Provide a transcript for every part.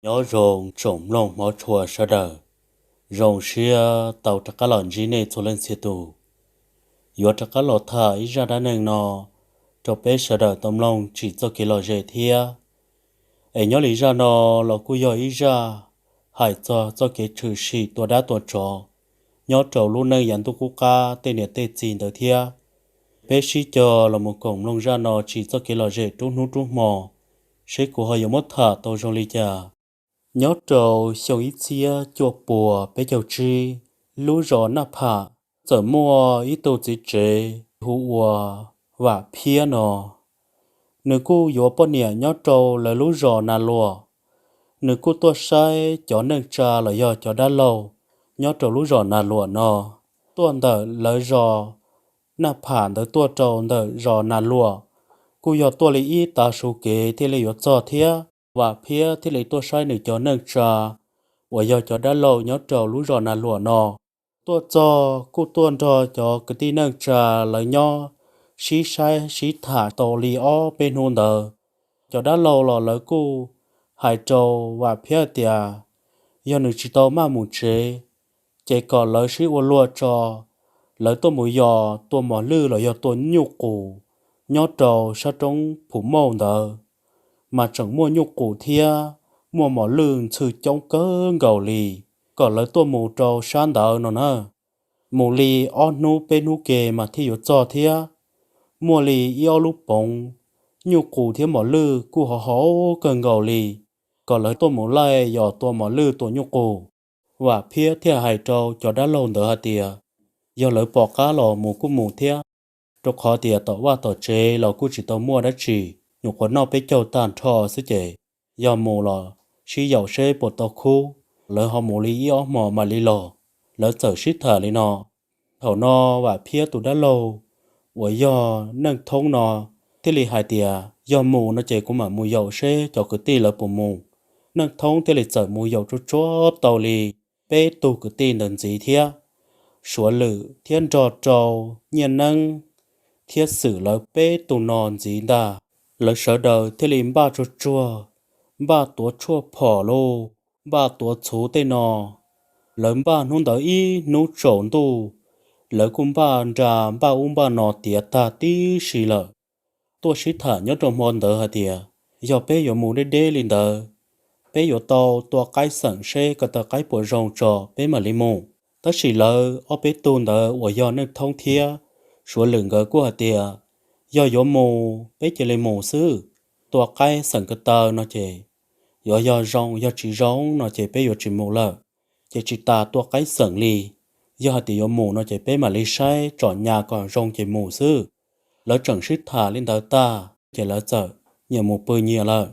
Nyob zoo tsoom mloog hmov tshua sawv daws, zoo siab tau rov qab los ntsib nej txhua leej txhia tus. Yuav rov qab los tham ib zaj dab neeg no rau peb sawv daws tau mloog tsim txoj kev lom zem thiab. Es nyob li zaj no los kuj yog ib zaj hais txog txoj kev tshwm sim tua dab tua tsov nyob rau lub neej yav ntuj qub qab tej niam tej txiv ntawd thiab. Peb sib cog los mus koom mloog zaj no tsim txoj kev lom zem rub hnub rub hmo, seb kuv ho yuav muab tham tau zoo li cas. Nyob rau xyoo ib txhiab cuaj puas peb caug tsib, lub zos Naj Pham txawm muaj ib tug txiv tsev hu ua Vam Phiab no. Nws kuj yuav poj niam nyob rau lawv lub zos Nas Luam. Nws kuj tuaj saib cov neej tsa los yog cov dab laug nyob rau lub zos Nas Luam no. Tuaj ntawm lawv zos Naj Pham ntawd tuaj rau ntawm zos Nas Luam kuj yog tuaj li ib tav su kev thiaj li yuav txog thiab. Vam Phiab thiaj li tuaj saib nws cov neej tsa uas yog cov dab laug nyob rau lub zos Nas Luam no. Tuaj txog kuj tuaj nrog cov kwv tij neej tsa lawv nyob sib saib sib tham tau li ob peb hnub ntawd. Cov dab laug los lawv kuj hais rau Vam Phiab tias yog nws tsis tau maj mus tsev, ces kom lawv sib ua luag tso, lawv tuaj mus yos tua mos lwj los yog tua nyuj qus nyob rau sab roob Phu Mauj ntawd, mas tseem muaj nyuj qus thiab muaj mos lwj ntxhw coob kawg nkaus li. Kom lawv tuaj mus rau sab ntawd no na, mus li ob hnub peb hnub ke mas thiaj yuav txog thiab. Muaj li ib ob lub poov nyuj qus thiab mos lwj kuj hov hov kawg nkaus li, kom lawv tuaj mus laij yos tua mos lwj tua nyuj qus. Vam Phiab thiaj hais rau cov dab laug ntawd hais tias yog lawv pom qab los mus kuj mus thiab, rau qhov tias tom vaj tom tsev los kuj tsis tau muaj dab tsi, nyuam qhuav noj peb caug tag nrho xwb ces yog mus los sib yaum seb puas tau khub, lawv ho mus li ib ob hmos mam li los. Lawv txawm sib tham li no. Thaum no Vam Phiab tus dab laug uas yog Neej Thoob no thiaj li hais tias yog mus no ces kuv mam mus yaum seb cov kwv tij lawv puas mus. Neej Thoob thiaj li txawm mus yaum tsuag tsuag tau li peb tug kwv tij ntawd ntxiv thiab. Suav Lwm thiab nrog rau Nyiaj Neeb thiab Xwm lawv peb tug no ntxiv ntag. Lawv sawv daws thiaj li npaj tsuag tsuag, npaj tuav tshuaj phom lauj, npaj tuav txhuv tej no. Lawv npaj hnub ntawd ib hnub tsaus ntuj, lawv kuj npaj nra npaj ub npaj no tiav tag tib si lawm. Tuaj sib tham nyob rau hmo ntawd hais tias yog peb yuav mus deb deb li ntawd, peb yuav tau tua qaib xeem seb ko taw qaib puas zoo tso peb mam li mus. Tab sis lawv ob peb tug ntawd uas yog Neej Thoob thiab Suav Lwm nkawd kuj hais tias yog yuav mus peb cia li mus xwb, tua qaib xeem ko taw no ces yuav yog zoo, yog tsis zoo no ces peb yuav tsis mus lawm. Ces tsis tas tua qaib xeem li, yog hais tias yuav mus no ces peb mam li saib tsom nyas kom zoo ces mus xwb. Lawv tseem sib tham li ntawd tag ces lawv txawm nyias mus pw nyias lawm.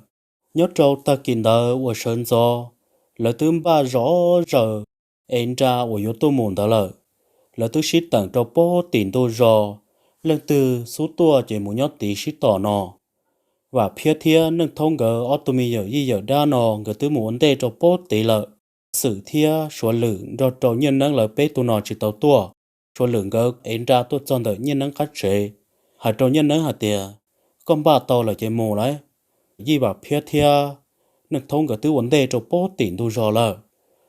Nyob rau tag kis ntawd uas sawv ntxov, lawv twb npaj zov zaws ev nra uas yuav tuaj mus ntawd lawm. Lawv twb sib teem rau pob tim ntug zos, leej twg xub tuaj ces mus nyob tid sib tom no. Vam Phiab thiab Neej Thoob nkawd ob tug me yawm yij yawm dab no nkawd twb mus ua ntej rau pob tid lawm. Xwm thiab Suav Lwm nrog rau Nyiaj Neeb lawv peb tug no tsis tau tuaj. Suav Lwm nkawd ev nra tuaj txog ntawm Nyiaj Neeb qab tsev, hais rau Nyiaj Neeb hais tias koj npaj tau lawm ces mus lauj, yij Vam Phiab thiab Neej Thoob nkawd twb ua ntej rau pob tim ntug zos lawm.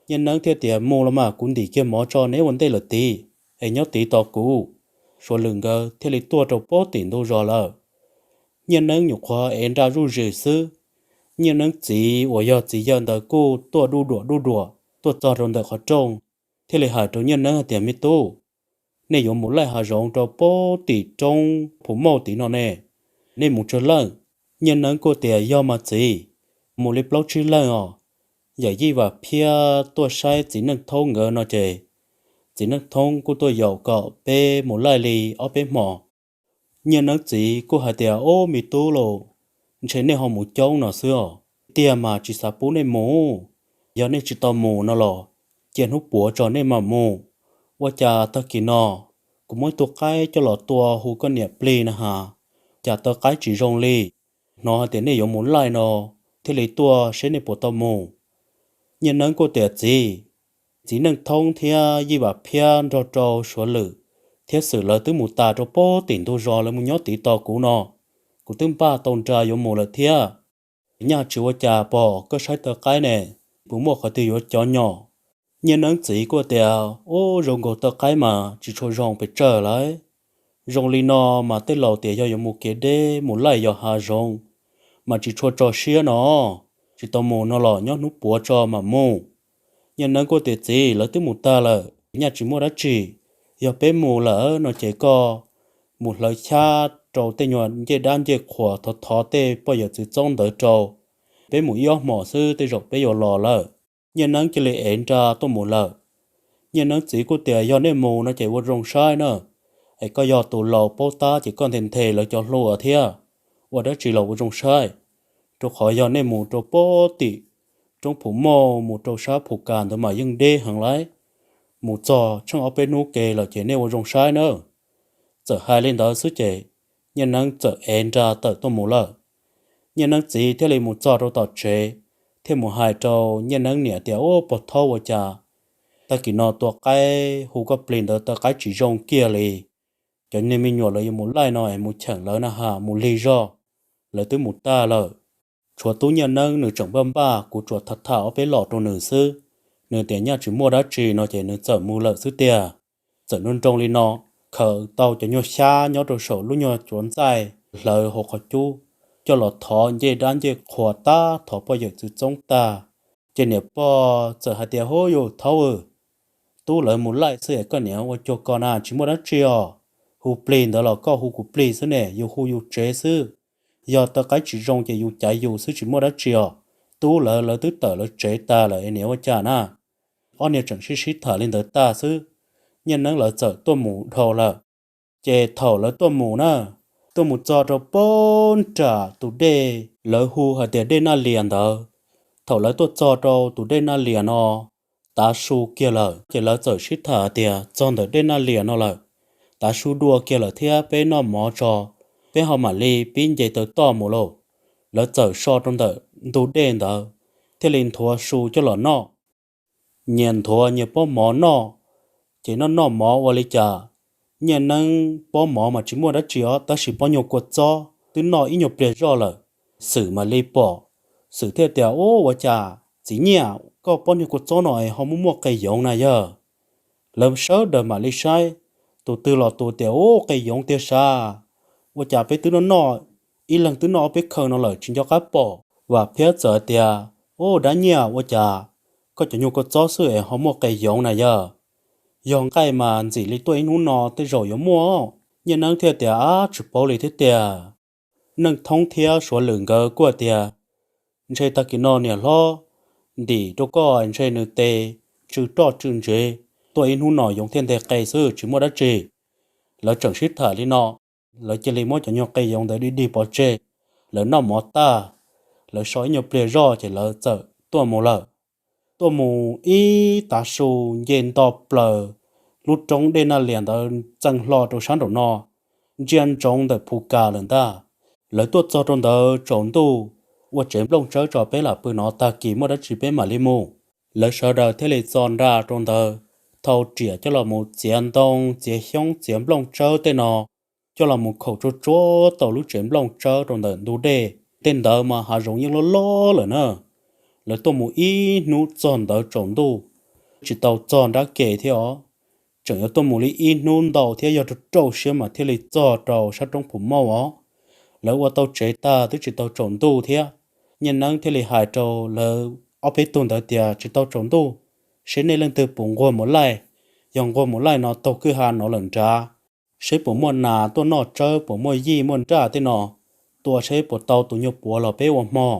Nyiaj Neeb thiaj tias mus los mas kuv ntim kiag mov tso neb ua ntej lawm tid, es nyob tid tos kuv. Suav Lwm nkawd thiaj li tuaj rau pob tim ntug zos lawm. Nyiaj Neeb nyuam qhuav ev nra zuj zus xwb, Nyiaj Neeb txiv uas yog txiv yawg ntawd kuj tuaj duj duam duj duam tuaj txog rau ntawm qhov rooj, thiaj li hais rau Nyiaj Neeb hais tias me tub, nej yuav mus laij hav zoov rau pob tim roob Phu Mauj tid no ne, nej mus tsawg leej? Nyiaj Neeb kuj tias yog mas txiv, mus li plaub tsib leej os. Yawm yij Vam Phiab tuaj saib txiv Neej Thoob nkawd no ces txiv Neej Thoob kuj tuaj yaum kom peb mus laij li ob peb hmos. Nyiaj Neeb txiv kuj hais tias ob me tub lauj, ntshe nej ho mus coob no xwb os, tiag mas tsis xav pub nej mus. Yog nej tsis tau mus no los cia hnub puav tso nej mam mus. Ua cas tag kis no kuv muab ib tug qaib coj los tua hu koj niam plig na has, cas taw qaib tsis zoo li. Hnov hais tias nej yuav mus laij no thiaj li tuaj seb nej puas tau mus. Nyiaj Neeb kuj tias txiv, txiv Neej Thoob thiab yij Vam Phiab nrog rau Suav Lwm thiab Xwm lawv twb mus tas rau pob tim ntug zos lawv mus nyob tid tos kuv no, kuv twb npaj tau nra yuav mus lawm thiab. Nyaj tsis ua cas pom koj saib taw qaib ne, puas muaj qhov twg yuav cov nyom? Nyiaj Neeb txiv kuj tias, Ub, zoo nkaus taw qaib mas tsis tshua zoo pes tsawg lauj. Zoo li no mas tej laus tias yog yuav mus kev deb mus laij yos hav zoov, mas tsis tshua tso siab no. Tsis tau mus no los nyob hnub puav tso mam mus. Nyiaj Neeb kuj tias, Txiv, lawv twb mus tag lawm, nyaj tsis muaj dab tsi. Yog peb mus lawm no ces koj mus hlawv xyab rau tej nyuag ncej dab ncej qhuas, thov thov tej poj yawm txwv txoob ntawd rau. Peb mus ib ob hmos xwb tej zaum peb yuav los lawm. Nyiaj Neeb cia li ev nra tuaj mus lawm. Nyiaj Neeb txiv kuj tias, Yog nej mus no ces ua zoo saib na, es koj yog tus laus paub tab ces koj nthe nthe lawv cov hluas thiab, ua dab tsi los ua zoo saib. Rau qhov yog nej mus rau pem tim roob Phu Mauj mus rau sab Phu Kas ntawd mas yeej deb heev lauj. Mus txog tsheej ob peb hnub ke lawm ces nej ua zoo saib na. Txawm hais li ntawd xwb ces Nyiaj Neeb txawm ev nra tawm tuaj mus lawm. Nyiaj Neeb txiv thiaj li mus txog rau tom tsev, thiaj mus hais rau Nyiaj Neeb niam tias, Ub, pog Thaub, ua cas tag kis no tua qaib hu koj plig ntawd taw qaib tsis zoo kiag li? Cov niag me nyuam lawv yuav mus laij no es mus cheem lawv na has mus lig zog, lawv twb mus tag lawm. Tshuav tub Nyiaj Neeb nws tseem npaj npaj, kuv tsuas tham tham ob peb los rau nws xwb. Nws tias nyaj tsis muaj dab tsi no ces nws txawm mus lawm xwb tiag. Txawm nroo nroo li no, khaws tau cov nyuag xyab nyob rau saum lub nyuag cuav ntxaij hlawv hauv qhov cub, coj los thov ncej dab ncej qhuas tag, thov poj yawm txwv txoob tag, ces niam pog txawm hais tias, Hub, yus Thaub, tub lawv mus laij xwb es koj niam ua cuag ko na tsis muaj dab tsi os. Hu plig ntawd los koj hu kuv plig xwb ne, yus hu yus tsev xwb. Yog taw qaib tsis zoo ces yus cav yus xwb tsis muaj dab tsi os. Tub lawv lawv twb tawm lawv tsev tag lawm es niam ua cas na? Ob niag tseem sib sib tham li ntawd tag xwb, Nyiaj Neeb lawv txawm tuaj mus dhau lawm. Ces thaum lawv tuaj mus na, tuaj mus txog rau pem nram tus dej lawv hu hais tias dej Naj Lias ntawd. Thaum lawv tuaj txog rau tus dej Naj Lias no, tav su kiag lawm ces lawv txawm sib tham hais tias, Txog ntawm dej Naj Lias no lawm, tav su dua kiag lawm thiab, peb noj mov tso, peb ho mam li pib nce taw toj mus lauj. Lawv txawm so rau ntawm ntug dej ntawd, thiaj li nthuav su coj los noj. Nyias nthuav nyias pob mov noj, ces noj noj mov ua li cas, Nyiaj Neeb pob mov mas tsis muaj dab tsi os, tab sis pob nyuag kua txob twb noj ib nyuag pliag zoj lawm. Xwm mam li pom, Xwm thiaj tias, Ub, ua cas txiv Nyiaj, koj pob nyuag kua txob no es ho muaj muaj qe yoov na yawg? Lawv sawv daws mam li saib, tus twg los tus tias, Ub, qe yoov tiag sav, ua cas peb twb noj noj, ib leeg twb noj ob peb khaw no lawm tsis nco qab pom. Vam Phiab txawm hais tias, Ub, dab Nyiaj, ua cas koj cov nyuag kua txob xwb es ho muaj qe yoov na yawg? Yog nqaij mas ntxim li tuaj ib hnub no tej zaum yuav muaj. Nyiaj Neeb thiaj tias, Ab, tsis paub li thiab tiag. Neej Thoob thiab Suav Lwm nkawd kuj tias, Ntshe tag kis no niam hlob ntim rau koj, ntshe nws tes tsw roj tsw ntsev, tuaj ib hnub no yoov thiaj nteg qe xwb tsis muaj dab tsi. Lawv tseem sib tham li no, lawv cia li muab cov nyuag qe yoov ntawd dig dig pov tseg. Lawv noj mov tag, lawv so ib nyuag pliag zoj ces lawv txawm tuaj mus lawm. Tuaj mus ib tav su nce nto plaws lub roob dej Naj Lias ntawd txeev hlo rau sab nraum no, ntsia ntsoov ntawm Phu Kas lawm ntag. Lawv tuaj txog rau ntawd tsaus ntuj, ua tsev nplooj tsawb tso peb lam pw no, tag kis muaj dab tsi peb mam li mus. Lawv sawv daws thiaj li txo nra rau ntawd, thau riam coj los mus txiav ntoo txiav xyoob txiav nplooj tsawb tej no, coj los mus khaum tsuag tsuag tau lub tsev nplooj tsawb rau ntawm ntug dej. Tej ntawd mas hav zoov yeej loj loj lawm na. Lawv tuaj mus ib hnub txog ntawd tsaus ntuj, tsis tau txog nrab ke thiab os. Tseem yuav tuaj mus li ib hnub ntau thiab yog rau rau siab mas thiaj li txog rau sab roob Phu Mauj os. Lawv ua tau tsev tag twb tsis tau tsaus ntuj thiab. Nyiaj Neeb thiaj li hais rau lawv ob peb tug ntawd tias, Tsis tau tsaus ntuj, seb nej leej twg puas nquag mus laij. Yog nquag mus laij no taug kwj ha no lawm nrad, seb puas muaj nas tuaj noj tsawb, puas muaj yij muaj nraj tej no, tua seb puas tau tus nyuag puav los peb ua hmo.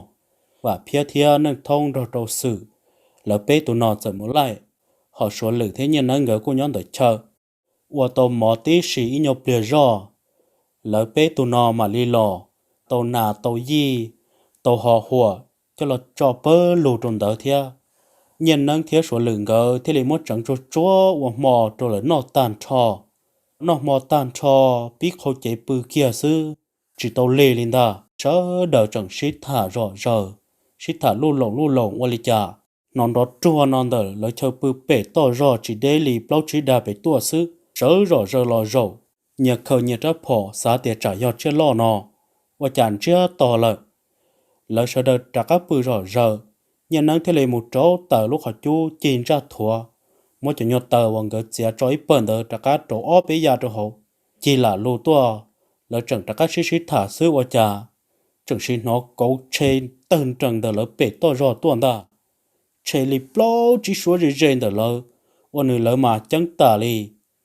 Vam Phiab thiab Neej Thoob nrog rau Xwm, lawv peb tus no txawm mus laij, ho Suav Lwm thiab Nyiaj Neeb nkawd kuj nyob ntawm chaw. Ua tau mov tib si ib nyuag pliag zoj, lawv peb tus no mam li los tau nas tau yij, tau ho huam coj los tso pawg lug rau ntawd thiab. Nyiaj Neeb thiab Suav Lwm nkawd thiaj li muab tseev tsuag tsuag ua hmo rau lawv noj tag nrho. Noj hmo tag nrho, pib qhau cev pw kiag xwb, tsis tau lig li ntag. Sawv daws tseem sib tham zom zaws, sib tham luj loos luj loos ua li cas. Hnov nrov ruag no ntawm lawv chaw pw pem toj zog tsis deb li plaub tsib dag pem tuaj xwb, sawv zom zaws los zaum, nyias khaws nyias rab phom xav tias tsam yog tsiaj loj no, ua cas ntsiag to lawm. Lawv sawv daws rov qab pw zom zaws, Nyiaj Neeb thiaj li mus rauv taws lub qhov cub cig ntsaj thuav, muab cov nyuag taws uas nkawd txiav tso ib pawg ntawd rov qab rauv ob peb yav rau hauv, cig lam lug tuaj. Lawv tseem rov qab sib sib tham xwb ua cas tseem sim hnov kauv tshe tawg nrees ntawm lawv pem toj zog tuaj ntag. Tshe li plaub tsib suab ze ze ntawm lawv, ua nws lawv mas ceeb tas li,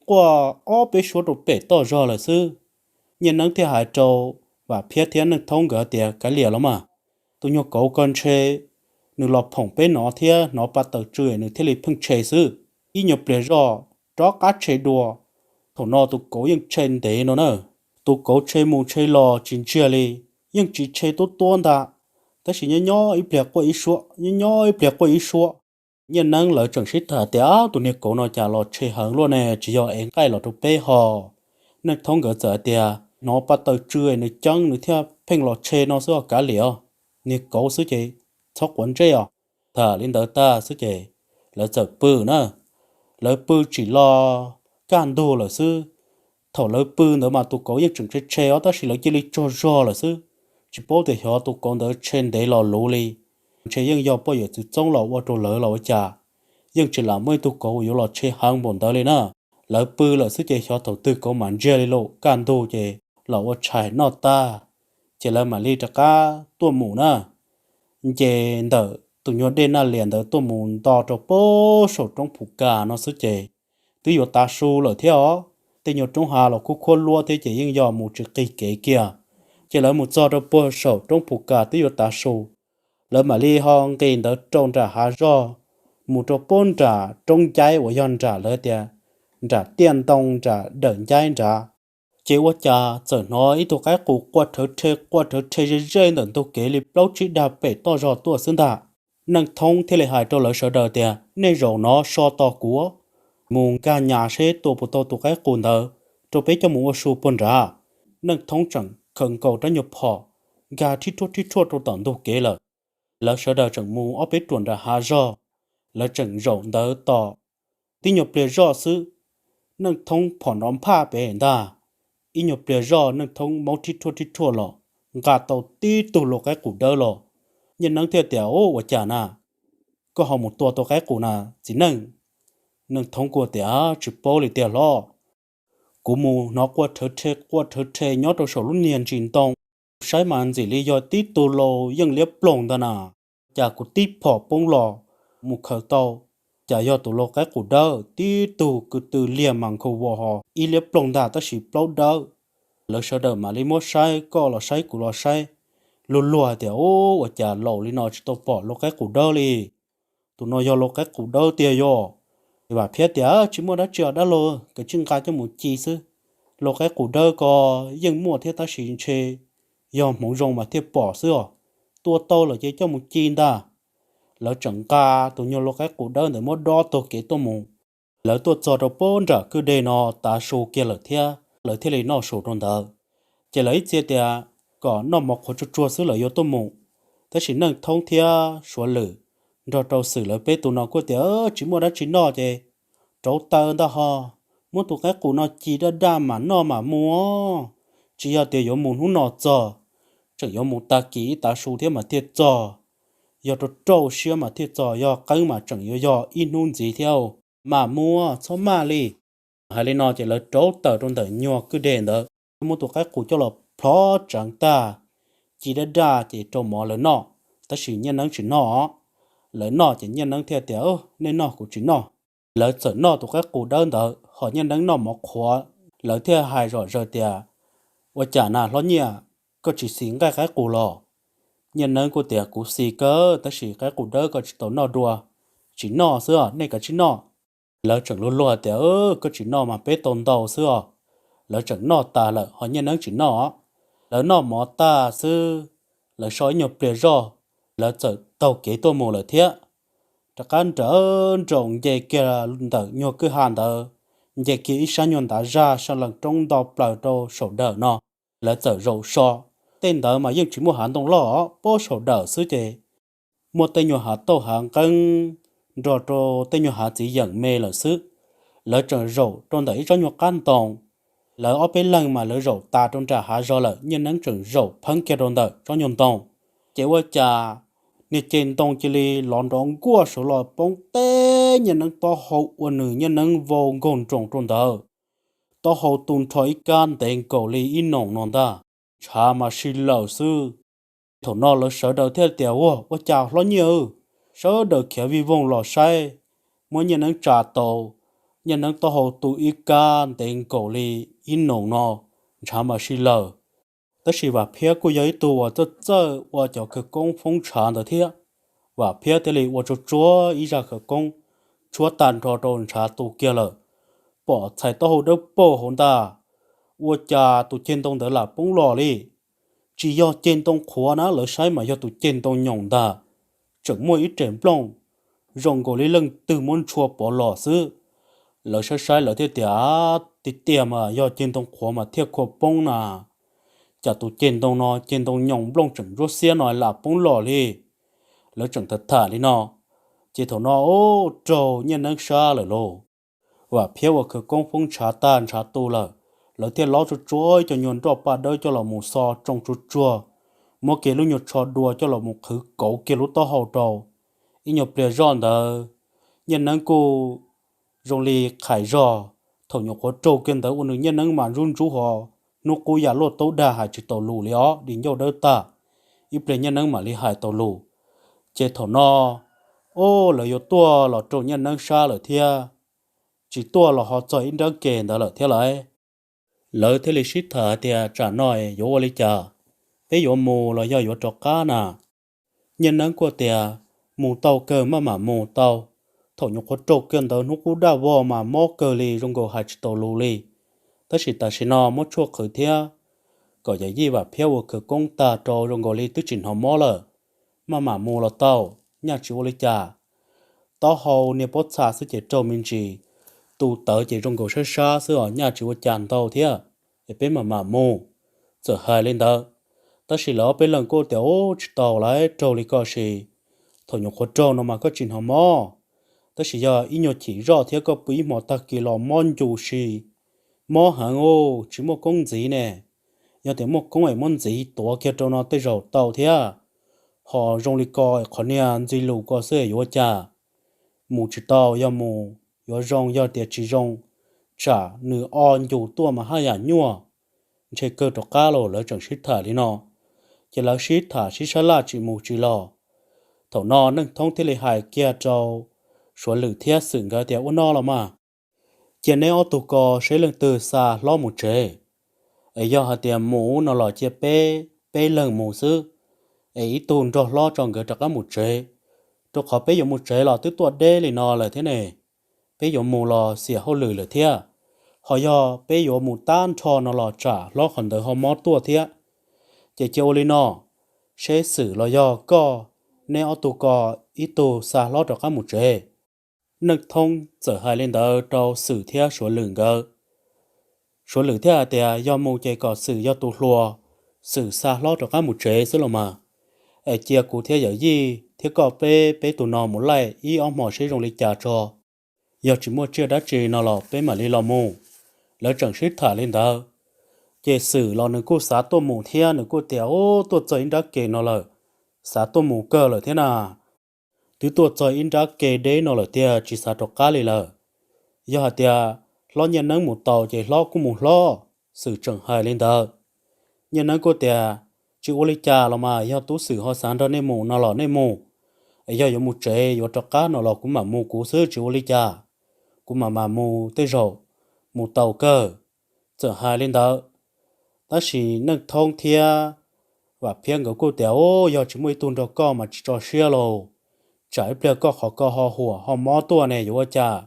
quaj ob peb suab rau pem toj zog lawm xwb. Nyiaj Neeb thiaj hais rau Vam Phiab thiab Neej Thoob nkawd tias, Kav liam los mas, tus nyuag kauv ko ntshe nws los phoom peb no thiab hnov pa taws tsw nws thiaj li pheej tshe xwb. Ib nyuag pliag zoj rov qab tshe dua. Thaum no tus kauv yeej tshe ntev no na, tus kauv tshe mus tshe los tsis ntsiag li, yeej tsis tshe tuab tuab ntag, tab sis nyob nyob ib pliag quaj ib suab, nyob nyob ib pliag quaj ib suab. Nyiaj Neeb lawv tseem sib tham tias, Tus niag kauv no cas los tshe heev luaj ne, tsis yog ev nqaij los rau peb ho? Neej Thoob nkawd txawm hais tias, Hnov pa taws tsw nws ceeb nws thiaj pheej los tshe no xwb os, kav liam os, niag kauv xwb ces txhob quav ntsej os. Tham li ntawd tag xwb ces lawv txawm pw na. Lawv pw tsim los kaj ntug lawm xwb. Thaum lawv pw ntawd mas tus kauv yeej tseem tshe tshe os, tab sis lawv cia li tsaug zog lawm xwb. Tsis paub tias xyov tus kauv ntawd tshe ntev los luv li, ntshe yeej yog poj yawm txwv txoob los ua rau lawv los ua cas, yeej tsis lam muaj ib tug kauv yuav los tshe heev npaum ntawd li na. Lawv pw lawm xwb ces xyov thaum twg kauv mam ntsiag li lawm, kaj ntug ces los ua tshais noj tag, ces lawv mam li rov qab tuaj mus na. Nce ntawm tus nyuag dej Naj Lias ntawd tuaj mus nto rau pem saum roob Phu Kas no xwb ces twb yuav tav su lawm thiab os. Tej nyuag roob hav los kuj khuab luab thiab ces yeej yog mus tsis qig kev kiag. Ces lawv mus txog rau puag saum roob Phu Kas twb yuav tav su, lawv mam li ho nqis ntawd rau nram hav zog, mus rau pem nram roob ncaib uas yog nram lawv tias nram tiaj ntoo nram dawm ncaib nrad. Ces ua cas txawm hnov ib tug qaib qus quaj rhawv rhe quaj rhawv rhe ze ze ntawm ntug kev li plaub tsib dag pem toj zog tuaj xwb ntag. Neej Thoob thiaj li hais rau lawv sawv daws tias, Nej zaum no so tos kuv, mus nkag nyas seb tua puas tau tus qaib qus ntawd rau peb coj mus ua su puag nrad. Neej Thoob tseem khaws nkaus rab nyuag phom nkag rhib rhuaj rhib rhuaj rau tom ntug kev lawm. Lawv sawv daws tseem mus ob peb ruam nram hav zog. Lawv tseem zaum ntawd tos tib nyuag pliag zoj xwb, Neej Thoob phom nrov nphaj pem ntag. Ib nyuag pliag zoj Neej Thoob maub rhib rhuaj rhib rhuaj los nqa tau tib tug lau qaib qus dawb los. Nyiaj Neeb thiaj tias, Ua cas na, koj ho mus tua tau qaib qus na txiv neej? Neej Thoob kuj tias, Tsis paub li tiag hlob, kuv mus hnov quaj rhawv rhe quaj rhawv rhe nyob rau saum lub niag ntsis ntoo, saib mas ntxim li yog tib tug lau yeej liab ploog ntag na. Cas kuv tib phom poob los mus khaws tau, cas yog tus lau qaib qus dawb, tib tug ko tw liag mas nkhaus vos ho ib liab ploog ntag tab sis plaub dawb. Lawv sawv daws mam li muab saib, koj los saib kuv los saib, luag luag hais tias, Ua cas laus li no tsis tau pom lau qaib qus dawb li? Tus no yog lau qaib qus dawb tiag yog. Vam Phiab tias, Tsis muaj dab tsi os dab laug, kav tsij nqa coj mus ci xwb. Lau qaib qus dawb ko yeej muaj thiab tab sis ntshe yog hmoov zoo mas thiaj pom xwb os. Tua tau lawm ces coj mus ci ntag. Lawv tseem nqa tus nyuag lau qaib qus dawb ntawd muab dob taug kev tuaj mus. Lawv tuaj txog rau pem nram kwj deg no tav su kiag lawm thiab lawv thiaj li noj su rau ntawd. Ces lawv ib txhia tias kom noj mov qhuav tsuag tsuag xwb lawv yuav tuaj mus. Tab sis Neej Thoob thiab Suav Lwm nrog rau Xwm lawv peb tus no kuj tias, Tsis muaj dab tsi noj ces rauv taws ntag ho, muab tus qaib qus no ci daj daj mam noj mam mus. Tsis yog tias yuav mus hnub no txog, tseem yuav mus tag kis ib tav su thiab mas thiaj txog. Yog rau rau siab mas thiaj txog, yog qeeb mas tseem yuav yog ib hnub ntxiv thiab. Mam mus, txhob maj li. Hais li no ces lawv rauv taws rau ntawm nyuag kwj deg ntawd, muab tus qaib qus coj los plhov tseev tag, ci daj daj ces rau mov lawv noj. Tab sis Nyiaj Neeb tsis noj. Lawv noj ces Nyiaj Neeb thiaj tias, Nej noj kuv tsis noj. Lawv txawm noj tus qaib qus dawb ntawd ho Nyiaj Neeb noj mov qhuav. Lawv thiaj hais zom zaws tias, Ua cas na hlob Nyiaj, koj tsis xis nqaij qaib qus los? Nyiaj Neeb kuj tias, Kuv xis kawg tab sis qaib qus dawb koj tsis tau noj dua. Tsis noj xwb, nej kav tsij noj. Lawv tseem luag luag tias, Koj tsis noj mas peb tau ntau xwb os. Lawv tseem noj tas lawm ho Nyiaj Neeb tsis noj. Lawv noj mov tag xwb, lawv so ib nyuag pliag zoj, lawv txawm taug kev tuaj mus lawm thiab. Rov qab nrawm nroos nce kiag ntawm nyuag kwj ha ntawd, nce kiag ib sab nyuag ntav zaj sab lees roob nto plaws rau saum dawm no. Lawv txawm zaum so, tej ntawd mas yeej tsis muaj hav ntoo loj os, pob saum dawm xwb ces muaj tej nyuag hav tauj hav nqeeb nrog rau tej nyuag hav txiv yeem me lawm xwb. Lawv tseem zaum rau ntawm ib tsob nyuag qab ntoo. Lawv ob peb leeg mas lawv zaum tas rau nram hav zog lawm, Nyiaj Neeb tseem zaum pheeb kiag rau ntawm tsob nyuag ntoo. Ces ua cas niag ceg ntoo cia li lov nrov nkuaj sawv los poob teb Nyiaj Neeb taub hau ua nws Nyiaj Neeb vau nkaug nroos rau ntawd, taub hau tu nrho ib kab ntev nkaus li ib noom no ntag, ntshav mas si lawm xwb. Thaum no lawv sawv daws thiaj tias, Ua, ua cas hlob Nyiaj, sawv daws khiav vij voog los saib, muab Nyiaj Neeb tsa tau, Nyiaj Neeb taub hau tu ib kab ntev nkaus li ib noom no, ntshav mas si lawm. Tab sis Vam Phiab kuj yog ib tug uas txawj txawj ua cov khawv koob foob ntshav ntawd thiab. Vam Phiab thiaj li ua tsuag tsuag ib zaj khawv koob tshuab tag nrho rau ntshav tu kiag lawm, pom txhais taub hau dawb paug hauv ntag, ua cas tus ceg ntoo ntawd lam poob los li. Tsis yog ceg ntoo qhuav na, lawv saib mas yog tus ceg ntoo nyoos ntag, tseem muaj ib rev nplooj zoo nkaus li leej twg muab ntshua pov los xwb. Lawv saib saib lawv thiaj tias, Tiag tiag mas yog ceg ntoo qhuav mas thiaj khua poob na. Cas tus ceg ntoo no ceg ntoo nyoos nplooj tseem ntsuab xiab no lam poob los li. Lawv tseem tham tham li no, ces thaum no ub raug Nyiaj Neeb sab lawm lauj. Vam Phiab ua khawv koob foob ntshav tag ntshav tu lawm, lawv thiaj lob tsuag tsuag ib co nyuag nroj paj dawb coj los mus xo tsoo tsuag tsuag, muab kiag lub nyuag tsho dua coj los mus qhwv kauv kiag lub taub hau rau. Ib nyuag pliag zoj ntawd, Nyiaj Neeb kuj zoo li qhais zog, thaum nyuam qhuav raug kiag ntawd ua nws Nyiaj Neeb mas ntsub ntsub ho hnub qub ya luaj taub dag hais tsis tau lus li os, di ncauj dawb tag. Ib pliag Nyiaj Neeb mam li hais tau lus. Ces thaum no, ub, lawv yuav tuaj los rau Nyiaj Neeb sab lawm thiab, tsis tuaj los ho txog ib nrab ke ntawd lawm thiab lauj. Lawv thiaj li sib tham hais tias, Tsam no yuav ua li cas? Peb yuav mus los yog yuav rov qab na? Nyiaj Neeb kuj tias, Mus tau kawg, maj mam mus tau. Thaum nyuam qhuav raug kiag ntawd hnub qub daj vog mas mob kawg li, zoo nkaus hais tsis tau lus li. Tab sis tam sim no muab tshuaj qhwv thiab kom yawm yij Vam Phiab ua khawv koob tag rau, zoo nkaus li twb tsis hnov mob lawm. Maj mam mus los tau, nyaj tsis ua li cas. Taub hau niag pob txha xwb ces raug me ntsis, tus tawv ces zoo nkaus sab sab xwb os, nyaj tsis ua cas ntau thiab, es peb maj mam mus. Txawm hais li ntawd, tab sis lawv ob peb leeg kuj tias, Ub, tsis tau lauj, raug li ko sis, thaum nyuam qhuav raug no mas koj tsis hnov mob, tab sis yog ib nyuag chim zoj thiab koj pw ib hmo tag kis los mob ncu si, mob heev ub, tsis muaj koob ntxiv ne. Yog tias muaj koob es muab ntxiv tuav kiag rau no tej zaum tau thiab. Ho zoo li ko, qhov niag ntxi lus ko xwb yuav ua cas? Mus tsis tau, yog mus yuav zoo, yog tias tsis zoo, tsam nws o ncu tuaj mas haj yam nyuaj, ntshe kawg rov qab lauj. Lawv tseem sib tham li no, ces lawv sib tham sib sab laj tsis mus tsis los. Thaum no Neej Thoob thiaj li hais kiag rau Suav Lwm thiab Xwm nkawd tias, Ua no los mas, cia neb ob tug ko seb leej twg xa hlob mus tsev. Es yog hais tias mus no los cia peb peb leeg mus xwb, es ib tug nrog hlob tso nkawd rov qab mus tsev, rau qhov peb yuav mus tsev los twb tuaj deb li no lawm thiab ne. Peb yuav mus los xiam hauj lwm lawm thiab, ho yog peb yuav mus tag nrho no los tsam hlob qhov ntawd ho mob tuaj thiab. Ces cia ua li no, seb Xwm los yog koj, neb ob tug ko ib tug xa hlob rov qab mus tsev. Neej Thoob txawm hais li ntawd rau Xwm thiab Suav Lwm nkawd. Suav Lwm thiaj hais tias, Yog mus ces kom Xwm yog tus hluas, Xwm xa hlob rov qab mus tsev xwb los mas. Es cia kuv thiab yawm yij thiab koj peb peb tus no mus laij ib ob hmo seb zoo li cas tso. Yog tsis muaj tsiaj dab tsi no los peb mam li los mus. Lawv tseem sib tham li ntawd, ces Xwm los nws kuj xav tuaj mus thiab, nws kuj tias, Ub, tuaj txog ib nrab ke no lawm, xav tuaj mus kawg lawm thiab na. Twb tuaj txog ib nrab ke deb no lawm tiag, tsis xav rov qab li lawm. Yog hais tias hlob Nyiaj Neeb mus tau ces hlob kuj mus hlob. Xwm tseem hais li ntawd, Nyiaj Neeb kuj tias, Tsis ua li cas los mas, yog Tub Xwm ho xav nrog nej mus no los nej mus, es yog yuav mus tsev yuav rov qab no los kuv mam mus kuv xwb, tsis ua li cas. Kuv mam mam mus, tej zaum mus tau kawg. Txawm hais li ntawd, tab sis Neej Thoob thiab Vam Phiab nkawd kuj tias, Ub, yog tsis muaj ib tug nrog koj mas tsis tso siab lauj. Tsam ib pliag koj qhov ko ho huam ho mob tuaj ne, yuav ua cas?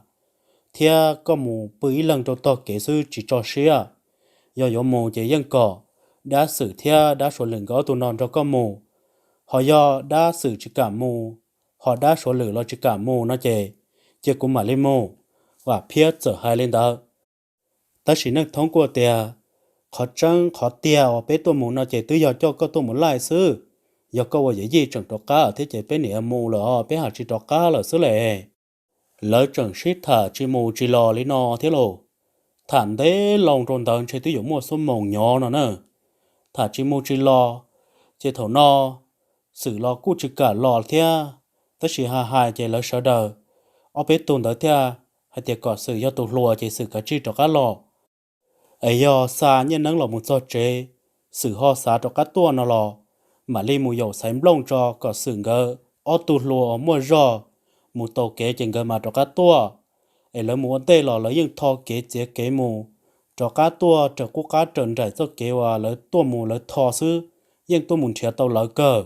Thiab koj mus pw ib leeg rau tog kev xwb tsis tso siab. Yog yuav mus ces yeej kom dab Xwm thiab dab Suav Lwm nkawd ob tug no nrog koj mus. Ho yog dab Xwm tsis kam mus, ho dab Suav Lwm los tsis kam mus no ces cia kuv mam li mus. Vam Phiab txawm hais li ntawd, tab sis Neej Thoob kuj tias, Qhov tseeb qhov tiag uas peb tuaj mus no ces twb yog coj koj tuaj mus laij xwb. Yog koj ua yawm yij tseem rov qab thiab ces peb niam mus lawm os, peb haj tsis rov qab lawm xwb le. Lawv tseem sib tham tsis mus tsis los li no thiab lauj. Tham ntev loo rau ntawd ntshe twb yuav muaj xuab moos nyov no na. Tham tsis mus tsis los, ces thaum no Xwm los kuj tsis kam los thiab, tab sis hais hais ces lawv sawv daws ob peb tug ntawd thiaj hais tias kom Xwm yog tus hluas ces Xwm kav tsij rov qab los. Es yog xa Nyiaj Neeb los mus txog tsev, Xwm ho xav rov qab tuaj no los mam li mus yaum Xaiv Nplooj tso kom Xwm nkawd ob tug hluas uas muaj zog mus taus kev ces nkawd mas rov qab tuaj. Es lawv mus ua ntej los lawv yeej tho kev txiav kev mus, rov qab tuaj raws qub qab raws nraim txoj kev uas lawv tuaj mus lawv tho xwb, yeej tuaj mus nrhiav tau lawv kawg.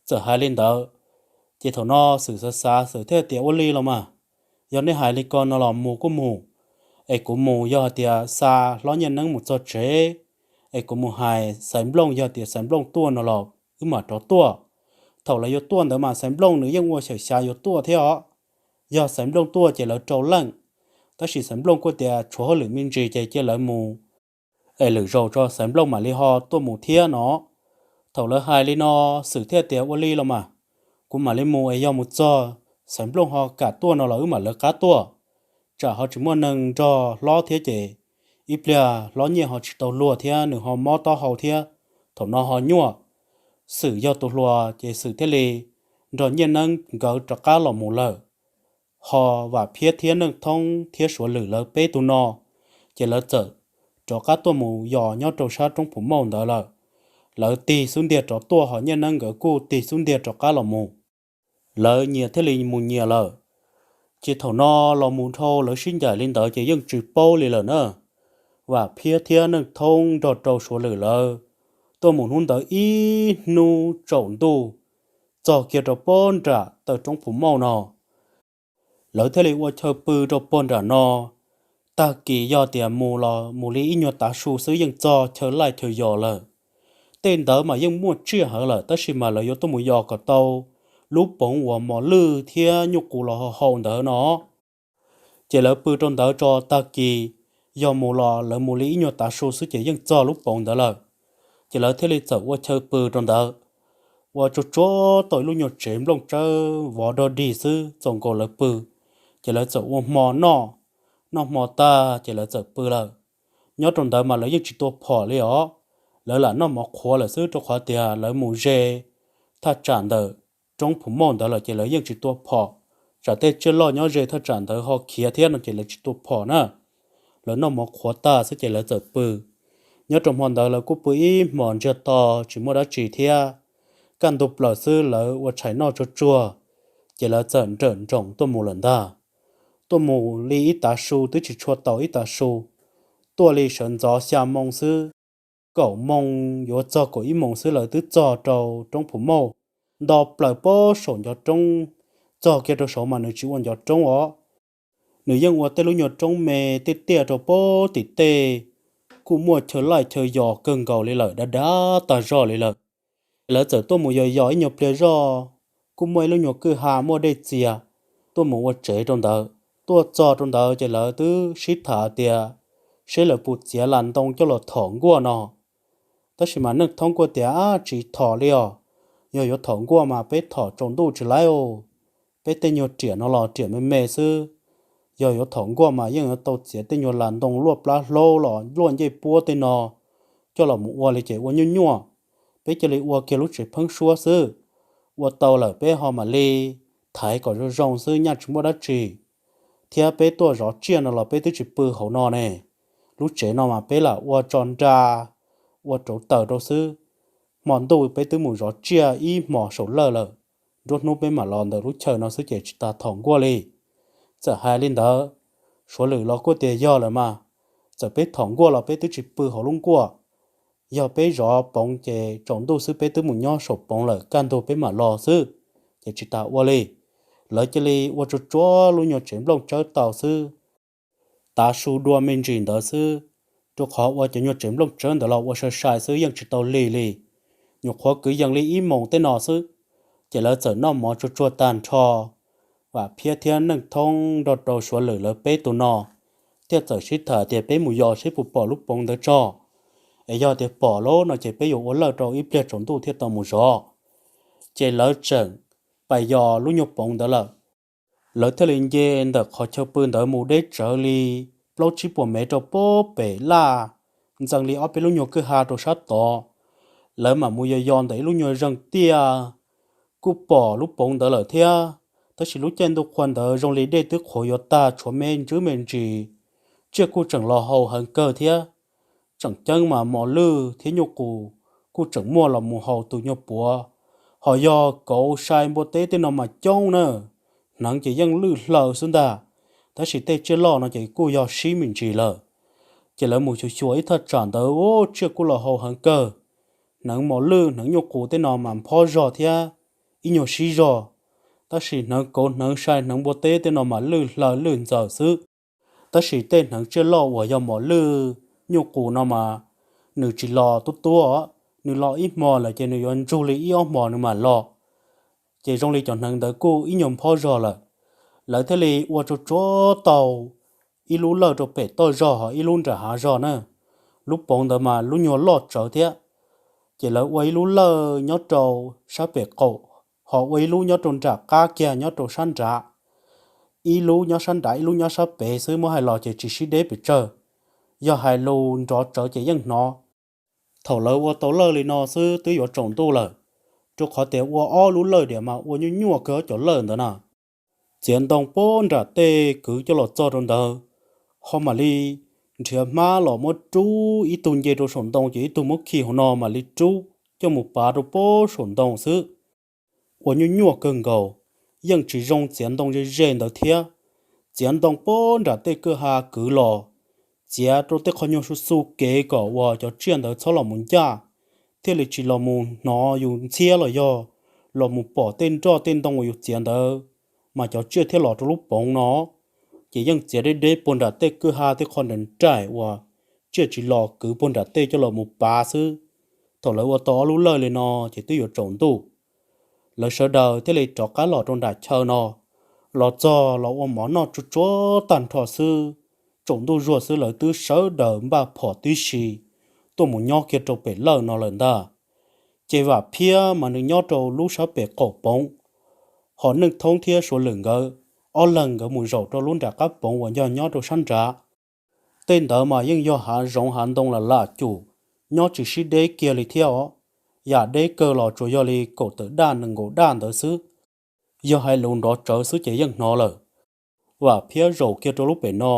Txawm hais li ntawd, ces thaum no Xwm xav xav Xwm thiaj tias ua li los mas, yog nej hais li ko no los mus kuj mus, es kuv mus yog hais tias xa hlob Nyiaj Neeb mus txog tsev, es kuv mus hais Xaiv Nplooj yog tias Xaiv Nplooj tuaj no los wb mam rov tuaj. Thaum lawv yuav tuaj ntawd mas Xaiv Nplooj nws yeej ua xyem xyav yuav tuaj thiab os. Yog Xaiv Nplooj tuaj ces lawv rau leej, tab sis Xaiv Nplooj kuj tias tshuav hauj lwm me ntsis ces cia lawv mus, es lwm zaus tso Xaiv Nplooj mam li ho tuaj mus thiab no. Thaum lawv hais li no, Xwm thiaj tias ua li los mas, kuv mam li mus es yog mus txog Xaiv Nplooj ho kam tuaj no los wb mam lawv qab tuaj, tsam ho tsis muaj neeg nrog hlob thiab ces ib pliag hlob Nyiaj ho tsis tau luag thiab nws ho mob taub hau thiab, thaum no ho nyuaj. Xwm yog tus hluas ces Xwm thiaj li nrog Nyiaj Neeb nkawd rov qab los mus lawm. Ho Vam Phiab thiab Neej Thoob thiab Suav Lwm lawv peb tug no, ces lawv txawm rov qab tuaj mus yos nyob rau sab roob Phu Mauj ntawd lawm. Lawv tig xub ntiag rov tuaj ho Nyiaj Neeb nkawd kuj tig xub ntiag rov qab los mus. Lawv nyias thiaj li mus nyias lawm. Ces thaum no los mus dhau lawv sib ncaim li ntawd ces yeej tsis paub li lawm na. Vam Phiab thiab Neej Thoob nrog rau Suav Lwm lawv tuaj mus hnub ntawd ib hnub tsaus ntuj, txog kiag rau pob nram taw roob Phu Mauj no. Lawv thiaj li ua chaw pw rau pob nram no. Tag kis yog tias mus los mus li ib nyuag tav su xwb yeej txog chaw laij chaw yos lawm. Tej ntawd mas yeej muaj tsiaj hawv lawm tab sis mas lawv yuav tuaj mus yos kom tau lub poov uas mos lwj thiab nyuj qus los hau hau ntawd no. Ces lawv pw rau ntawd tso tag kis, yog mus los lawv mus li ib nyuag tav su xwb ces yeej txog lub poov ntawd lawm. Ces lawv thiaj li txawm ua chaw pw rau ntawd, ua tsuag tsuag tau ib lub nyuag tsev nplooj tsawb vov dog dig xwb txaus nkaus lawv pw. Ces lawv txawm ua hmo noj, noj hmo tag ces lawv txawm pw lawm. Nyob rau ntawd mas lawv yeej tsis tua phom li os, lawv lam noj mov qhuav lawm xwb rau qhov tias lawv mus ze thaj tsam ntawm roob Phu Mauj ntawd lawm ces lawv yeej tsis tua phom. Tsam tej tsiaj loj nyob ze thaj tsam ntawd ho khiav thiab no ces lawv tsis tua phom na. Lawv noj mov qhuav tag xwb ces lawv txawm pw. Nyob rau hmo ntawd lawv kuj pw ib hmos ntsiag to tsis muaj dab tsi thiab. Kaj ntug plaws xwb lawv ua tshais noj tsuag tsuag, ces lawv txawm nrawm nroos tuaj mus lawm ntag. Tuaj mus li ib tav su twb tsis tshua tau ib tav su, tuaj li sawv ntxov xya moo xwb, kaum moo yuav txog kaum ib moo xwb lawv twb txog rau roob Phu Mauj, nto plaws pob saum ncov roob. Txog kiag rau saud mas nws tsis ua ncov roob os, nws yeej ua tej lub nyuag roob me tiaj tiaj rau pob tim tej, kuj muaj chaw laij chaw yos kawg nkaus li lawm, dav dav tag zog li lawm. Lawv txawm tuaj mus yos yos ib nyuag pliag zoj, kuj muaj ib lub nyuag kwj ha muaj dej txias, tuaj mus ua tsev rau ntawd. Tuaj txog rau ntawd ces lawv twb sib tham tias seb lawv puas txiav las ntoo coj los thom nkuaj no. Tab sis mas Neej Thoob kuj tias, Ab, tsis thom li os, yog yuav thom nkuaj mas peb thom tsaus ntuj tsis laib os, peb tej nyuag riam no los riam me me xwb. Yog yuav thom nkuaj mas yeej yuav tau txiav tej nyuag las ntoo luaj plab hlaub los luaj ncej puab tej no coj los mus ua li ces ua nyuaj nyuaj. Peb cia li ua kiag lub tsev pheeb suab xwb, ua tau lawm peb ho mam li thaiv kom zoo zoo xwb, nyaj tsis muaj dab tsi. Thiab peb tuaj zov tsiaj no los peb twb tsis pw hauv no ne, lub tsev no mas peb lam ua tso nra, ua rauv taws rau xwb. Hmo ntuj peb twb mus zov tsiaj ib hmos saum lawj lawm, nruab hnub peb mam los ntawm lub chaw no xwb ces tsis tas thom nkuaj li. Txawm hais li ntawd, Suav Lwm los kuj tias, Yog lawm mas, txawm peb thom nkuaj los peb twb tsis pw hauv lub nkuaj. Yog peb zov poov ces tsaus ntuj xwb peb twb mus nyob saum poov lawm, kaj ntug peb mam los xwb, ces tsis tas ua li. Lawv cia li ua tsuag tsuag lub nyuag tsev nplooj tsawb tau xwb, tav su dua me ntsis ntawd xwb, rau qhov ua cov nyuag tsev nplooj tsawb ntawd los ua sai sai xwb yeej tsis tau lig li, nyuam qhuav kwv yees li ib moos tej no xwb. Ces lawv txawm noj mov tsuag tsuag tag nrho, Vam Phiab thiab Neej Thoob nrog rau Suav Lwm lawv peb tus no thiaj txawm sib tham tias, Peb mus yos seb puas pom lub poov ntawd tso, es yog tias pom lawm no ces peb yuav ua lawj rau ib pliag tsaus ntuj thiaj tau mus zov. Ces lawv tseem pais yos lub nyuag poov ntawd lawm. Lawv thiaj li nce ntawm qhov chaw pw ntawd mus deb tsawv li plaub tsib puas mev rau pob pem laj, ntxeev li ob peb lub nyuag kwj ha rau sab tod. Lawv mam mus yos yos ntawm ib lub nyuag zeeg tiaj kuj pom lub poov ntawd lawm thiab. Tab sis lub caij ntuj qhua ntawd zoo li dej twb qhuav yuav tag tshuav me ntsis me ntsis, tsiaj kuj tseem los haus heev kawg thiab. Tseem ceeb mas mos lwj thiab nyuj qus kuj tseem muaj los mus haus tus nyuag puav. Ho yog kauv sai npua teb tej no mas coob na, hneev ces yeej lwj hlaws xwb ntag. Tab sis tej tsiaj loj no ces kuj yog sib me ntsis lawm. Ces lawv mus xyuas xyuas ib thaj tsam ntawd tsiaj kuj los haus heev kawg. Hneev mos lwj hneev nyuj qus tej no mas nphob zog thiab ib nyuag sib zog. Tab sis hneev kauv hneev sai hneev npua teb tej no mas lwj hlaws lwj ntxaws xwb. Tab sis tej hneev tsiaj loj uas yog mos lwj nyuj qus no mas nws tsis los tuab tuab, nws los ib hmo lawm ces nws yuav ntsug li ib ob hmo nws mam los. Ces zoo li cov hneev ntawd kuj ib nyuag nphob zog lawm. Lawv thiaj li ua tsuag tsuag tau ib lub lawj rau pem toj zog ho ib lub nram hav zog na. Lub poov ntawd mas lub nyuag loj tsawv thiab. Ces lawv ua ib lub lawj nyob rau sab pem qaum, ho ua ib lub nyob rau nram qab kiag nyob rau sab nrad. Ib lub nyob sab nrad ib lub nyob sab pem xwb, muab hais los ces tsis sib deb pes tsawg. Yog hais lus nrov tsawv ces yeej hnov. Thaum lawv ua tau lawj li no xwb twb yuav tsaus ntuj lawm, rau qhov tias ua ob lub lawj diam mas ua nyuaj nyuaj kawg cov lawj ntawd na. Txiav ntoo puag nram tej kwv coj los txog rau ntawd, ho mam li nrhiav hmab los muab rub, ib tug nce rau saum ntoo ces ib tug muab khi hauv no mam li rub coj mus pav rau puag saum ntoo xwb. Ua nyuaj nyuaj kawg nkaus, yeej tsis zoo txiav ntoo ze ze ntawd thiab. Txiav ntoo puag nram tej kwj ha kwv los, txiav rau tej qhov nyuag su su kev kom uas cov tsiaj ntawd txhob los mus ncaj, thiaj li tsis los mus hnov yus ntxhiab los yog los mus pom tej nroj tej ntoo uas yus txiav ntawd, mas cov tsiaj thiaj los rau lub poov no. Ces yeej txiav deb deb puag nram tej kwj ha tej qhov nram nraim uas tsiaj tsis los, kwv puag nram tej coj los mus pav xwb. Thaum lawv ua tau ob lub lawj li no ces twb yuav tsaus ntuj. Lawv sawv daws thiaj li rov qab los rau nram chaw no, los txog los ua mov noj tsuag tsuag tag nrho xwb, tsaus ntuj zuag xwb lawv twb sawv daws npaj phom tib si tuaj mus nyob kiag rau pem lawj no lawm ntag. Ces Vam Phiab mas nws nyob rau lub sab pem qaum poov, ho Neej Thoob thiab Suav Lwm nkawd ob leeg nkawd mus zaum rau lub nram qab poov uas yog nyob rau sab nrad. Tej ntawd mas yeej yog hav zoov hav ntoo lam lam cum, nyob tsis sib deb kiag li thiab os. Yam deb kawg los tsuas yog li kaum tawm daj nees nkaum daj ntawd xwb. Yog hais lus nrov tsawv xwb ces yeej hnov lawm. Vam Phiab zaum kiag rau lub pem no,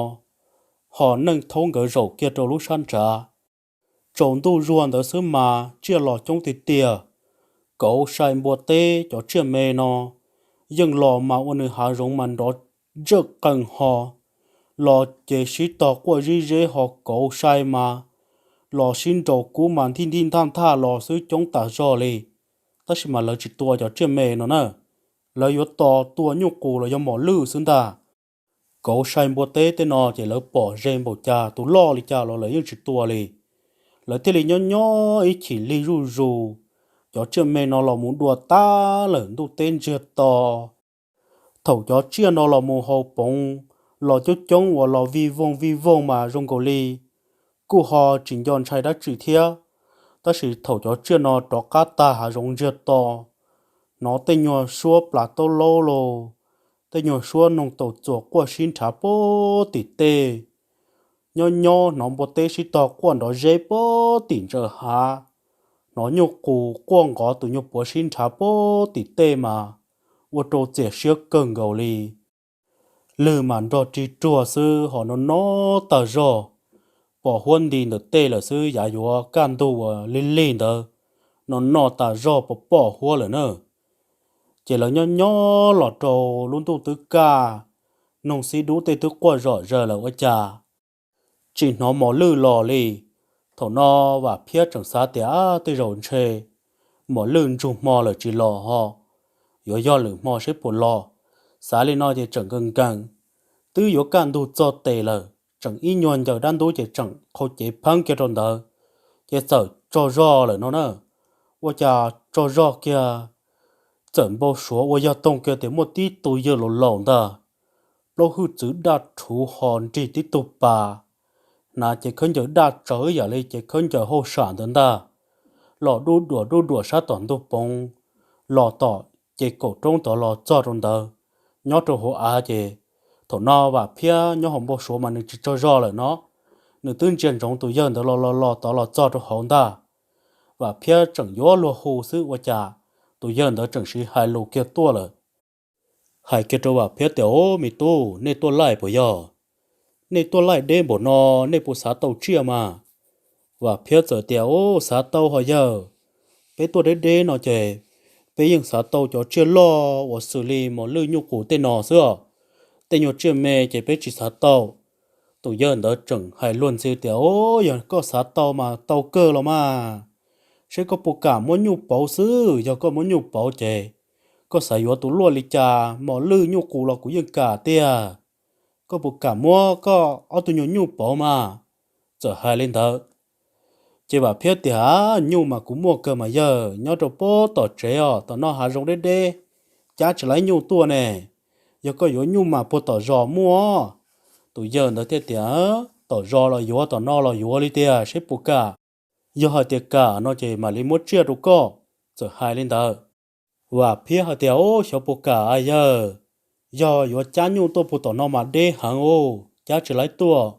ho Neej Thoob nkawd zaum kiag rau lub sab nrad. Tsaus ntuj zuag ntawd xwb mas tsiaj los coob tiag tiag. Kauv sai npua teb cov tsiaj me no yeej los mas ua nws hav zoov mas nrov ntsawj qees ho. Los ces sib tog quaj zib zeb ho kauv sai mas los sib nraus kub mas ntij ntij ntaj ntaj los xwb coob tas zog li. Tab sis mas lawv tsis tua cov tsiaj me no na, lawv yuav tos tua nyuj qus los yog mos lwj xwb ntag. Kauv sai npua teb tej no ces lawv pom ze npaum cas tus loj li cas los lawv yeej tsis tua li. Lawv thiaj li nyob nyob ib chim lig zuj zus, cov tsiaj me no los mus dua tag lawm ntuj teb ntsiag to. Thaum cov tsiaj no los mus haus poov, los coob coob uas los vij voog vij voog mas zoo nkaus li kuj ho tsis nco ntshai dab tsi thiab. Tab sis thaum cov tsiaj no rov qab tag hav zoov ntsiag to, hnov tej nyuag suab plas taub laub los, tej nyuag suab noog taus txuas quaj sib nrhav puag tim tej. Nyob nyob hnov npua teb sib tog quaj nrov zeb puag tim ntsaws hav, hnov nyuj qus quaj nqov tus nyuag puav sib nrhav puag tim tej mas ua rau txias siab kawg nkaus li. Lwg mas nrog rig ruag xwb ho no no tag zog, pom huab nti ntawm tej lawm xwb, yav yuav kaj ntug uas lig lig ntawd no no tas zog pom pom huab lawm na. Ces lawv nyob nyob los rau lub ntuj twb kaj, noog xib dub tej twb quaj zom zaws lawm ua cas tsis hnov mos lwj los li. Thaum no Vam Phiab tseem xav tias tej zaum ntshe mos lwj ntsug hmo lawm tsis los ho, yuav yog lwm hmo seb puas los. Xav li no ces tseem nkees nkees, twb yuav kaj ntug txog tes lawm, tseem ib nyuag ncaws dab ntub ces tseem qhau cev pheeb kiag rau ntawd, ces txawm tsaug zog lawm no na. Ua cas tsaug zog kiag, txawm npau suav ua yog toog kiag tias muaj tib tug yawg laus laus ntag, plaub hwj txwv daj rhuv ho nrig tib tug pas, hnav cev khaub ncaws daj tsawv yam li cev khaub ncaws hauj sam ntawd ntag, los dub duam dub duam sab tom ntug poov, los tom ces kaum roob tod los txog rau ntawd, nyob rau hauv av ces. Thaum no Vam Phiab nyob hauv npau suav mas nws tsis tsaug zog lawm no, nws twb ntsia ntsoov tus yawg ntawd los los los tod los txog rau hauv ntag. Vam Phiab tseem yuav luag hu xwb ua cas Tus yawg ntawd tseem siv hais lus kiag tuaj lawm, hais kiag rau Vam Phiab tias, Au, me tub, nej tuaj laij puas yog? Nej tuaj laij deb npaum no, nej puas xav tau tsiaj mas? Vam Phiab txawm tias, Au, xav tau hos yawg. Peb tuaj deb deb no ces peb yeej xav tau cov tsiaj loj uas xws li mos lwj nyuj qus tej no xwb os. Tej nyuag tsiaj me ces peb tsis xav tau. Tus yawg ntawd tseem hais luag ntxhi tias, Au, yog koj xav tau mas tau kawg los mas. Seb koj puas kam muab nyuj pauv xwb, yog koj muab nyuj pauv ces koj xav yuav tus luaj li cas, mos lwj nyuj qus los kuv yeej kam tiag. Koj puas kam muab koj ob tug nyuag nyuj pauv mas? Txawm hais li ntawd, ces Vam Phiab tias, Nyuj mas kuv muaj kawg mas yawg, nyob rau pem tom tsev os, tom no hav zoov deb deb, cab tsis laib nyuj tuaj ne. Yog koj yuav nyuj mas puag tom zos muaj. Tus yawg ntawd thiaj tias, Tom zos los yuav, tom no los yuav li tiag, seb puas kam. Yog hais tias kam no ces mam li muab tsiaj rau koj. Txawm hais li ntawd, Vam Phiab hais tias, Au, xyov puas kam a yawg, yog yuav cab nyuj tuaj puag tom no mas deb heev, cab tsis laib tuaj.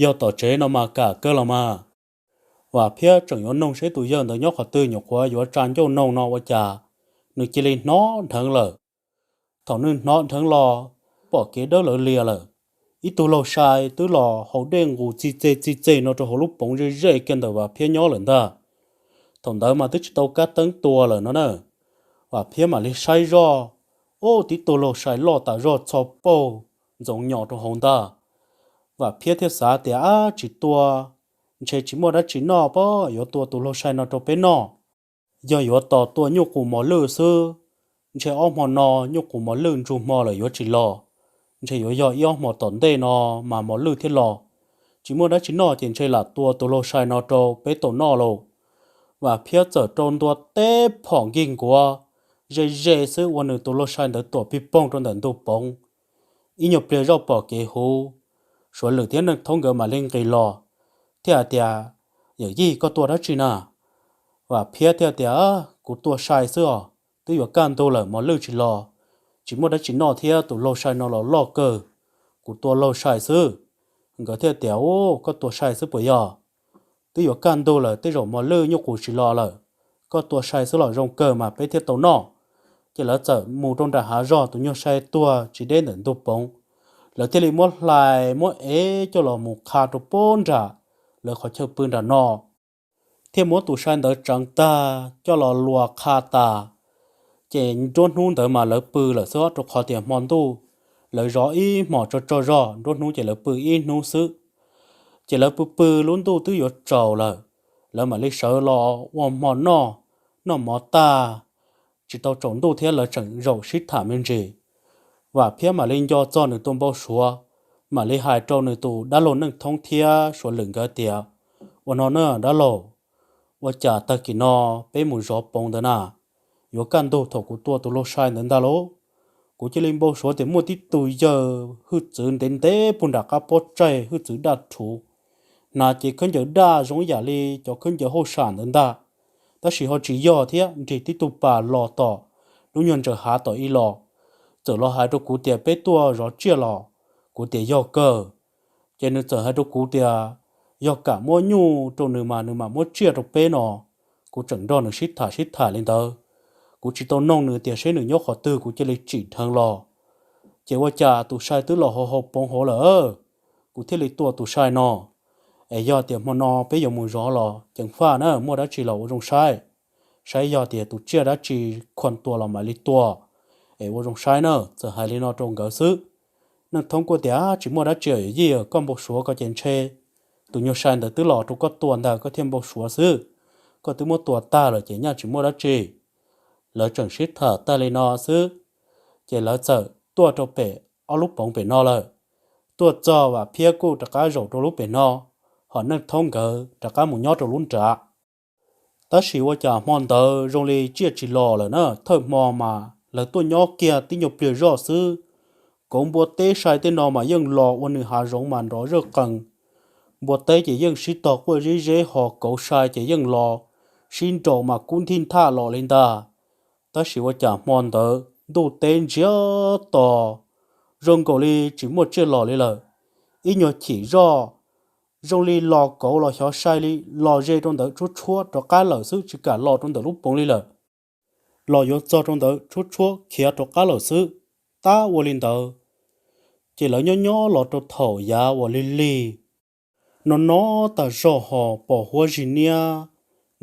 Yog tom tsev no mas kam kawg los mas. Vam Phiab tseem yuav noog seb tus yawg ntawd nyob qhov twg, nyuam qhuav yuav tsa ncauj noog no ua cas nws cia li hnov dheev lawm. Thaum nws hnov dheev los, pom kev dawb lawv lias lawm, ib tug laug sai twb los haus dej nqus txi txeg txi txeg no rau hauv lub poov ze ze kiag ntawm Vam Phiab nyob lawm ntag. Thaum ntawd mas twb tsis tau kab teeb tua lawm no na. Vam Phiab mam li saib zoj, ub, tib tug laug sai loj tas zog txho paug ntxoov nyos rau hauv ntag. Vam Phiab thiaj xav tias, Ab, tsis tua, ntshe tsis muaj dab tsi noj pob, yuav tua tus laug sai no rau peb noj. Yog yuav tos tua nyuj qus mos lwj xwb, ntshe ob hmo no nyuj qus mos lwj ntsug hmo lawm yuav tsis los. Ntshe yuav yog ib ob hmo tom ntej no mas mos lwj thiaj los. Tsis muaj dab tsi noj ces ntshe lam tua tus laug sai no rau peb tau noj lauj. Vam Phiab txawm rau ntua teb phom nkig nkuav ze ze xwb, ua nws tus laug sai ntawd tuam pig poog rau ntawm ntug poov. Ib nyuag pliag zoj pom kev huv, Suav Lwm thiab Neej Thoob nkawd mam li nqis los thiab hais tias, Yawm yij, koj tua dab tsi na? Vam Phiab thiaj tias, Kuv tua sai xwb os, twb yuav kaj ntug lawm mos lwj tsis los, tsis muaj dab tsi noj thiab tus laug sai no los loj kawg, kuv tua laug sai xwb. Nkawd thiaj tias, Ub, koj tua sai xwb puas yog? Twb yuav kaj ntug lawm, tej zaum mos lwj nyuj qus tsis los lawm, koj tua sai xwb los zoo kawg mas peb thiaj tau noj. Ces lawv txawm mus rau nram hav zog, tus nyuag sai tuag tsis deb ntawm ntug poov, lawv thiaj li muab hlais muab ev coj los mus qha rau pem nram lawv qhov chaw pw nram no, thiaj muab tus sai ntawd tseev tag coj los luas qha tas. Ces nruab hnub ntawd mas lawv pw lawm xwb, rau qhov tias hmo ntuj lawv zov ib hmos tsaug tsaug zog, nruab hnub ces lawv pw ib hnub xwb. Ces lawv pw pw lub ntuj twb yuav tsaus lawm, lawv mam li sawv los ua hmo noj, noj mov tag, tsis tau tsaus ntuj thiab lawv tseem zaum sib tham me ntsis. Vam Phiab mam li nco txog nws tus npau suav, mam li hais rau nws tus dab laug Neej Thoob thiab Suav Lwm nkawd tias, Ua no na dab laug, ua cas tag kis no peb mus zov poov ntawd na, yuav kaj ntug thaum kuv tua tus laug sai ntawd ntag lauj, kuv cia li npau suav tias muaj tib tug yawg hwj txwv ntev ntev puag nram qab pob tsaig, hwj txwv daj rhuv, hnav cev khaub ncaws daj zoo ib yam li cov khaub ncaws hauj sam ntawd ntag, tab sis ho tsis yog thiab, nrig tib tug pas los tom lub nyuag ntsaws hav tom ib los. Txawm los hais rau kuv tias peb tuaj zov tsiaj los, kuv tias yog kawg. Ces nws txawm hais rau kuv tias yog kam muab nyuj rau nws mas nws mam muab tsiaj rau peb no. Kuv tseem nrog nws sib tham sib tham li ntawd, kuv tsis tau noog nws tias seb nws nyob qhov twg, kuv cia li tsim dheev los. Ces ua cas tus sai twb los hauv hauv poov hauv lawm, kuv thiaj li tua tus sai no. Es yog tias hmo no peb yuav mus zov los ceev faj na, muaj dab tsi los ua zoo saib, saib yog tias tus tsiaj dab tsi khuam tua los mam li tua, es ua zoo saib na. Txawm hais li no rau nkawd xwb, Neej Thoob kuj tias, Tsis muaj dab tsi yawm yij, koj npau suav ko ces ntshe tus nyuag sai ntawd twb los rau koj tua ntag, koj thiaj npau suav xwb. Koj twb muab tua tag lawm ces nyaj tsis muaj dab tsi. Lawv tseem sib tham tag li no xwb, ces lawv txawm tuaj rau pem ob lub poov pem no lawm. Tuaj txog Vam Phiab kuj rov qab zaum rau lub pem no, hos Neej Thoob nkawd rov qab mus nyob rau lub nrad. Tab sis ua cas hmo ntawd zoo li tsiaj tsis los lawm na, thawj hmo mas lawv tuaj nyob kiag tib nyuag pliag zoj xwb, kauv npua teb sai tej no mas yeej los ua nws hav zoov mas nrov zawj qees. Npua teb ces yeej sib tog quaj zeb zeb, hos kauv sai ces yeej los sib nraus mas kub nthij nthaj los li ntag. Tab sis ua cas hmo ntawd ntuj teb ntsiag to, zoo nkaus li tsis muaj tsiaj los li lawm. Ib nyuag chim zoj, zoo li los kauv los xyov sai li los ze rau ntawd tshuab tshuab rov qab lawm xwb, tsis kam los rau ntawm lub poov li lawm. los yuav txog rau ntawd tshuab tshuab khiav rov qab lawm xwb. Tab ua li ntawd, ces lawv nyob nyob los rau thaum yav uas lig lig no no tas zog ho pos huab zig niab,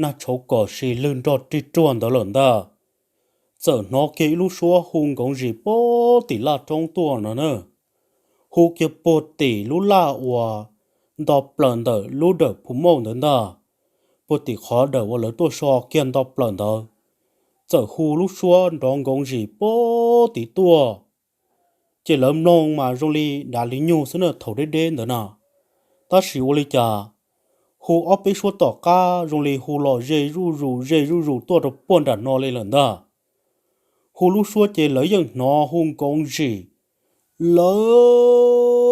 nag tshauv kom si lwg nrog rig ruag ntawd lawm ntag, txawm hnov kiag ib lub suab hu nkoov zim puag tim laj roob tuaj no na. Hu kiag puag tim lub laj uas nto plaws ntawm lub dawm phu mauj ntawd ntag, puag tim qhov dawm uas lawv tuaj so kiag nto plaws ntawd, txawm hu lub suab nrov nkoov zim puag tim tuaj. Ces lawv mloog mas zoo li dav li nyug xwb na thaum deb deb ntawd na. Tab sis ua li cas hu ob peb suab tom qab zoo li hu los ze zuj zus ze zuj zus tuaj rau puag nram no li lawm ntag. Hu lub suab ces lawv yeej hnov hu nkoov zim, lawv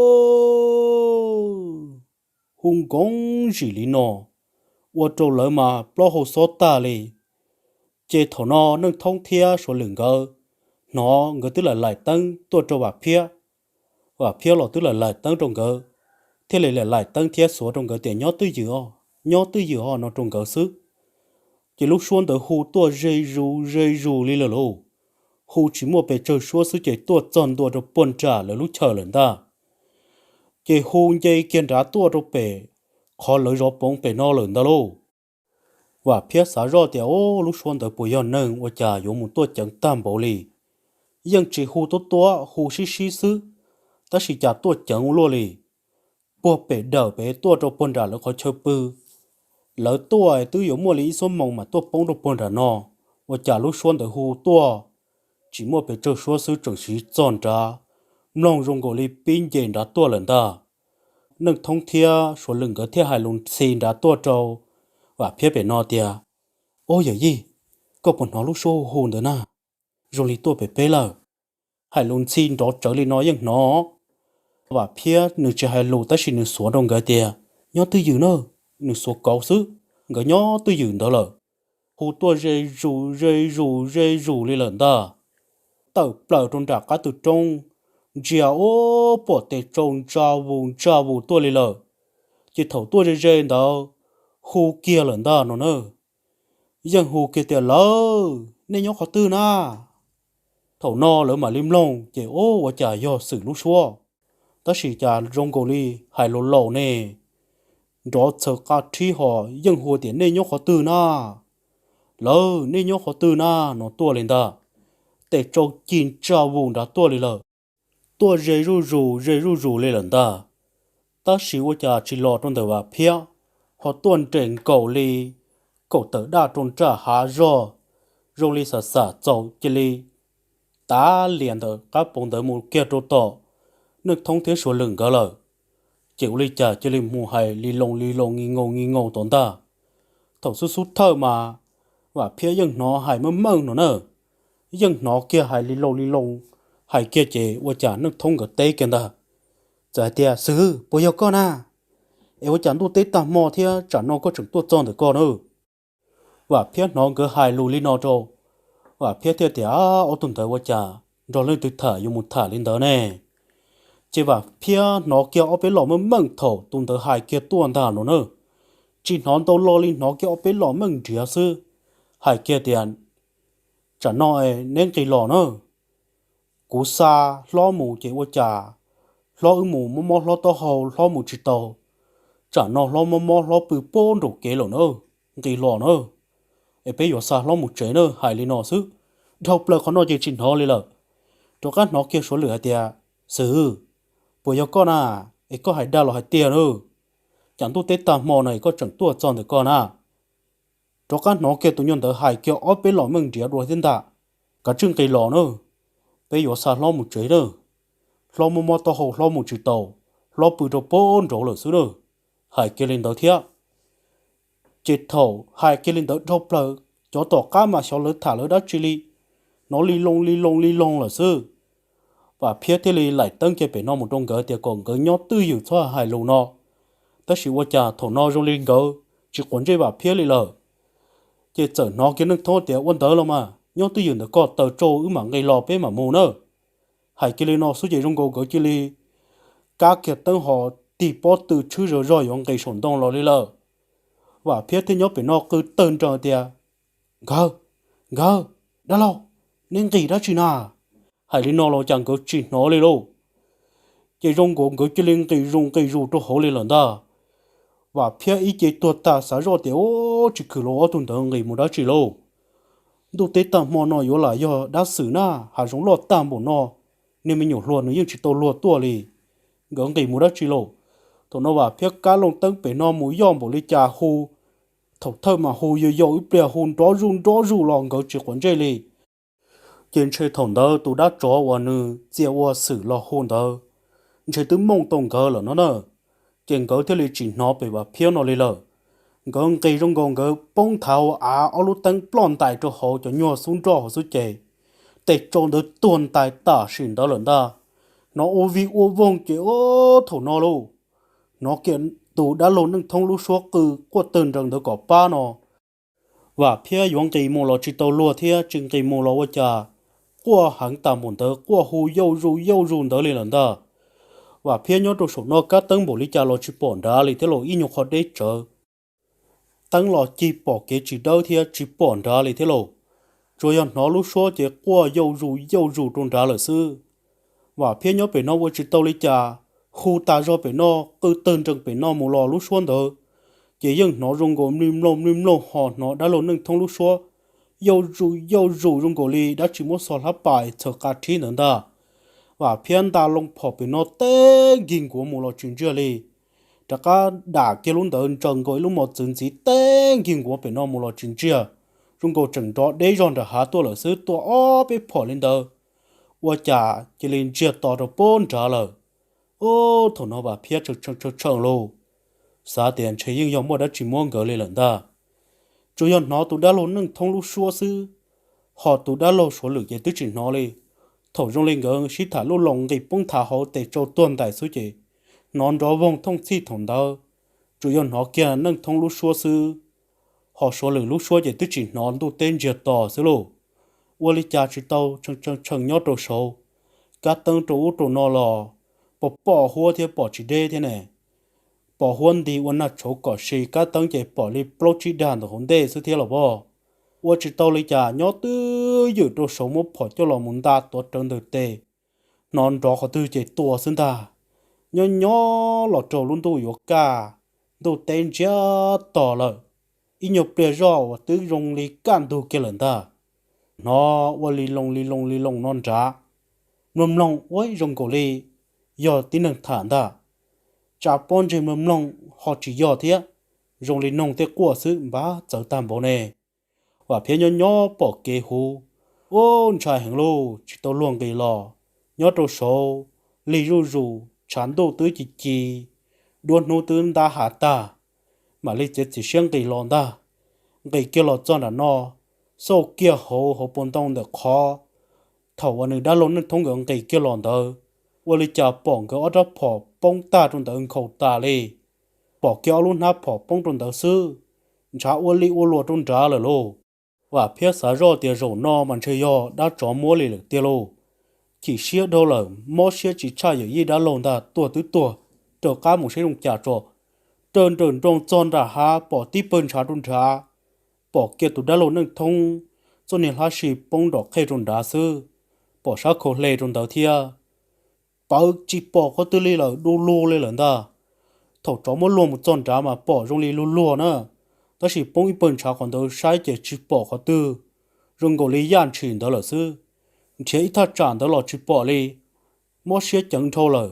hu nkoov zim li no, ua rau lawv mas plaub hau xob tag li. Ces thaum no Neej Thoob thiab Suav Lwm nkawd hnov nkawd twb lam laim teeb tuaj rau Vam Phiab, Vam Phiab los twb lam laim teeb rau nkawd, thiaj li lam laim teeb thiab xuav rau nkawd tias nyob twj ywm os, nyob twj ywm os no rau nkawd xwb. Ces lub suab ntawd hu tuaj ze zus ze zus li lawm lauj, hu tsis muaj pes tsawg suab xwb ces tuaj txog ntua rau puag nram lawv lub chaw lawm ntag. Ces hu nce kiag nrad tuaj rau pem qhov lawv zov poov pem no lawm ntag lauj. Vam Phiab xav zoj tias, Ub, lub suab ntawd puas yog neeg ua cas yuav mus tuaj ceev tag npaum li? Yeej tsis hu tuab tuab, hu sib sib xwb, tab sis cas tuaj ceev ua luaj li. Puag pem dawm pem tuaj rau puag nram lawv qhov chaw pw, lawv tuaj twb yuav muaj li ib xuab moos mas tuaj poob rau puag nram no, ua cas lub suab ntawd hu tuaj tsis muaj pes tsawg suab xwb tseem siv txog nrad, mloog zoo nkaus li pib nce nrad tuaj lawm ntag. Neej Thoob thiab Suav Lwm nkawd thiaj hais lus ntxhi nrad tuaj rau Vam Phiab pem no tias, Ub yawm yij, koj puas hnov lub suab hu hu ntawd na? Zoo li tuaj pem peb lawm. Hais lus ntxhi nrov tsawv li no yeej hnov. Vam Phiab nws tsis hais lus tab sis nws xuav rau nkawd tias, Nyob twj ywm na, nws xuav kauv xwb, nkawd nyob twj ywm ntawd lawm. Hu tuaj ze zus ze zus ze zus li lawm ntag. Tawm plaws rau nram qab tw roob, ntsia ub pom tes tsau ntsa vus ntsa vus tuaj li lawm. Ces thaum tuaj ze ze ntawd, hu kiag lawm ntag no na. Yeej hu kiag tias, Lawv, nej nyob qhov twg na? Thaum no lawv mam li mloog ces ub ua cas yog Xwm lub suab, tab sis cas zoo nkaus li hais laus laus ne, nrov txhaws qa rhib ho yeej hu tias, Nej nyob qhov twg na? Lawv, nej nyob qhov twg na? No tuaj li ntag. Tes tsau ci ntsa vus nrad tuaj li lawm. Tuaj ze zuj zus ze zuj zus li lawm ntag. Tab sis ua cas tsis los rau ntawm Vam Phiab, ho tuaj nres nkaus li kaum tawm daj rau nram hav zog, zoo li xam xam txaus cia li tav lias ntawm qab poov ntawd mus kiag rau tom Neej Thoob thiab Suav Lwm nkawd lawm. Ces ua li cas cia li mus hais li loo li loo nki nkaus nki nkaus tom ntag. Thaum xub xub thawj mas Vam Phiab yeej hnov hais meej meej no na, yeej hnov kiag hais li loo li loo, hais kiag ces ua cas Neej Thoob nkawd teb kiag ntag, txawm hais tias, Xwm, puas yog koj na? Es ua cas ntuj teb tag hmo thiab tsam no koj tseem tuaj txog ntawm koj na? Vam Phiab hnov nkawd hais lus li no rau, Vam Phiab thiaj tias, Ob tug ntawd ua cas nrog leej twg tham yuav mus tham li ntawd ne? Ces Vam Phiab hnov kiag ob peb los meej meej thaum tus ntawd hais kiag tuaj ntag no na. Tsis hnov ntau lo li, hnov kiag ob peb los meej nrhiav xwb, hais kiag tias, Tsam no neb nqis los na, kuv xa hlob mus ces ua cas hlob wb mus mob mob hlob taub hau hlob mus tsis tau. Tsam no hlob mob mob hlob pw puag nraum kev lawm na, nqis los na, es peb yuav xa hlob mus tsev na. Hais li no xwb, dhau plaws qhov no ces tsis hnov li lawm. Rov qab hnov kiag Suav Lwm hais tias, Xwm, puas yog koj na? Es koj hais dag los hais tiag na? Cas ntuj teb tag hmo no es koj tseem tuaj txog ntawm koj na? Rov qab hnov kiag tus nyuag ntawd hais kiag ob peb los meej nrhiav dua thiab ntag, Kav tsij nqis los na, peb yuav xa hlob mus tsev na. Hlob mob mob taub hau hlob mus tsis tau, hlob pw rau puag nraud lawm xwb na. Hais kiag li ntawd thiab. Ces thaum hais kiag li ntawd dhau plaws, cov tom qab mas xyov lawv tham lawv dab tsi li, hnov li loo li loo li loo lawm xwb. Vam Phiab thiaj li laim teeb kiag pem no mus rau nkawd tias kom nkawd nyob twj ywm txhob hais lus no. Tab sis ua cas thaum no zoo li nkawd tsis quav ntsej Vam Phiab li lawm. Ces txawm hnov kiag Neej Thoob tias, Ua ntawd los mas nyob twj ywm ntawm koj, taws tsau wb mam nqis los peb mam mus na. Hais kiag li no xwb ces zoo nkaus nkawd cia li kab kiag teeb ho tig pob tw tshwb zog zog yuav nqis saum ntoo los li lawm. Vam Phiab thiaj nyob pem no qw tawg nroo tias, Nkawd, nkawd, Dab laug, neb nqis dab tsi na? Hais li no los cas nkawd tsis hnov li lauj. Ces zoo nkaus nkawd cia li nqis zus nqis zus rau hauv li lawm ntag. Vam Phiab ib ce tuag tas xav zoj tias, Ub, tsis khwm los ob tug ntawd nqis mus dab tsi lauj? Ntuj teb tag hmo no yuav lam yog dab xwm na, hav zoov loj tag npaum no, niag me nyuam hluas nws yeej tsis tau luag tuaj li. Nkawd nqis mus dab tsi lauj? Thaum no Vam Phiab kab loo teeb pem no mus yoj npaum li cas hu, thaum thawj mas hu yau yau ib pliag hu nrov zuj nrov zuj los nkawd tsis quav ntsej li. Ces ntshe thaum ntawd tus dab tsov uas nws txia ua xwm los hu ntawd ntshe twb mooj tau nkawd lawm no na, ces nkawd thiaj li tsis hnov pem Vam Phiab no li lawm. Nkawd nqis zoo nkaus nkawd poob nthav ua av, ob lub teeb ploj ntais rau hauv cov nyuag xub nroj hauv xwb ces tes tsau ntawd tuag ntais tam sim ntawd lawm ntag. Hnov ua vij ua voog ces ub thaum no lauj, hnov kiag tus dab laug Neej Thoob lub suab qw quaj tawg nrees ntawd kom pab no. Vam Phiab yuav nqis mus los tsis tau luag thiab, tsis nqis mus los ua cas quaj heev tas npaum ntawd, quaj hu yauj zuj yauj zuj ntawd li lawm ntag. Vam Phiab nyob rau saum no kab teeb npaum li cas los tsis pom nrad li thiab lauj, ib nyuag qhov deb tsawv. Teeb los cig pom kev tsis dawb thiab tsis pom nrad li thiab lauj. Tsuas yog hnov lub suab ces quaj yauj zuj yauj zuj rau nrad lawm xwb. Vam Phiab nyob pem no ua tsis tau li cas, hu tas zog pem no, qw tawg nrees pem no mus los lub suab ntawd ces yeej hnov zoo nkaus mlig mloog mlig mloog ho hnov dab laug Neej Thoob lub suab yauj zuj yauj zuj zoo nkaus li dab tsi muab xo hlab pais txhaws qa rhib ntawd ntag. Vam Phiab nta loo phom pem no teb nkig nkuav mus los tsis ntsiag li. Rov qab dam kiag lub ntawd ntsaws nkaus ib lub mos txwv ntxiv teb nkig nkuav pem no mus los tsis ntsiag, zoo nkaus tseem nrov deb zog nram hav tuaj lawm xwb, tua ob peb phom li ntawd ua cas cia li ntsiag to rau pem nrad lawm. Ub, thaum no Vam Phiab tshee tshee lauj, xav tias ntshe yeej yog muaj dab tsi muab nkawd li lawm ntag. Tsuas yog hnov tus dab laug Neej Thoob lub suab xwb, ho tus dab laug Suav Lwm ces twb tsis hnov li. Thaum zoo li nkawd sib tham lub loo nqis poob nthav hauv tes tsau tuag ntais xwb ces hnov nrov voog thooj txhij thaum ntawd. Tsuas yog hnov kiag Neej Thoob lub suab xwb, ho Suav Lwm lub suab ces twb tsis hnov, ntuj teb ntsiag to xwb lauj. Ua li cas tsis tau, tshee tshee nyob rau saud, kab teeb rau ub rau no los pom pom huab thiab pom tsis deb thiab ne. Pom huab nti ua nag tshauv kom si, kab teeb ces pom li plaub tsib dag ntawm hauv ntej xwb thiab los pom. Ua tsis tau li cas, nyob twb ywm rau saud muab phom coj los mus nta tuav rawv ntawm tes, hnov nrov qhov twg ces tua xwb ntag. Nyob nyob los raug lub ntuj yuav kaj, ntuj teb ntsiag to lawm, ib nyuag pliag zoj uas twb zoo li kaj ntug kiag lawm ntag. Hnov ua li loo li loo li loo no nrad, mloog mloog ua zoo nkaus li yog tib neeg tham ntag. Tsa pob ntseg mloog mloog ho tsis yog thiab, zoo li noog tej quaj xwb, npab txawv tag npaum ne. Vam Phiab nyob nyob pom kev huv, ub, ntshai heev lauj, tsis tau luag nqis los. Nyob rau saud lig zuj zus, tshav ntuj twb ci ci, duab hnub twb ntab hav tag, mam li txiav txim siab nqis los ntag. Nqis kiag los txog nram no, xauj kiag hauv hauv paus ntoo ntawm qhov thaum uas nws dab laug Neej Thoob nkawd nqis kiag los ntawd, ua li cas pom nkawd ob rab phom poob tag rau ntawd nkhaus tas li. Pom kiag ob lub hnab phom poob rau ntawd xwb, ntshav ua li ua luas rau nrad lawm lauj. Vam Phiab xav zoj tias zaum no mas ntshe yog dab tsov muab li lawm tiag lauj. Chim siab dhau lawm, mob siab tsis tshaj yawm yij dab laug ntag, tuag twb tuag, raws qab mus saib zoo cas tso. Raws nrawm nroos txog nram hav pom tib pawg ntshav rau nrad, pom kiag tus dab laug Neej Thoob txoj niag hlab si poob nrom qhej rau nrad xwb, pom sab khau hle rau ntawd thiab. Pawv tsis pom qhov twg li lawm, du lug li lawm ntag. Thaum tsov muab luag mus txog nrad mas pom zoo li luag luag na, tab sis poob ib pawg ntshav qhov ntawd saib ces tsis pom qhov twg, zoo nkaus li yaj ntshis ntawd lawm xwb. Nrhiav ib thaj tsam ntawd los tsis pom li, mob siab ceev dhau lawm,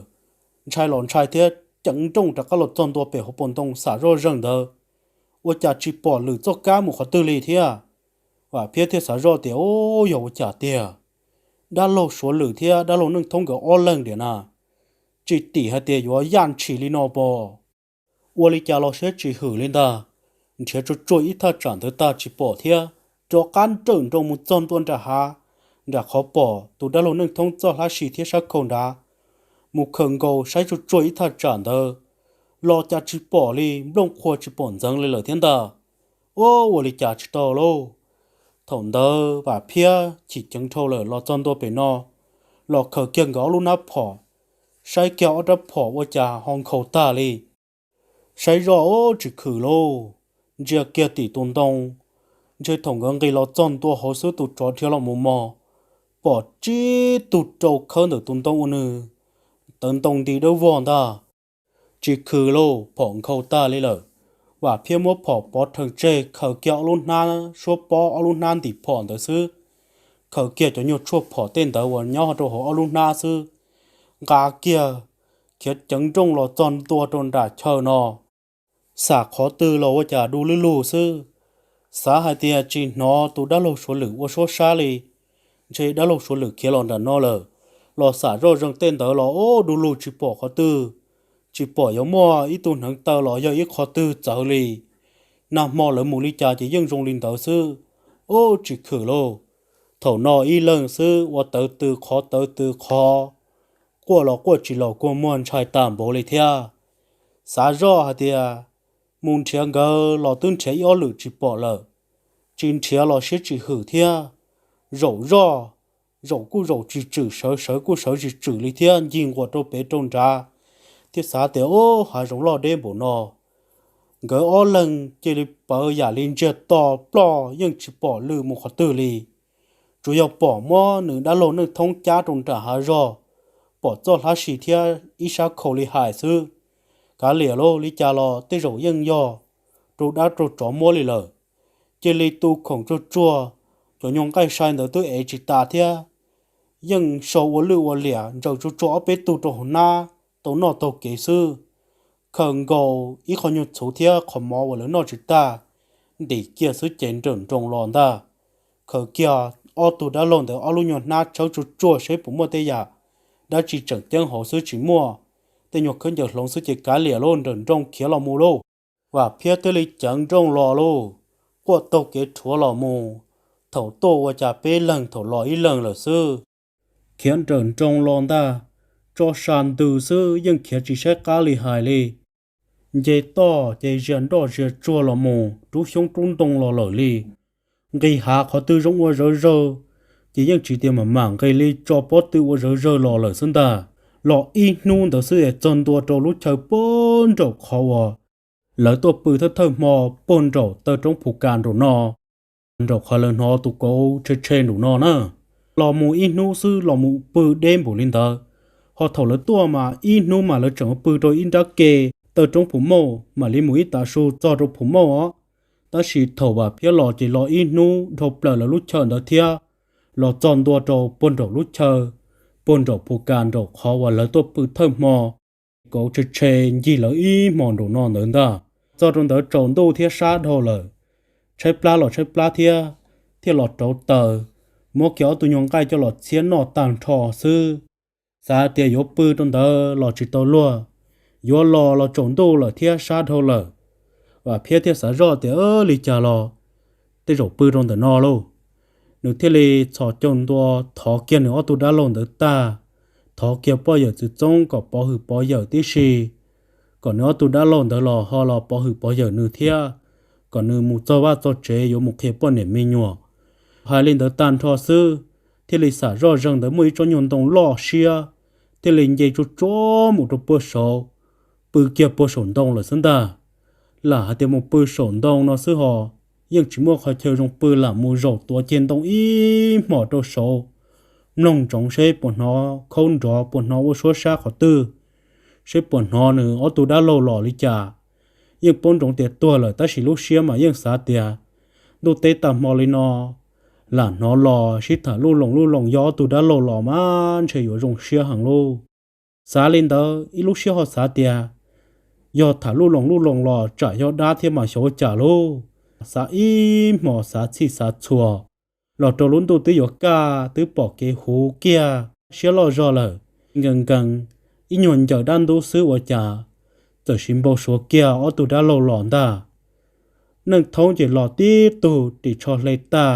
ntshai los ntshai thiab ceev nrooj rov qab los txog ntua pem hauv paus ntoo xam zoj zeeg ntawd, ua cas tsis pom Lwm txoj kab mus qhov twg li thiab. Vam Phiab thiaj xav zoj tias, Ub, yog ua cas tiag, dab laug Suav Lwm thiab dab laug Neej Thoob nkawd ob leeg diam na, tsis tim hais tias yuav yaj ntshis li no pom. Ua li cas los siab tsis hwm li ntag, nrhiav tsuag tsuag ib thaj tsam ntawd tag tsis pom thiab, rov qab nrawm nroos mus txog ntua nram hav, nram qhov pom tus dab laug Neej Thoob txoj hlab si thiab sab khau nrad, mus khaws nkaus saib tsuag tsuag ib thaj tsam ntawd los cas tsis pom li, nplooj qhuav tsis pom ntxeev li lawm thiab ntag. Ub, ua li cas tsis tau lauj. Thaum ntawd Vam Phiab chim ceev dhau lawm los txog ntua pem no, los khaws kiag nkawd ob lub hnab phom, saib kiag ob rab phom ua cas ho nkhaus tag li. Saib zoj ub tsis khwm lauj, ntsia kiag tim tus ntoo, Ntshe thaum nkawd nqis los txog ntua hauv xwb tus tsov dhia los mus mos, pom tsib tug rau khawb ntawm tus ntoo uas nws tawv ntoo nti dawb vog ntag. Tsis khwm lauj, phom nkhaus tag li lawm. Vam Phiab muab phom pov rhees tseg, khaws kiag ob lub hnab suab pob, ob lub hnab ntim phom ntawd xwb, khaws kiag cov nyuag tshuaj phom tej ntawd uas nyob rau hauv ob lub hnab xwb, nqa kiag khiav ceev nrooj los txog ntua rau nram chaw no. Xam qhov twg los ua cas du lug lug xwb. Xav hais tias tsis hnov tus dab laug Suav Lwm ua suab sab li, ntshe dab laug Suav Lwm khiav los nram no lawm. Los xam zoj zeeg tej ntawd los ua du lug tsis pom qhov twg, tsis pom yuav muaj ib tug hneev taw los yog ib qho twg txawv li. Nag hmo lawv mus li cas ces yeej zoo li ntawd xwb. Ub, tsis khwm lauj, thaum no ib leeg xwb ua tawv tw qhov tawv tw qhov, quaj los quaj tsis laus kua muag ntshai tag npaum li thiab. Xav zoj hais tias mus nrhiav nkawd los twb nrhiav ib ob lwm tsis pom lawm, tsis nrhiav los siab tsis hwm thiab. Zaum zoj, zaum kuj zaum tsis tswm, sawv sawv kuj sawv tsis tswm li thiab, ncig nquas rau pem rau nrad, thiab xav tias ub, hav zoov loj deb npaum no. Nkawd ob leeg cia li pawv yam li ntsiag to ploj, yeej tsis pom lwm mus qhov twg li. Tsuas yog pom muab nws dab laug Neej Thoob cab rau nram hav zog, pom txoj hlab si thiab ib sab khau li hais xwb. Kav liam lauj, li cas los tej zaum yeej yog rau dab rau tsov muab li lawm. Cia li tu khoom tsuag tsuag, cov nyuag nqaij sai ntawd twb ev tsis tas thiab, yeej sau ua lwj ua liam ntsaws tsuag tsuag ob peb tug rau hauv hnab tau noj taug kev xwb. Khaws nkaus ib qho nyuag txhuv thiab qhov mov uas lawv noj tsis tag, ntim kiag xwb ces nrawm nroos los ntag. Khaws kiag ob tug dab laug ntawd ob lub nyuag hnab tshawb tsuag tsuag seb puas muaj tej yam dab tsi tseem ceeb hauv xwb tsis muaj, tej nyuag khaub ncaws hloov xwb ces kav liam lauj, nrawm nroos khiav los mus lauj. Vam Phiab thiaj li ceev nrooj los lauj, quaj taug kev rhuav los mus. Thaum tuaj ua cas peb leeg, thaum los ib leeg lawm xwb. Khiav nrawm nroos los ntag, tso sa ntws xwb yeej khiav tsis saib qab li hais li. Nce toj ces zias nroj zias tsuag los mus rub xyoob rub ntoo los lawm li. Nqis hav qhov twg zoo ua zawv zawg, ces yeej tsis tias mam mam nqis li, tso pob tw ua zawv zawg los lawm xwb ntag. Los ib hnub ntawd xwb es txog ntua rau lub chaw puag nraum qhov uas lawv tuaj pw thawj thawj hmo, puag nraum taw roob Phu Kas nraum no, nraum qhov lawv hnov tus kauv tshe tshe nraum no na. Los mus ib hnub xwb los mus pw deb npaum li ntawd. Ho thaum lawv tuaj mas ib hnub mas lawv tseem pw rau ib nrab ke taw roob Phu Mauj, mam li mus ib tav su txog rau Phu Mauj os. Tab sis thaum Vam Phiab los ces los ib hnub dhau plaws lawv lub chaw ntawd thiab, los txog ntua rau puag nraum lub chaw, puag nraum Phu Kas nraum qhov uas lawv tuaj pw thawj hmo. Kauv tshe tshe ncig lawv ib hmos nraum no ntawd ntag. Txog rau ntawd tsaus ntuj thiab sab dhau lawm, tshaib plab los tshaib plab thiab, thiaj los rauv taws, muab kiag ob tug nyuag nqaij coj los txhiab noj tag nrho xwb. Xav tias yuav pw rau ntawd los tsis tau luag, yuav los los tsaus ntuj lawm thiab sab dhau lawm. Vam Phiab thiaj xav zoj tias, Li cas los tej zaum pw rau ntawm no lauj. Nws thiaj li txhos caug ntua thov kiag nws ob tug dab laug ntawd tag, thov kiag poj yawm txwv txoob kom pov hwm pov yawm tib si, kom nws ob tug dab laug ntawd los ho los pov hwm pov yawm nws thiab, kom nws mus txog vaj txog tsev yuav mus qhia poj niam me nyuam. Hais li ntawd tag nrho xwb, thiaj li xam zoj zeeg ntawd muaj ib tsob nyuag ntoo loj siab, thiaj li nce tsuag tsuag mus rau puag saud, pw kiag puag saum ntoo lawm xwb ntag. Lam hais tias mus pw saum ntoo no xwb ho, yeej tsis muaj qhov chaw zoo pw, lam mus zaum tuav ceg ntoo ib hmos rau saud, mloog ntsoov seb puas hnov khaub nrov, puas hnov ua suab sab qhov twg, seb puas hnov nws ob tug dab laug los li cas. Yeej paub ntsoov tias tuag lawm tab sis lub siab mas yeej xav tias ntuj teb tag hmo li no, lam hnov los sib tham luj loos luj loos yog ob tug dab laug los mas ntshe yuav zoo siab heev lauj. Xav li ntawd ib lub siab ho xav tias yog tham luj loos luj loos los tsam yog dab thiab mas xyov ua cas lauj. Xav ib hmos xav txhij xav txhua, los rau lub ntuj twb yuav kaj twb pom kev huv kiag, siab loj zog lawm, nkees nkees, ib nyuag ncaws dab ntub xwb ua cas txawm siv npau suav kiag ob tug dab laug los ntag. Neej Thoob ces los tib tug ris tsho hle tag,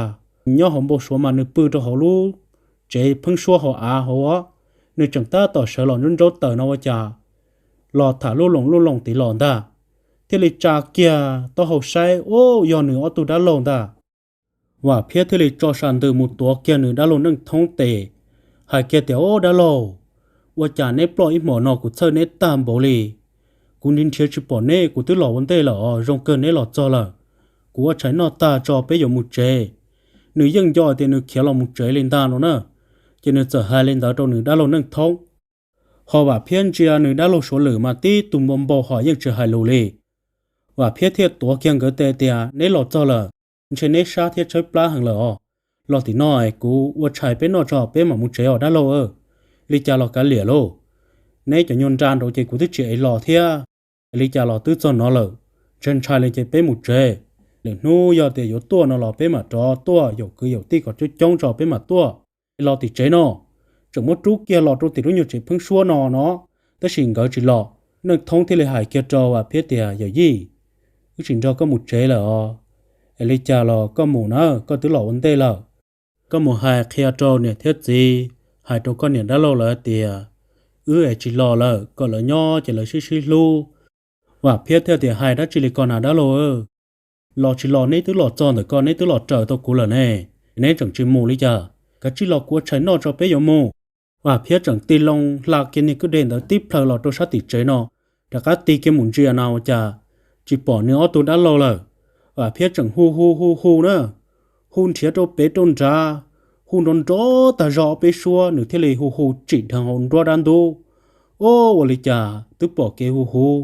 nyob hauv npau suav mas nws pw rau hauv lub tsev pheeb suab hauv av hauv, nws tseem tab tom sawv los ntsaub ntsaub taws no ua cas los tham luj loos luj loos tid los ntag. Thiaj li tsa kiag taub hau saib, ub, yog nws ob tug dab laug ntag. Vam Phiab thiaj li tso sa ntws mus tuav kiag nws dab laug Neej Thoob tes, hais kiag tias, Ub, dab laug, ua cas neb ploj ib hmos no kuv txhawj neb tag npaum li. Kuv nrhiav nrhiav tsis pom neb, kuv twb los ua ntej lawm os, zoo kawg neb los txog lawm. kuv ua tshais noj tag tso peb yuav mus tsev. Nws yeej nco tias nws khiav los mus tsev li ntag no na, ces nws txawm hais li ntawd rau nws dab laug Neej Thoob. Ho Vam Phiab ntsia nws dab laug Suav Lwm mas tib tug npau npau hos yeej tsis hais lus li. Vam Phiab thiaj tuav kiag nkawd tes tias, Neb los txog lawm, ntshe neb sab thiab tshawb plab heev lawm os. Los tim no es kuv ua tshais peb noj tso peb mam mus tsev os dab laug. Li cas los kav liam lauj, neb cov nyuag nra nraud ces kuv twb tsis ev los thiab. Li cas los twb txog no lawm, ntshai ntshai li ces peb mus tsev. Lwm hnub yog tias yuav tuaj no los peb mam rov tuaj yaum kwv yaum tij kom coob coob tso peb mam tuaj. Los tim tsev no, tseem muab rub kiag los rau tim lub nyuag tsev pheeb suab no no, tab sis nkawd tsis los. Neej Thoob thiaj li hais kiag rau Vam Phiab tias, Yawm yij, wb tsis nrog koj mus tsev lawm os. Es li cas los koj mus na, koj twb los ua ntej lawm. Koj mus hais qhia rau niam thiab txiv, hais rau koj niam dab laug lawv tias wb es tsis los lawm, kom lawv nyob ces lawv sib sib hlub. Vam Phiab thiaj tias, Hais dab tsi li ko na dab laug? Los tsis los neb twb los txog ntawm ko, neb twb los raws tau kuv lawm ne, neb tseem tsis mus li cas? Kav tsij los kuv ua tshais noj tso peb yuav mus. Vam Phiab tseem tig loo hla kiag niag kwj deg ntawd tib plhaw los rau sab tim tsev no, rov qab tig kiag mus ntsia na ua cas tsis pom nws ob tug dab laug lawm. Vam Phiab tseem hu hu hu hu na, hu nrhiav rau pem rau nrad, hu nrov nrov tag zog ob peb suab nws thiaj li hu hu tsim dheev hauv nruab dab ntub. Ub, ua li cas twb pom kev huv huv,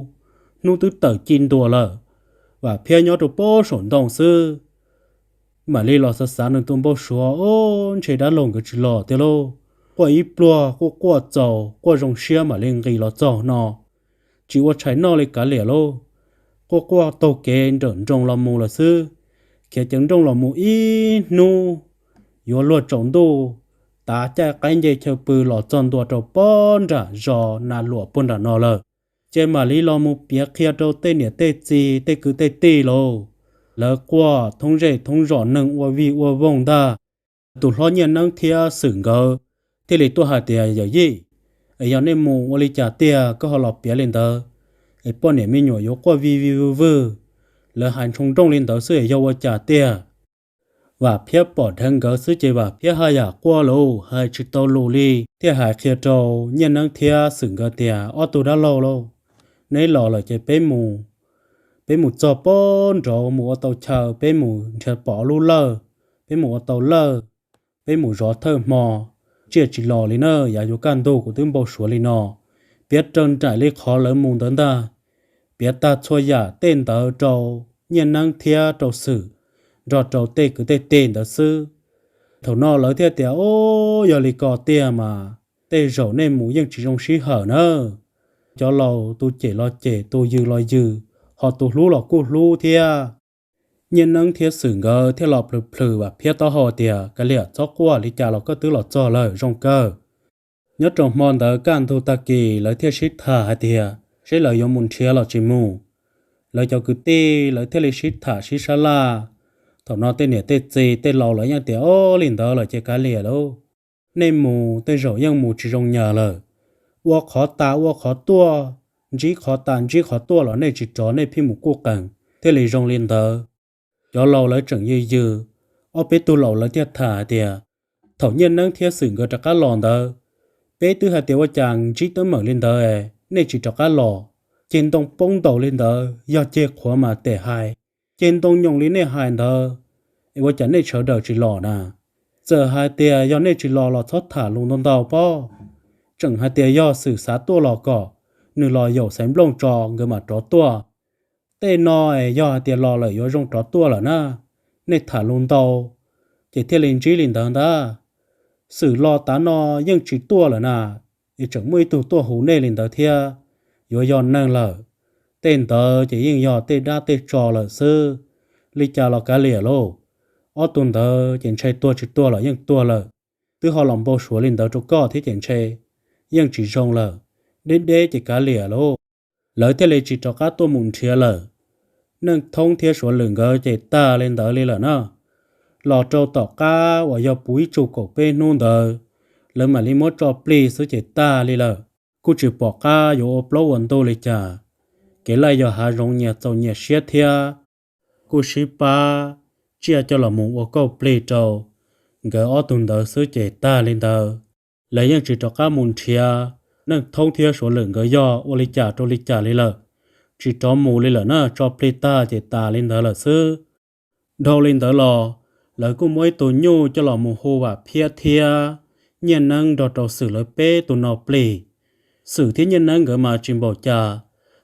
hnub twb tawm ci ntua lawm. Vam Phiab nyob rau pob saum ntoo xwb, mam li los xav xav nws tus npau suav, Ub, ntshe dab laug nkawd tsis los tiag lauj. Quaj ib pluag quaj quaj txaus quaj zoo siab mam li nqis los txog no, tsis ua tshais noj li kav liam lauj. Quaj quaj taug kev nrawm nroos los mus lawm xwb. Khiav ceev nrooj los mus ib hnub, yuav luag tsaus ntuj, tav caij qaib nce chaw pw los txog ntua rau pob nram zos Nas Luam puag nram no lawm. Ces mam li los mus piav qhia rau tej niam tej txiv tej kwv tej tij lauj. Lawv quaj thoob zej thoob zos, neeg ua vij ua voog ntag. Tus hlob Nyiaj Neeb thiab Xwm nkawd thiaj li tuaj hais tias, Yawm yij, es yog nej mus ua li cas tiag koj ho los piav li ntawd, es poj niam me nyuam yuav quaj vij vij vwj vwj, lawv hais ntshoo nrooj li ntawd xwb es yog ua cas tiag? Vam Phiab pom dheev nkawd xwb ces Vam Phiab haj yam quaj lauj, hais tsis tau lus li, thiaj hais qhia rau Nyiaj Neeb thiab Xwm nkawd tias, Ob tug dab laug lauj, neb los lawm ces peb mus. Peb mus txog pob nraud mus ua tau chaw, peb mus nrhiav pom lub lawj, peb mus ua tau lawj, peb mus zov thawj hmo, tsiaj tsis los li na, yav yuav kaj ntug kuv twb npau suav li no. Piav raws nraim li qhov lawv mus ntawd ntag. Piav tag txhua yam tej ntawd rau Nyiaj Neeb thiab rau Xwm nrog rau tej kwv tej tij ntawd xwb. Thaum no lawv thiaj tias, Ub, yog li ko tiag mas tej zaum nej mus yeej tsis zoo sij hawm na. Cov laus tus cem los cem, tus yws los yws, ho tus hlub los kuj hlub thiab. Nyiaj Neeb thiab Xwm nkawd thiaj los plhws plhws Vam Phiab taub hau tias, Kav liam, txhob quaj, li cas los koj twb los txog lawm, zoo kawg. Nyob rau hmo ntawd kaj ntug tag kis lawv thiaj sib tham hais tias seb lawv yuav mus nrhiav los tsis mus. Lawv cov kwv tij lawv thiaj li sib tham sib sab laj. Thaum no tej niam tej txiv tej laus lawv yeej tias, Ob, li ntawd lawm ces kav liam lauj, nej mus tej zaum yeej mus tsis zoo nyas lawm. Ua qhov tas ua qhov tuaj, ntsib qhov tas ntsib qhov tuaj los nej tsis rov, nej pheej mus kuj qees thiaj li zoo li ntawd. Cov laus lawv tseem yws yws, ob peb tug laus lawv thiaj tham hais tias, Thaum Nyiaj Neeb thiab Xwm nkawd rov qab los ntawd, peb twb hais tias ua cas ntsib teeb meem li ntawd nej tsis rov qab los? Ceg ntoo poob ntaus li ntawd yog ceg qhuav mas tes hais, ceg ntoo nyoos li nej hais ntawd es ua cas nej sawv daws tsis los na? Txawm hais tias yog nej tsis los los txhob tham lus ntau ntau pob. Tseem hais tias yog Xwm xav tuaj los kom nws los yaum Xaiv Nplooj tso nkawd mam rov tuaj. Tej no es yog hais tias los lawm yuav zoo rov tuaj lawm na, nej tham lus ntau ces thiaj li ntsib li ntawd ntag. Xwm los tav no yeej tsis tuaj lawm na, es tseem muaj ib tug tuaj hu nej li ntawd thiab, yuav yog neeg lawm. Tej ntawd ces yeej yog tej dab tej tsov lawm xwb. Li cas los kav liam lauj, ob tug ntawd ces ntshai tuag tsis tuag los yeej tuag lawm, twb ho los npau suav li ntawd rau koj thiab ces ntshe yeej tsis zoo lawm. Deb deb ces kav liam lauj. Lawv thiaj li tsis rov qab tuaj mus nrhiav lawm. Neej Thoob thiab Suav Lwm nkawd ces tag li ntawd li lawm na. Los rau tom qab uas yog puv ib tsug kaum peb hnub ntawd, lawv mam li muab tso plig xwb ces tag li lawm. Kuj tsis pom qab yuav ua plaub ua ntug li cas. Kev laij yog hav zoov nyias txaus nyias siab thiab. Kuj sib pab tsiaj coj los mus ua kauj plig rau nkawd ob tug ntawd xwb ces tag li ntawd. Lawv yeej tsis rov qab mus nrhiav Neej Thoob thiab Suav Lwm nkawd yog ua li cas rau li cas li lawm. Tsis rov mus li lawm na, tso plig tag ces tas li ntawd lawm xwb. Dhau li ntawd los, lawv kuj muab ib tug nyuj coj los mus hu Vam Phiab thiab Nyiaj Neeb nrog rau Xwm lawv peb tus no plig. Xwm thiab Nyiaj Neeb nkawd mas tsis npaum cas,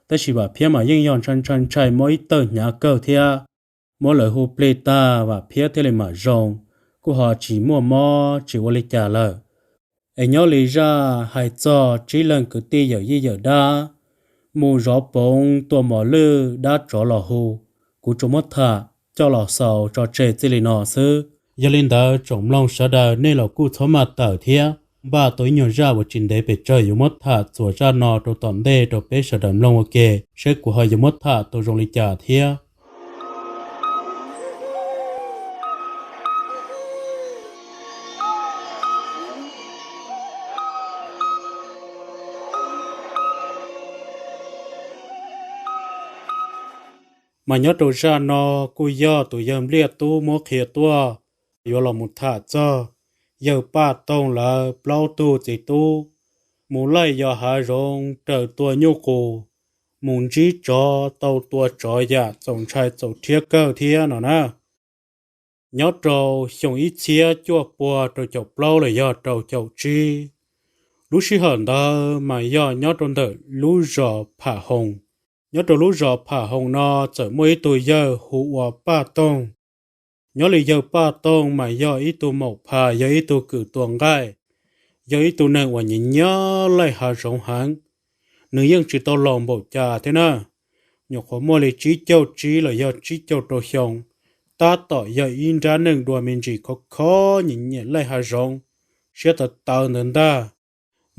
tab sis Vam Phiab mas yeej yog ntshai ntshai ntshai mob ib tawg hnyav kawg thiab. Muab lawv hu plig tag Vam Phiab thiaj li mam zoo, kuj ho tsis muaj mob tsis ua li cas lawm. Es nyob li zaj hais txog tsib leeg kwv tij yawm yij yawm dab mus zov poov tua mos lwj dab tsov los hu, kuv tsuas muab tham coj los xaus tso tseg txij li no xwb. Yog li ntawd tsoom mloog sawv daws nej los kuj txhob maj tawm thiab, npaj tau ib nyuag zaj uas tsis ntev pes tsawg yuav muab tham txuas zaj no rau tom ntej rau peb sawv daws mloog ua ke, seb kuv ho yuav muab tham tau zoo li cas thiab. Mas nyob rau zaj no kuj yog tus yawg Npliaj Tub muab qhia tuaj, yuav los mus tham txog yawg Paj Toog lawv plaub tug txiv tub mus laij yos hav zoov raws tua nyuj qus, mus ntsib tsov tau tua tsov yam txaus ntshai txaus rhiab kawg thiab no na. Nyob rau xyoo ib txhiab cuaj puas rau caum plaub los yog rau caum tsib, lub sij hawm ntawd mas yog nyob rau ntawm lub zos Pham Hoos. Nyob rau lub zos Pham Hoos no txawm muaj ib tug yawg hu ua Paj Toog. Nyob li yawg Paj Toog mas yog ib tug maum phas, yog ib tug kws tua nqaij, yog ib tug neeg uas nyiam nyiam laij hav zoov heev. Nws yeej tsis tau laus npaum cas thiab na, nyuam qhuav muaj li tsib caug tsib los yog tsib caug rau xyoo, tab tom yog ib nrab neeg dua me ntsis khov kho nyiam nyiam laij hav zoov, siab tawv tawv ntawd ntag.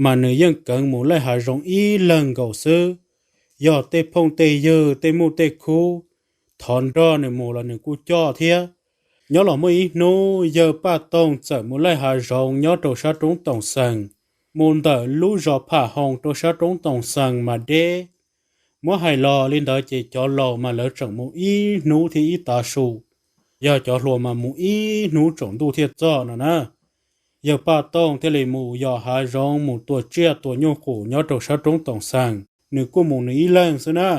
Mas nws yeej kheev mus laij hav zoov ib leeg nkaus xwb, yog tej phooj tej ywg tej muj tej khub thov nrog nws mus los nws kuj coj thiab. Nyob los muaj ib hnub yawg Paj Toog txawm mus laij hav zoov nyob rau sab roob Toom Xees, mus ntawm lub zos Pham Hoos rau sab roob Toom Xees mas deb. Muab hais los li ntawd ces cov laus mas lawv tseem mus ib hnub thiab ib tav su, yog cov hluas mas mus ib hnub tsaus ntuj thiaj txog no na. Yawg Paj Toog thiaj li mus yos hav zoov mus tua tsiaj tua nyuj qus nyob rau sab roob Toom Xees, nws kuj mus nws ib leeg xwb na.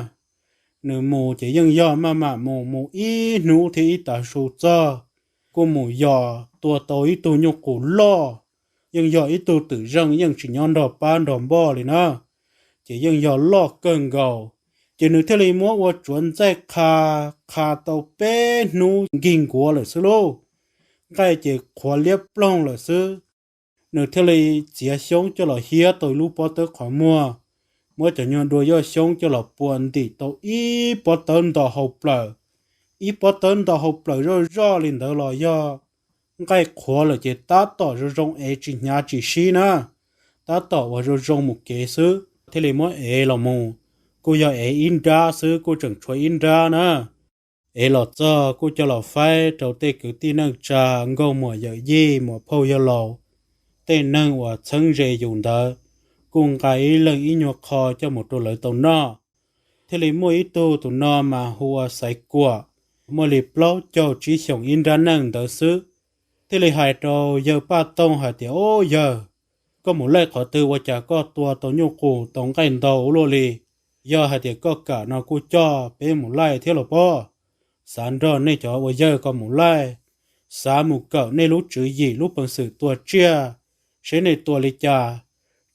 Nws mus ces yeej yog maj mam mus, mus ib hnub thiab ib tav su txog, kuj mus yos tua tau ib tug nyuj qus loj, yeej yog ib tug twm zeej yeej tsis nyob nrog pab nrog npoj li na, ces yeej yog loj kawg nkaus. Ces nws thiaj li muab ua tsuav ntxaij qha, qha tau peb hnub nkig nkuav lawm xwb lauj, nqaij ces qhuav liab ploog lawm xwb. Nws thiaj li txiav xyoob coj los hiab tau lub pob tawb qhov muag, muab cov nyuag dua yoj xyoob coj los pua ntim tau ib pob tawb nto hau plaws, ib pob tawb nto hau plaws zoj zoj li ntawd los yog nqaij qhuav lawm ces tab tom zoo zoo ev tsis hnyav tsis sib na, tab tom uas zoo zoo mus kev xwb thiaj li muab ev los mus. Kuj yog ev ib nrab xwb, kuj tseem tshuav ib nrab na. Ev los txog kuj coj los faib rau tej kwv tij neej tsa, nkauj muam yawm yij, muam phauj yawg laus, tej neeg uas txheeb ze yus ntawd, kuj nqa ib leeg ib nyuag qho coj mus rau lawv tau noj. Thiaj li muaj ib tug tus no mas hu ua Xaiv Kuam, muaj li plaub caug tsib xyoos ib nrab neej ntawd xwb. Thiaj li hais rau yawg Paj Toog hais tias, Ub yawg, koj mus laij qhov twg ua cas koj tua tau nyuj qus tau nqaij ntau ua luaj li? Yog hais tias koj kam no kuj coj peb mus laij thiab los pob. Xav nrog nej cov ua yawg ko mus laij, xav mus kawm nej lub tswv yim lub peev xwm tua tsiaj, seb nej tua li cas.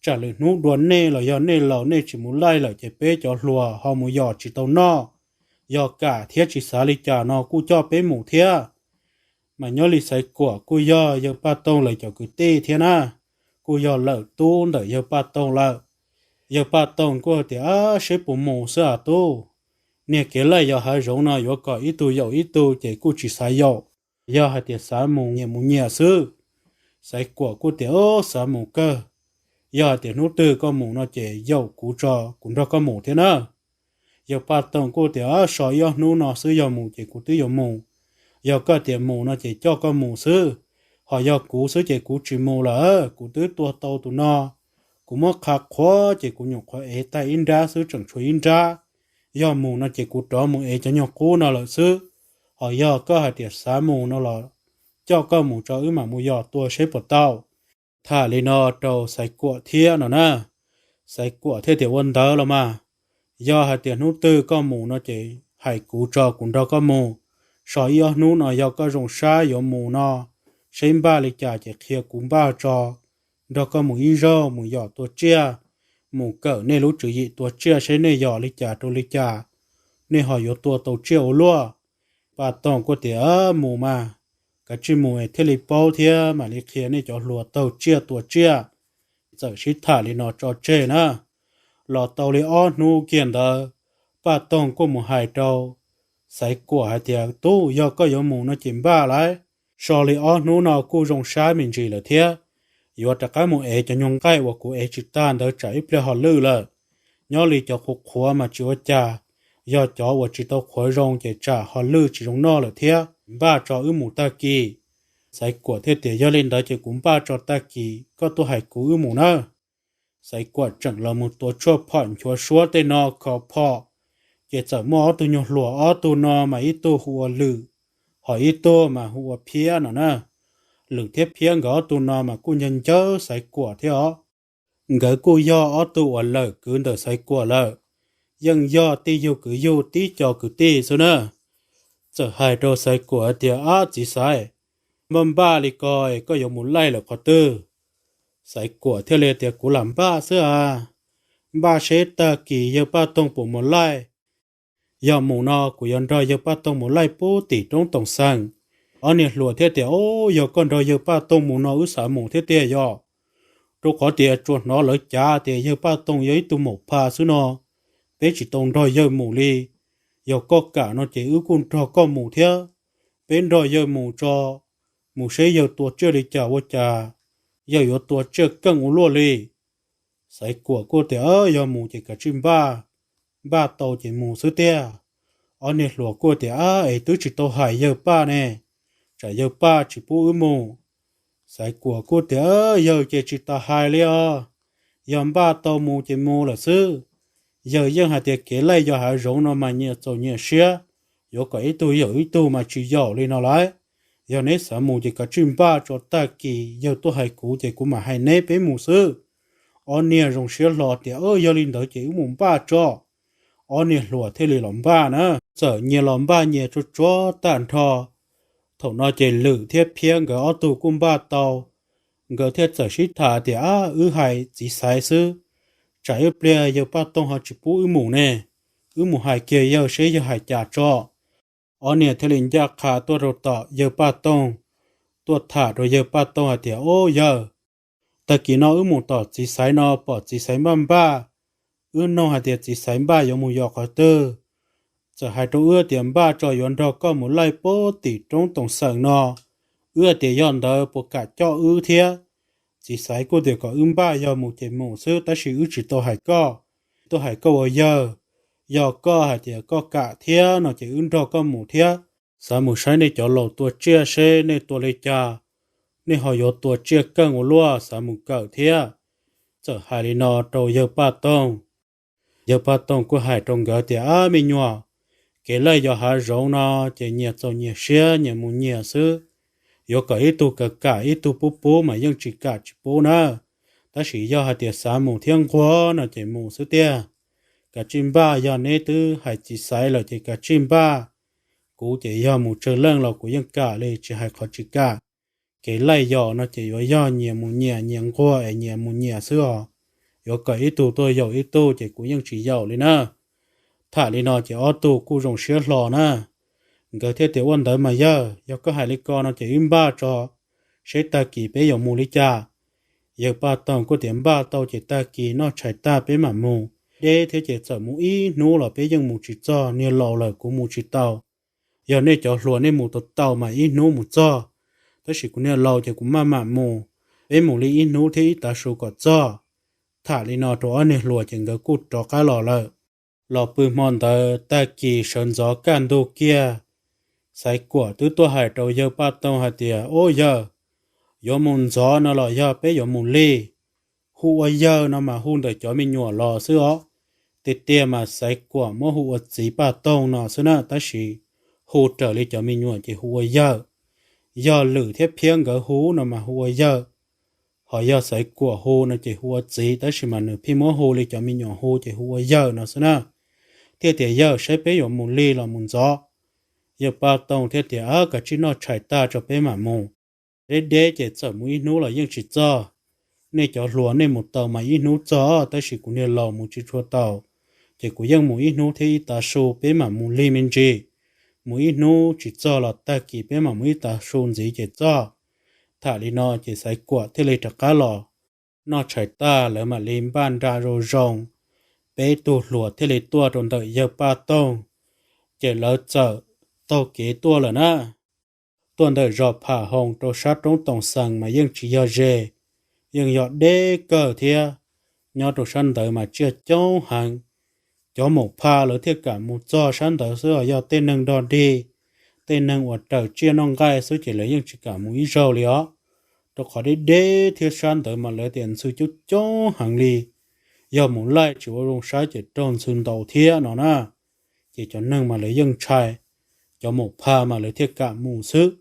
Tsam lwm hnub dua nej los yog nej laus nej tsis mus laij lawm ces peb cov hluas ho mus yos tsis tau noj. Yog kam thiab tsis xav li cas no kuj coj peb mus thiab. Mas nyob li Xaiv Kuam kuj yog yawg Paj Toog lawv cov kwv tij thiab na, kuj yog lawm tub ntawm yawg Paj Toog lawm. Yawg Paj Toog kuj hais tias, Seb puas mus xwb as tub. Niag kev laij yos hav zoov no yuav kom ib tug yaum ib tug ces kuj tsis xav yaum. Yog hais tias xav mus nyias mus nyias xwb. Xaiv Kuam kuj tias, Xav mus kawg. Yog hais tias hnub twg koj mus no ces yaum kuv tso kuv nrog koj mus thiab na. Yawg Paj Toog kuj tias, So ib ob hnub no xwb, yog mus ces kuv twb yuav mus. Yog koj tias mus no ces coj koj mus xwb. Ho yog kuv xwb ces kuv tsis mus lawm, kuv twb tua tau tus no. Kuv muab qha qhuav ces kuv nyuam qhuav ev tag ib nrab xwb, tseem tshuav ib nrab. Yog mus no ces kuv rov mus ev cov nyuag qub no lawm xwb. Ho yog koj hais tias xav mus no los coj koj mus tso wb mam mus yos tua seb puas tau. Tham li no rau Xaiv Kuam thiab no na. Xaiv Kuam thiaj tias, Ua ntawd los mas, yog hais tias hnub twg koj mus no ces hais kuv tso kuv nrog koj mus, So ib ob hnub no yog koj zoo sab yuav mus no, seb npaj li cas ces qhia kuv npaj tso, nrog koj mus ib zaug mus yos tua tsiaj, mus kawm nej lub tswv yim tua tsiaj seb nej yos li cas rau li cas, nej ho yuav tua tau tsiaj ua luaj. Paj Toog kuj tias, Mus mas, kav tsij mus es thiaj li paub thiab mam li qhia nej cov hluas taug tsiaj tua tsiaj. Txawm sib tham li no tso tseg na. Los tau li ob hnub kiag ntawd, Paj Toog kuj mus hais rau Xaiv Kuam hais tias, Tub, yog koj yuav mus no ces npaj lauj. So li ob hnub no kuj zoo sab me ntsis lawm thiab, yuav rov qab mus ev cov nyuag nqaij uas kuv ev tsis tag ntawd tsam ib pliag ho lwj lawm. Nyob li cov qhuav qhuav mas tsis ua cas, yog cov uas tsis tau qhuav zoo ces tsam ho lwj tsis zoo noj lawm thiab. Npaj tso wb mus tag kis. Xaiv Kuam thiaj tias, Yog li ntawd ces kuv npaj tso tag kis koj tuaj hais kuv wb mus nawb. Xaiv Kuam tseem los mus tuav tshuaj phom nchuav suab tej no khov phom, ces txawm muaj ob tug nyuag hluas, ob tug no mas ib tug hu ua Lwm, ho ib tug mas hu ua Phiab no na. Lwm thiab Phiab nkawd ob tug no mas kuj ncawg ncawg Xaiv Kuam thiab os. Nkawd kuj yog ob tug uas lawm kwv ntawm Xaiv Kuam lawm, yeej yog tij yug kwv yug tib co kwv tij xwb na. Txawm hais rau Xaiv Kuam tias, Ab txiv Xaiv, npaj npaj li ko es koj yuav mus laij lawm qhov twg? Xaiv Kuam thiaj li tias, Kuv lam npaj xwb as, npaj seb tag kis yawg Paj Toog puas mus laij. Yog mus no kuv yuav nrog yawg Paj Toog mus laij pub tim roob Toom Xeem. Ob niag hluas thiaj tias, Ob, yog koj nrog yawg Paj Toog mus no wb xav mus thiab tiag yog, rau qhov tias tsuas hnov lawv cav tias yawg Paj Toog yog ib tug maum pha xwb no, peb tsis tau nrog yawg mus li. Yog koj kam no ces wb kuj nrog koj mus thiab, peb nrog yawg mus tso, mus seb yawg tua tsiaj li cas ua cas, yawg yuav tua tsiaj keej ua luaj li. Xaiv Kuam kuj tias, Yog mus ces kav tsij npaj, npaj tau ces mus xwb tiag. Ob niag hluas kuj tias, Ab, es twb tsis tau hais yawg Paj ne, tsam yawg Paj tsis pub wb mus. Xaiv Kuam kuj tias, Yawg ces tsis tas hais li os, yog npaj tau mus ces mus lawm xwb. Yawg yeej hais tias kev laij yos hav zoov no mas nyias txaus nyias siab, yuav kom ib tug yaum ib tug mas tsis yaum li no lauj. Yog neb xav mus ces kav tsij npaj tso tag kis yawg tuaj hais kuv ces kuv mam hais neb peb mus xwb. Ob niag zoo siab hlo tias, Yog li ntawd ces wb mus npaj tso. Ob niag hluas thiaj li los npaj na. Txawm nyias los npaj nyias tsuag tsuag tag nrho. Thaum no ces Lwm thiab Phiab nkawd ob tug kuj npaj tau, nkawd thiaj txawm sib tham tias, Ab, wb hais txiv Xaiv xwb, tsam ib pliag yawg Paj Toog ho tsis pub wb mus ne, wb mus hais kiag yawg seb yawg hais cas tso. Ob niag thiaj li ncaj qha tuaj rau tom yawg Paj Toog, tuaj tham rau yawg Paj Toog hais tias, Ob yawg, tag kis no wb mus tom txiv Xaiv no pom txiv Xaiv npaj npaj, wb noog hais tias txiv Xaiv npaj yuav mus yos qhov twg. Txawm hais rau wb tias npaj tso yuav nrog koj mus laij pub tim roob Toom Xeem no, wb hais tias yog ntawd puas kam coj wb thiab. Txiv Xaiv kuj tias kom wb npaj yog mus ces mus xwb tab sis wb tsis tau hais koj, tuaj hais koj ua yawg. Yog koj hais tias koj kam thiab no ces wb nrog koj mus thiab. Xav mus saib nej cov laus tua tsiaj seb nej tua li cas, nej ho yuav tua tsiaj keej ua luaj, xav mus kawm thiab. Txawm hais li no rau yawg Paj Toog. Yawg Paj Toog kuj hais rau nkawd tias, Ab me nyuam, kev laij yos hav zoov no ces nyias txaus nyias siab nyias mus nyias xwb. Yuav kom ib tug kam kam ib tug pub pub mas yeej tsis kam tsis pub na. Tab sis yog hais tias xav mus thiab nquag no ces mus xwb tiag. Kav tsij npaj, yog neb twb hais txiv Xaiv lawm ces kav tsij npaj. Kuv ces yog mus tsawg leej los kuv yeej kam li, tsis hais qhov tsis kam. Kev laij yos no ces yuav yog nyias mus nyias, nyias nquag es nyias mus nyias xwb os. Yuav kom ib tug tuaj yaum ib tug ces kuv yeej tsis yaum li na. Tham li no ces ob tug kuj zoo siab hlo na. Nkawd thiaj tias, Ua ntawd mas yawg, yog koj hais li ko no ces wb npaj tso, seb tag kis peb yuav mus li cas. Yawg Paj Toog kuj tias, Npaj tau ces tag kis noj tshais tag peb mam mus. Deb thiab ces txawm mus ib hnub los peb yeej mus tsis txog, niag laus lawm kuv mus tsis tau. Yog nej cov hluas nej mus tau tau mas ib hnub mus txog, tab sis kuv niag laus ces kuv maj mam mus, peb mus li ib hnub thiab ib tav su kom txog. Tham li no rau ob niag hluas ces nkawd kuj rov qab los lawm. Los pw hmo ntawd tag kis sawv ntxov kaj ntug kiag, Xaiv Kuam twb tuaj hais rau yawg Paj Toog hais tias, Ub yawg, yuav mus ntxov no los yog peb yuav mus li? Hu ua yawg no mas hu ntawm cov me nyuam los xwb os. Tiag tiag mas Xaiv Kuam muab hu ua txiv Paj Toog no xwb na, tab sis hu raws li cov me nyuam ces hu ua yawg. Yog Lwm thiab Phiab nkawd hu no mas hu ua yawg, ho yog Xaiv Kuam hu no ces hu ua txiv, tab sis mas nws pheej muab hu li cov me nyuam hu ces hu ua yawg no xwb na. Thiaj tias, Yawg, saib peb yuav mus lig los mus ntxov? Yawg Paj Toog thiaj tias, Ab, kav tsij noj tshais tag tso peb mam mus. Deb deb ces txawm mus ib hnub los yeej tsis txog. Nej cov hluas nej mus tau mas ib hnub txog, tab sis kuv niag laus mus tsis tshua tau, ces kuv yeej mus ib hnub thiab ib tav su, peb mam mus lig me ntsis. Mus ib hnub tsis txog los tag kis peb mam mus ib tav su ntxiv ces txog. Tham li no ces Xaiv Kuam thiaj li rov qab los noj tshais tag, lawv mam li npaj nra zoo zoo, peb tug hluas thiaj li tuaj rau ntawm yawg Paj Toog. Ces lawv txawm taug kev tuaj lawm na. Tuaj ntawm zos Pham Hoos rau sab roob Toom Xees mas yeej tsis yog ze, yeej yog deb kawg thiab. Nyob rau sab ntawd mas tsiaj coob heev. Cov maum pha lawv thiaj kam mus txog sab ntawd xwb, yog tej neeg dog dig, tej neeg uas raws tsiaj noj nqaij xwb ces lawv yeej tsis kam mus ib zaug li os, rau qhov deb deb thiab sab ntawd mas lawv tias ntxhw coob coob heev li. Yog mus laij tsis ua zoo saib ces raug ntxhw ntaus thiab no na. Ces cov neeg mas lawv yeej ntshai, cov maum pha mas lawv thiaj kam mus xwb.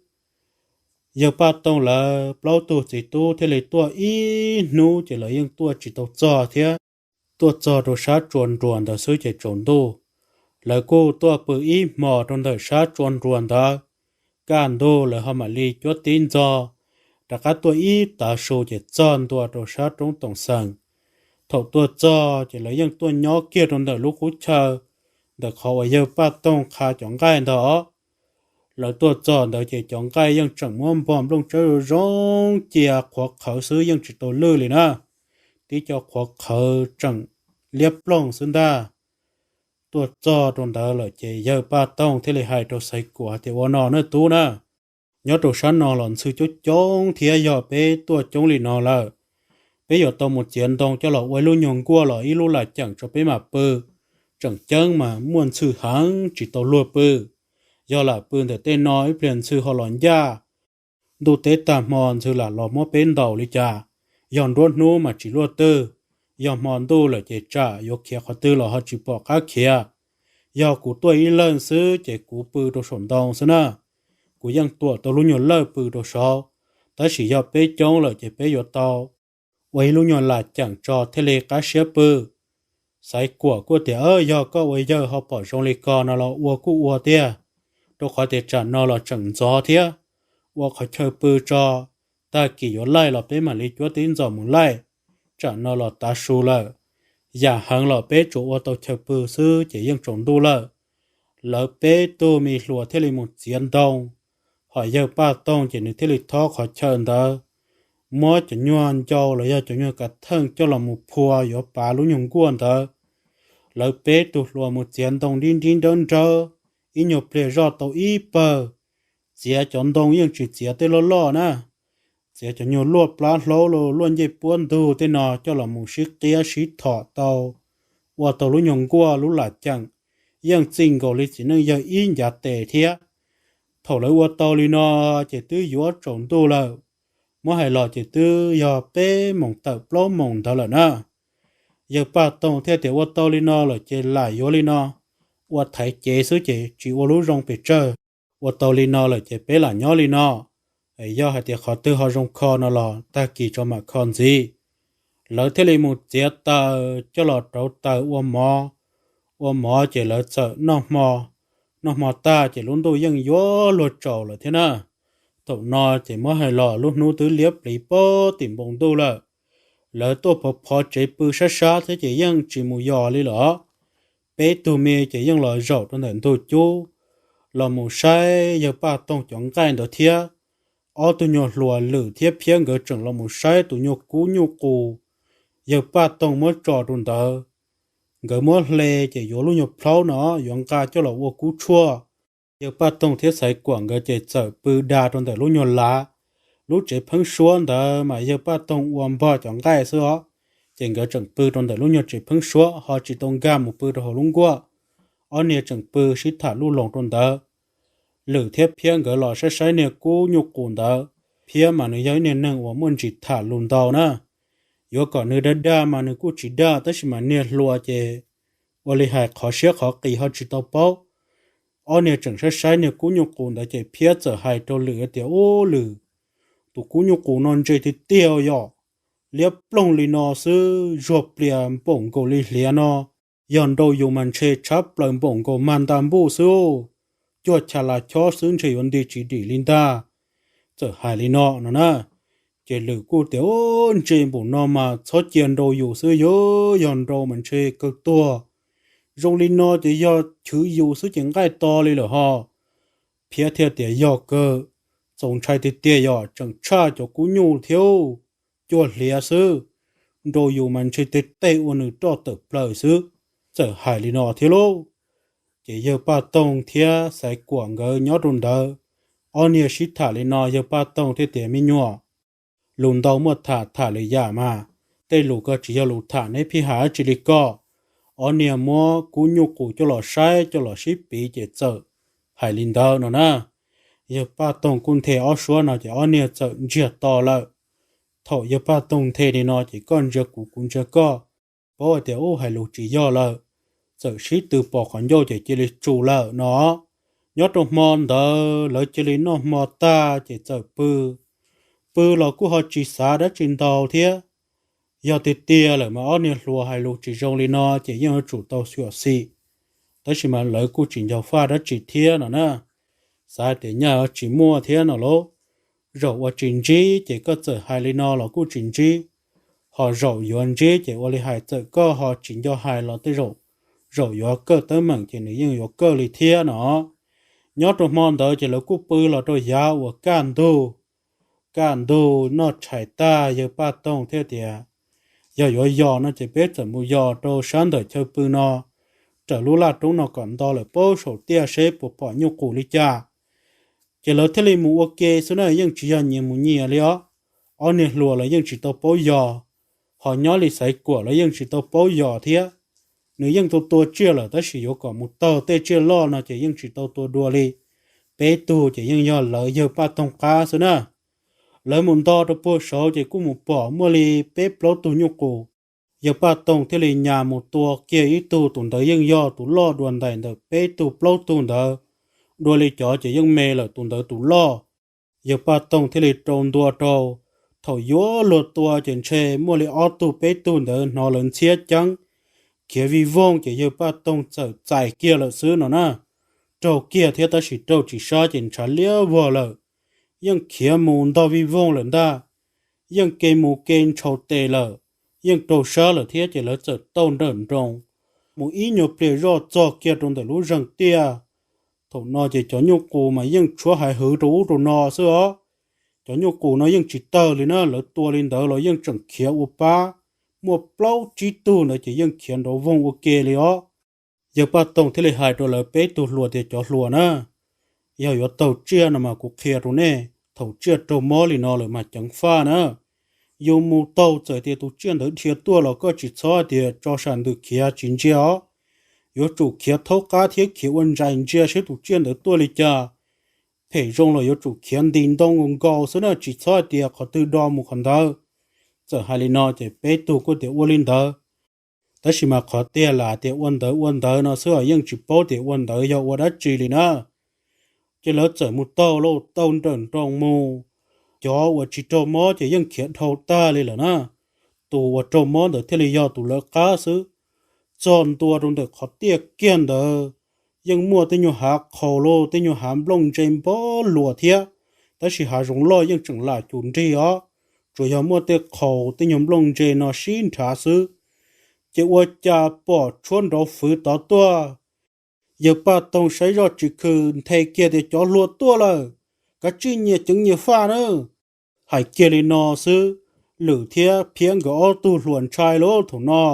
Yawg Paj Toog lawv plaub tug txiv tub thiaj li tuaj ib hnub ces lawv yeej tuaj tsis tau txog thiab. Tuaj txog rau sab tsua nruas ntawd xwb ces tsaus ntuj. Lawv kuj tuaj pw ib hmos rau ntawm sab tsua nruas ntawd. Kaj ntug lawv ho mam li cuab tib ntxog rov qab tuaj ib tav su ces txog ntua rau sab roob Toom Xees. Thaum tuaj txog ces lawv yeej tuaj nyob kiag rau ntawm lub qub chaw ntawm qhov uas yawg Paj Toog qha cov nqaij ntag os. Lawv tuaj txog ntawd ces cov nqaij yeej tseem muab npog nplooj tsawb zoo zoo cia qhuav qhawv xwb, yeej tsis tau lwj li na. Tib co qhuav qhawv tseem liab ploog xwb ntag. Tuaj txog rau ntawd lawm ces yawg Paj Toog thiaj li hais rau Xaiv Kuam tias, Ua no nawb tub na, nyob rau sab no los ntxhw coob coob thiab, yog peb tuaj coob li no lawm, peb yuav tau mus txiav ntoo coj los ua ib lub nyuag nkuaj los ib lub lam ceem tso peb mam pw. Tseem ceeb mas muaj ntxhw heev tsis tau luag pw. Yog lam pw ntawm tej no ib pliag ntxhw ho los ncaj, ntuj teb tag hmo ntxhw lam los muab peb ntaus li cas. Yog nruab hnub mas tsis luaj twg, yog hmo ntuj lawm ces tsam yuav khiav qhov twg los ho tsis pom qab khiav. Yog kuv tuaj ib leeg xwb ces kuv pw rau saum ntoo xwb na, kuv yeej tuam tau lub nyuag lawj pw rau saud. Tab sis yog peb coob lawm ces peb yuav tau ua ib lub nyuag lam ceem tso thiaj li qab siab pw. Xaiv Kuam kuj tias, Yog koj ua yawg ho pom zoo li ko no los ua kuj ua tiag, rau qhov tias tsam no los tseem ntxov thiab. Ua qhov chaw pw tso, tag kis yuav laij los peb mam li cuab tib ntxos mus laij. Tsam no los tav su lawm, yam heev los peb tsuas ua tau chaw pw xwb ces yeej tsaus ntuj lawm. Lawv peb tug me hluas thiaj li mus txiav ntoo, hos yawg Paj Toog ces nws thiaj li thob qhov chaw ntawd, muab cov nyuag ncau los yog cov nyuag kav theej coj los mus phua yuav pav lub nyuag nkuaj ntawd. Lawv peb tug hluas mus txiav ntoo dib nrib nrawb nrawb, ib nyuag pliag zoj tau ib pawg. Txiav cov ntoo yeej tsis txiav tej loj loj na, txiav cov nyuag luaj plab hlaub, luaj ncej puab ntug tej no coj los mus sib qiab sib thom tau, ua tau lub nyuag nkuaj lub lam ceem, yeej txij nkaus li txiv neej yawg ib ncav tes thiab. Thaum lawv ua tau li no ces twb yuav tsaus ntuj lawm, muab hais los ces twb yog peb moos tawm plaub moos ntawd lawm na. Yawg Paj Toog thiaj tias, Ua tau li no lawm ces lam yuav li no, ua thaiv cev xwb ces tsis ua lub zoo pes tsawg. Ua tau li no lawm ces peb lam nyob li no, yog hais tias qhov twg ho zoo kho no los tag kis tso mam kho ntxiv. Lawv thiaj li mus txiav taws coj los rauv taws ua mov. Ua mov ces lawv txawm noj hmo. Noj hmo tag ces lub ntuj yeej yuav luag tsaus lawm thiab na. Thaum no ces muab hais los lub hnub twb liab pliv pag tim npoo ntuj lawm. Lawv tuaj phov phov tsev pw sab sab thiab ces yeej tsis mus yos li lawm. Peb tug me ces yeej los zaum rau ntawm ntug cub los mus saib yawg Paj Toog cov nqaij ntawd thiab. Ob tug nyuag hluas Lwm thiab Phiab nkawd tseem los mus saib tus nyuag kub nyuj qus yawg Paj Toog muab tso rau ntawd. Nkawd muab hle ces yuav lub nyuag plhaub no yuav nqa coj los ua kub tshuaj. Yawg Paj Toog thiab Xaiv Kuam nkawd ces txawm pw da rau ntawm lub nyuag lav. Lub tsev pheeb suab ntawd mas yawg Paj Toog ua npog cov nqaij xwb os, ces nkawd tseem pw rau ntawm lub nyuag tsev pheeb suab ho tsis tau nkag mus pw rau hauv lub nkuaj. Ob niag tseem pw sib tham luj loos rau ntawd. Lwm thiab Phiab nkawd los saib saib niag kub nyuj qus ntawd. Phiab mas nws yog ib niag neeg uas muaj ntsis tham lus ntau na. Yuav kom nws dag dag mas nws kuj tsis dag, tab sis mas niag hluas ces ua li hais qhov siab qhov qis ho tsis tau paub. Ob niag tseem saib saib niag kub nyuj qus ntawd ces Phiab txawm hais rau Lwm tias, Ub Lwm, tus kub nyuj qus no ntse tiag tiag yom, liab ploog li no xwb zuag plias npaum nkaus li hliav no, yog nrau yus mas ntshe tshab plaws npaum nkaus mag nta npuj xwb. cuag chav las chob xwb ntshe yuav nti tsis dim li ntag. Txawm hais li no no na, ces Lwm kuj tias, Ub, ntse npaum no mas txhob cia nrau yus xwb, yog, yog nrau mas ntshe kawg tuag. Zoo li no ces yog chwv yus xwb ces nqaij to li lawm ho. Phiab thiaj tias, Yog kawg, txaus ntshai tiag tiag, yog tseem tshaj cov kub nyuj thiab, cuag hliav xwb, nrau yus mas ntshe tej tej ua nws roj tawm plaws xwb. Txawm hais li no thiab lauj, ces yawg Paj Toog thiab Xaiv Kuam nkawd nyob rau ntawd, ob niag sib tham li no, yawg Paj Toog thiaj tias, Me nyuam, lus ntau muaj tham, tham lwm yam mas, tej lus ko tsis yog lus tham neb pheej hais dab tsi li ko. Ob niag muab kub nyuj qus coj los saib, coj los sib piv ces txawm hais li ntawd no na. Yawg Paj Toog kuj nthe ob suab no ces ob niag txawm ntsiag to lawm. Thaum yawg Paj Toog nthe li no ces koj ntsia kuv, kuv ntsia koj, paub hais tias ub, hais lus tsis yog lawm, txawm sib tw pos qhov ncauj ces cia li tsum lawm no. Nyob rau hmo ntawd lawv cia li noj hmo tag ces txawm pw. Pw los kuj ho tsis xav dab tsi ntau thiab. Yog tiag tiag lawm mas ob niag hluas hais lus tsis zoo li no ces yeej yuav tsum tau xyuam xim, tab sis mas lawv kuj tsis nco faj dab tsi thiab no na. Xav tias nyaj tsis muaj thiab no lauj. Zaum uas tsis ntsib ces koj txawm hais li no los kuj tsis ntsib, ho zaum yuav ntsib ces ua li hais txawm koj ho tsis nco hais los tej zaum, zaum yuav kawj teeb meem ces nws yeej yuav kawj li thiab no. Nyob rau hmo ntawd ces lawv kuj pw los rau yav uas kaj ntug. Kaj ntug noj tshais tag yawg Paj Toog thiaj tias, Yog yuav yos no ces peb txawm mus yos rau sab ntawm chaw pw no, raws lub laj roob no kom nto lawm paub saum tiaj seb puas pom nyuj qus li cas. Ces lawv thiaj li mus ua ke xwb na, yeej tsis yog nyias mus nyias li os. Ob niag hluas lawv yeej tsis tau paub yos, ho nyob li Xaiv Kuam lawv yeej tsis tau paub yos thiab. Nws yeej tua tua tsiaj lawm tab sis yuav kom mus taug tej tsiaj loj no ces yeej tsis tau tua dua li. Peb tug ces yeej yog lawv yawg Paj Toog qab xwb na. Lawv mus nto rau puag saud ces kuj mus pom muaj li peb plaub tug nyuj qus. Yawg Paj Toog thiaj li nyas mus tua kiag ib tug, tus ntawd yeej yog tus loj dua ntais ntawm peb tug plaub tug ntawd. Dua li cov ces yeej me lawm tus ntawd tus loj. Yawg Paj Toog thiaj li rau ntua rau. Thaum yuav luag tua ces ntshe muaj li ob tug peb tug ntawd hnov lawv ntxhiab ceeb khiav vij voog ces yawg Paj Toog txawm txais kiag lawm xwb no na. Raug kiag thiab tab sis raug tsis sab ces ntshav liab vog lawm, yeej khiav mus ntog vij voog lawm ntag. Yeej ke mus ke ntshau tes lawm, yeej raug sab lawm thiab ces lawv txawm tau nrawm nroos mus ib nyuag pliag zoj txog kiag rau ntawm lub zeeg tiaj. Thaum no ces cov nyuj qus mas yeej tshuav hais hwv rau ub rau no xwb os. Cov nyuj qus no yeej tsis tawg li na, lawv tua li ntawd los yeej tseem khiav ua pab. Muaj plaub tsib tug ntawd ces yeej khiav nrov voog ua ke li os. Yawg Paj Toog thiaj li hais rau lawv peb tug hluas tias, Cov hluas na, yog yuav taug tsiaj no mas kuv qhia rau nej, thaum tsiaj raug mob li no lawm mas ceev faj na. Yus mus taug txawm tias tus tsiaj ntawd dhia tuaj los koj tsis txhob hais tias tso sam ntws khiav tsis ntsia os. Yuav tsum khiav thaub qab thiab khiav ua ntsais ntsia seb tus tsiaj ntawd tuaj li cas. Phem zoo los yuav tsum khiav nti ntoo nkaus nkaus xwb na, tsis txhob hais tias qhov twg do mus qhov ntawd. Txawm hais li no ces peb tug kuj tias ua li ntawd. Tab sis mas qhov tiag lam tias ua ntawd ua ntawd no xwb os, yeej tsis paub tias ua ntawd yog ua dab tsi li na. Ces lawv txawm mus taug lauj, taug nrawm nroos mus. Cov uas tsis raug mob ces yeej khiav dhau tag li lawm na. Tus uas raug mob ntawd thiaj li yog tus lawv qab xwb. Txog ntua rau ntawm qhov tiaj kiag ntawd, yeej muaj tej nyuag hav qhaus lauj, tej nyuag hav nplooj ntse npog luas thiab, tab sis hav zoov loj yeej tseem lam cum nrig os, tsuas yog muaj tej qhaus tej nyuag nplooj ntse no sib nrhav xwb. Ces ua cas pom tshuab nrov fwv tod tuaj. Yawg Paj Toog saib zoj tsis khw nthe kiag tias, Cov hluas tuaj lawm, kav tsij nyias ceev nyias faj na. Hais kiag li no xwb, Lwm thiab Phiab nkawd ob tug hluas ntshai lauj, thaum no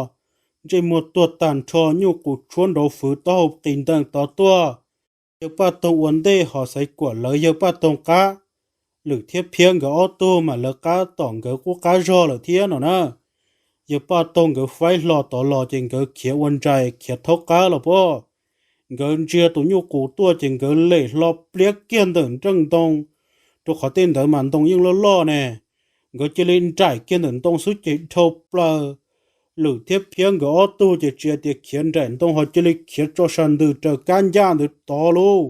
ntsej muag tuag tag nrho, nyuj qus tshuab nrov fwv taub hau qis ntees tod tuaj. Yawg Paj Toog ua ntej ho Xaiv Kuam lawv yawg Paj Toog qab. Lwm thiab Phiab nkawd ob tug mas lawv qab tom nkawd qub qab zog lawm thiab no na. Yawg Paj Toog nkawd faib hlo tod los ces nkawd khiav ua ntsais khiav thaub qab los pob. Nkawd ntsia tus nyuj qus tuaj ces nkawd lem hlo pliab kiag ntawm nreej ntoo, rau qhov tej ntawd mas ntoo yeej loj loj ne. Nkawd cia li nraim kiag ntawm ntoo xwb ces dhau plaws. Lwm thiab Phiab nkawd ob tug ces tsis hais tias khiav nraim ntoo ho cia li khiav tso sas ntws raws kab ncaj ntawd tod lauj.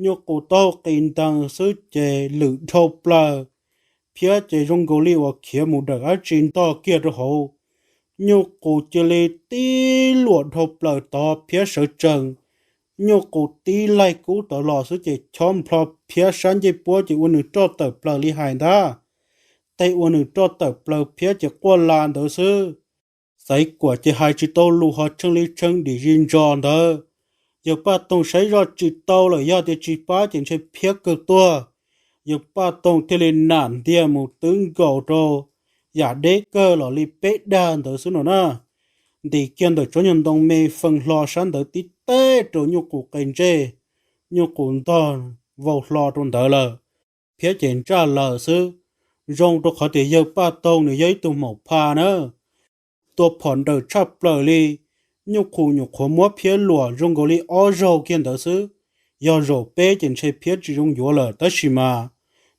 Nyuj qus taub hau qis ntees xwb ces Lwm dhau plaws. Phiab ces zoo nkaus li uas khiav mus dawm dab tsi ntog kiag rau hauv. Nyuj qus cia li tib luam dhau plaws tod, Phiab sawv tsees, Nyuj Qus tib laig kub tod los xwb ces chob nplho Phiab sab ncej puab ces ua nws roj tawm plaws li hais ntag. Teg ua nws roj tawm plaws Phiab ces quaj la ntawd xwb. Xaiv Kuam ces hais tsis tau lus ho tshee li tshee dim zis ntsos ntawd. Yawg Paj Toog saib zoj tsis tau lawm, yog tias tsis pab ces ntshe Phiab kawg tuag. Yawg Paj Toog thiaj li nam ntiag mus twb nkaus rau yam deb kawg los li peb dag ntawd xwb no na. Ntim kiag ntawm tsob nyuag ntoo me feej hlo sab ntawd tib teb rau Nyuj Qus qe ntsej, Nyuj Qus ntog vau hlo rau ntawd lawm. Phiab ces ntsaj lawm xwb. Zoo rau qhov tias yawg Paj Toog nws yog ib tug maum pha na, tua phom nrawm tshaj plaws li. Nyuj Qus nyuam qhuav muab Phiab luam zoo nkaus li ob zaug kiag ntawd xwb. Yog zaum peb ces ntshe Phiab tsis zoo yuav lawm, tab sis mas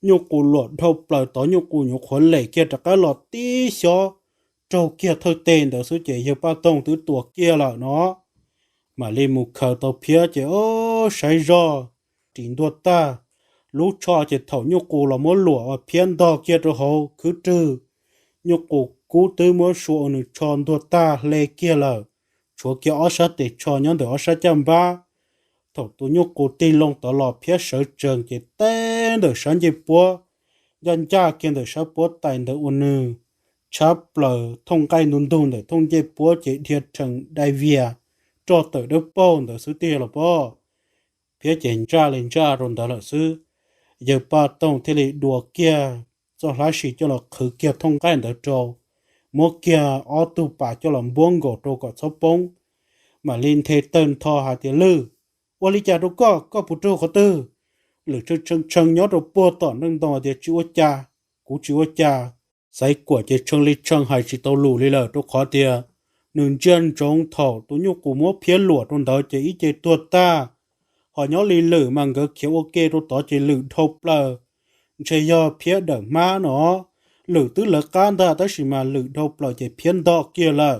Nyuj Qus luam dhau plaws tod, Nyuj Qus nyuam qhuav lem kiag rov qab los tib xyob raug kiag thawj teg ntawd xwb ces yawg Paj Toog twb tua kiag lawm no. Mam li mus khaws tau Phiab ces o, saib zoj ris ntuag tag. Lub tsho ces thaum Nyuj Qus los muab luam uas Phiab ntog kiag rau hauv khwb rwg, Nyuj Qus kub twb muab sua ua nws tsho ntuag tag hle kiag lawm, tshuav kiag ob sab tes tsho nyob ntawm ob sab caj npab. Thaum tus Nyuj Qus tig loo tod los Phiab sawv tsees ces teb ntawm sab ncej puab, ncaj ncaj kiag ntawm sab puab tais ntawd ua nws tshab plaws thooj nqaij ntug ntug ntawm thooj ncej puab ces dhia rhees dai vias roj tawm dawb paug ntawd xwb tiag los pob. Phiab ces ntsaj li ntsaj rau ntawd lawm xwb. Yawg Paj Toog thiaj li dua kiag txoj hlab sis coj los qhwv kiag thooj nqaij ntawd rau, muab kiag ob tug pas coj los npuab nkaus rau kom txhob poob. Mam li nthe tawg ntho hais tias, Lwm, ua li cas rau koj? Koj puas raug qhov twg? Lwm tshee tshee nyob rau puag tom nreej ntoo tias, Tsis ua cas, kuv tsis ua cas. Xaiv Kuam ces tshee li tshee hais tsis tau lus li lawm, rau qhov tias nws ntsia ntsoov thaum tus Nyuj Qus muab Phiab luam rau ntawd ces ib ce tuag tag. Ho nyob li Lwm mas nkawd khiav ua ke rau tod ces Lwm dhau plaws, ntshe yog Phiab dawm hmab no. Lwm twb lawv qab ntag tab sis mas Lwm dhau plaws ces Phiab ntog kiag lawm.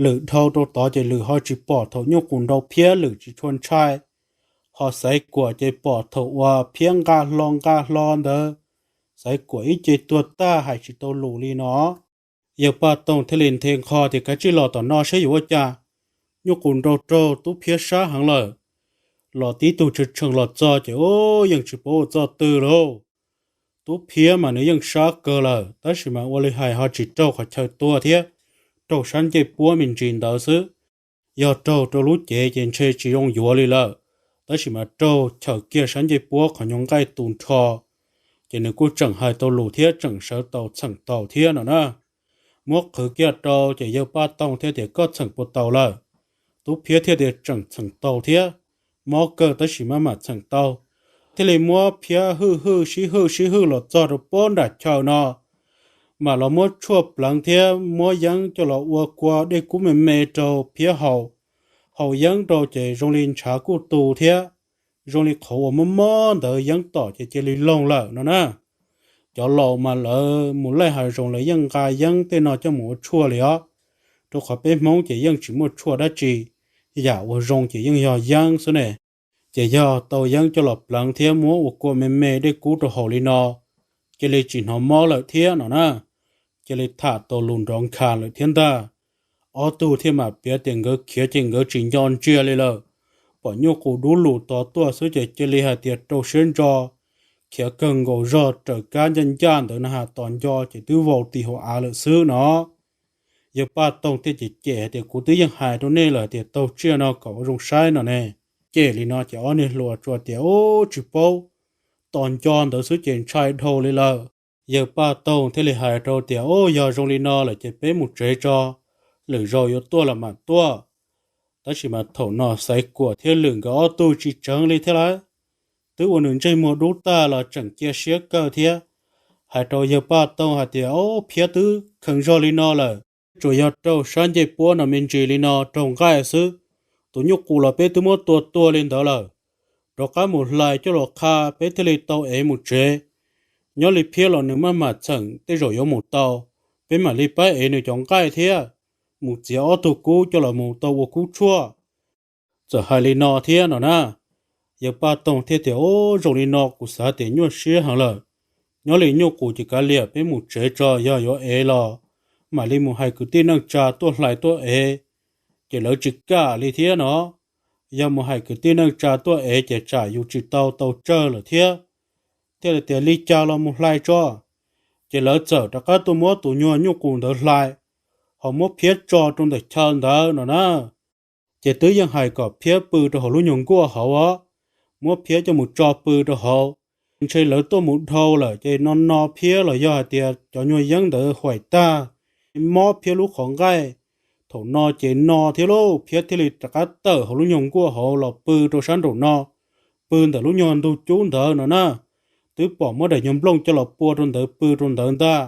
Lwm dhau rau tod ces Lwm ho tsis pom thaum Nyuj Qus nrau Phiab, Lwm tsis tshua ntshai. Ho Xaiv Kuam ces pom thaum uas Phiab nqa hlo nqa hlo ntawd, Xaiv Kuam ib ce tuag tag hais tsis tau lus li no. Yawg Paj Toog thiaj li nthe nqho tias, Kav tsij los tom no saib yuav ua cas. Nyuj Qus nrau raug tub Phiab sab heev lawm. Los tib tug tshee tshee los txog ces, Ub, yeej tsis paub ua txoj twg lauj. Tub Phiab mas nws yeej sab kawg lawm tab sis mas ua li hais ho tsis raug qhov chaw tuag thiab, raug sab ncej puab me ntsis ntawd xwb. Yog raug rau lub cev ces ntshe tsis zoo yuav li lawm, tab sis mas raug chawm kiag sab ncej puab qhov nyuag nqaij tu nrho, ces nws kuj tseem hais tau lus thiab tseem sawv tau txheem tau thiab no na. Muab qhwv kiag rau ces yawg Paj Toog thiaj tias, Koj txheem puas tau lawm? Tub Phiab thiaj tias, Tseem txheem tau thiab, mob kawg tab sis maj mam txheem tau. Thiaj li muab Phiab hwj hwj sib hwj sib hwj los txog rau pob nram chaw no, mam los muab tshuaj pleev thiab muab yeeb coj los ua kua dej kub me me rau Phiab haus. Haus yeeb rau ces zoo li ntshav kuj tu thiab, zoo li qhov uas mob mob ntawd yeeb tom ces cia li loog lawm no na. Cov laus mas lawv mus laij hav zoov lawv yeej nqa yeeb tej no coj mus ua tshuaj li os, rau qhov peb Hmoob ces yeej tsis muaj tshuaj dab tsi, yam uas zoo ces yeej yog yeeb xwb ne. Ces yog tau yeeb coj los pleev thiab muab ua kua me me dej kub rau haus li no, cia li tsis hnov mob lawm thiab no na. Cia li tham tau lus nrov nkhav lawm thiab ntag. Ob tug thiaj mam piav tias nkawd khiav ces nkawd tsis nco ntsia li lawm, pom Nyuj Qus dub lus tod tuaj xwb ces cia li hais tias rau siab ntso, khiav kawg nkaus zog raws kab ncaj ncaj ntawd na has tos nco ces twb vau ti hauv av lawm xwb no. Yawg Paj Toog thiaj cem cem hais tias, Kuv twb yeej hais rau nej lawm tias taug tsiaj no kom ua zoo saib no ne. Cem li no ces ob niag hluas tsuas tias, Ub, tsis paub, tos nco ntawd xwb ces ntshai dhau li lawm. Yawg Paj Toog thiaj li hais rau tias, Ub, yog zoo li no lawm ces peb mus tsev tso, lwm zaus yuav tuaj los mam tuaj. Tab sis mas thaum no Xaiv Kuam thiab Lwm nkawd ob tug tsis tseev li thiab lauj, twb ua nws ntsej muag dub tag los tseem cia siab kawg thiab. Hais rau yawg Paj Toog hais tias, Ub, Phiab twb kheev zog li no lawm, tsuas yog raug sab ncej puab no me ntsis li no raug nqaij xwb. Tus Nyuj Qus los peb twb muab tua tuag li ntawd lawm. Rov qab mus hlais coj los qha peb thiaj li tau ev mus tsev. Nyob li Phiab los nws maj mam txheem tej zaum yuav mus tau, peb mam li pab ev nws cov nqaij thiab mus txiav ob tug kub coj los mus tau ua kub tshuaj. Txawm hais li no thiab no na, yawg Paj Toog thiaj tias, Ub, zoo li no kuv xav tias nyuaj siab heev lawm. Nyob li Nyuj Qus ces kav liam peb mus tsev tso, yog yuav ev los mam li mus hais kwv tij neej tsa tuaj hlais tuaj ev, ces lawv tsis kam li thiab no. yog mus hais kwv tij neej tsa tuaj ev ces tsam yus tsis tau tau tsawg lawm thiab. Thiaj li tias li cas los mus hlais tso. Ces lawv txawm rov qab tuaj muab tus nyuag nyuj qus ntawd hlais, ho muab phiab tso rau ntawm chaw ntawd no na. Ces twb yeej hais kom phiab pw rau hauv lub nyuag nkuaj hauv os, muab phiab coj mus tso pw rau hauv. Ntshe lawv tuaj mus dhau lawm ces no no phiab los yog hais tias cov nyuag yeeb ntawd huaim tag, mob phiab lub qhov nqaij. Thaum no ces no thiab lauj, phiab thiaj li rov qab tawm hauv lub nyuag nkuaj hauv los pw rau sab nraum no, pw ntawm lub nyuag ntug cub ntawd no na. Twb pom muab daim nyuag nplooj coj los pua rau ntawd pw rau ntawd ntag.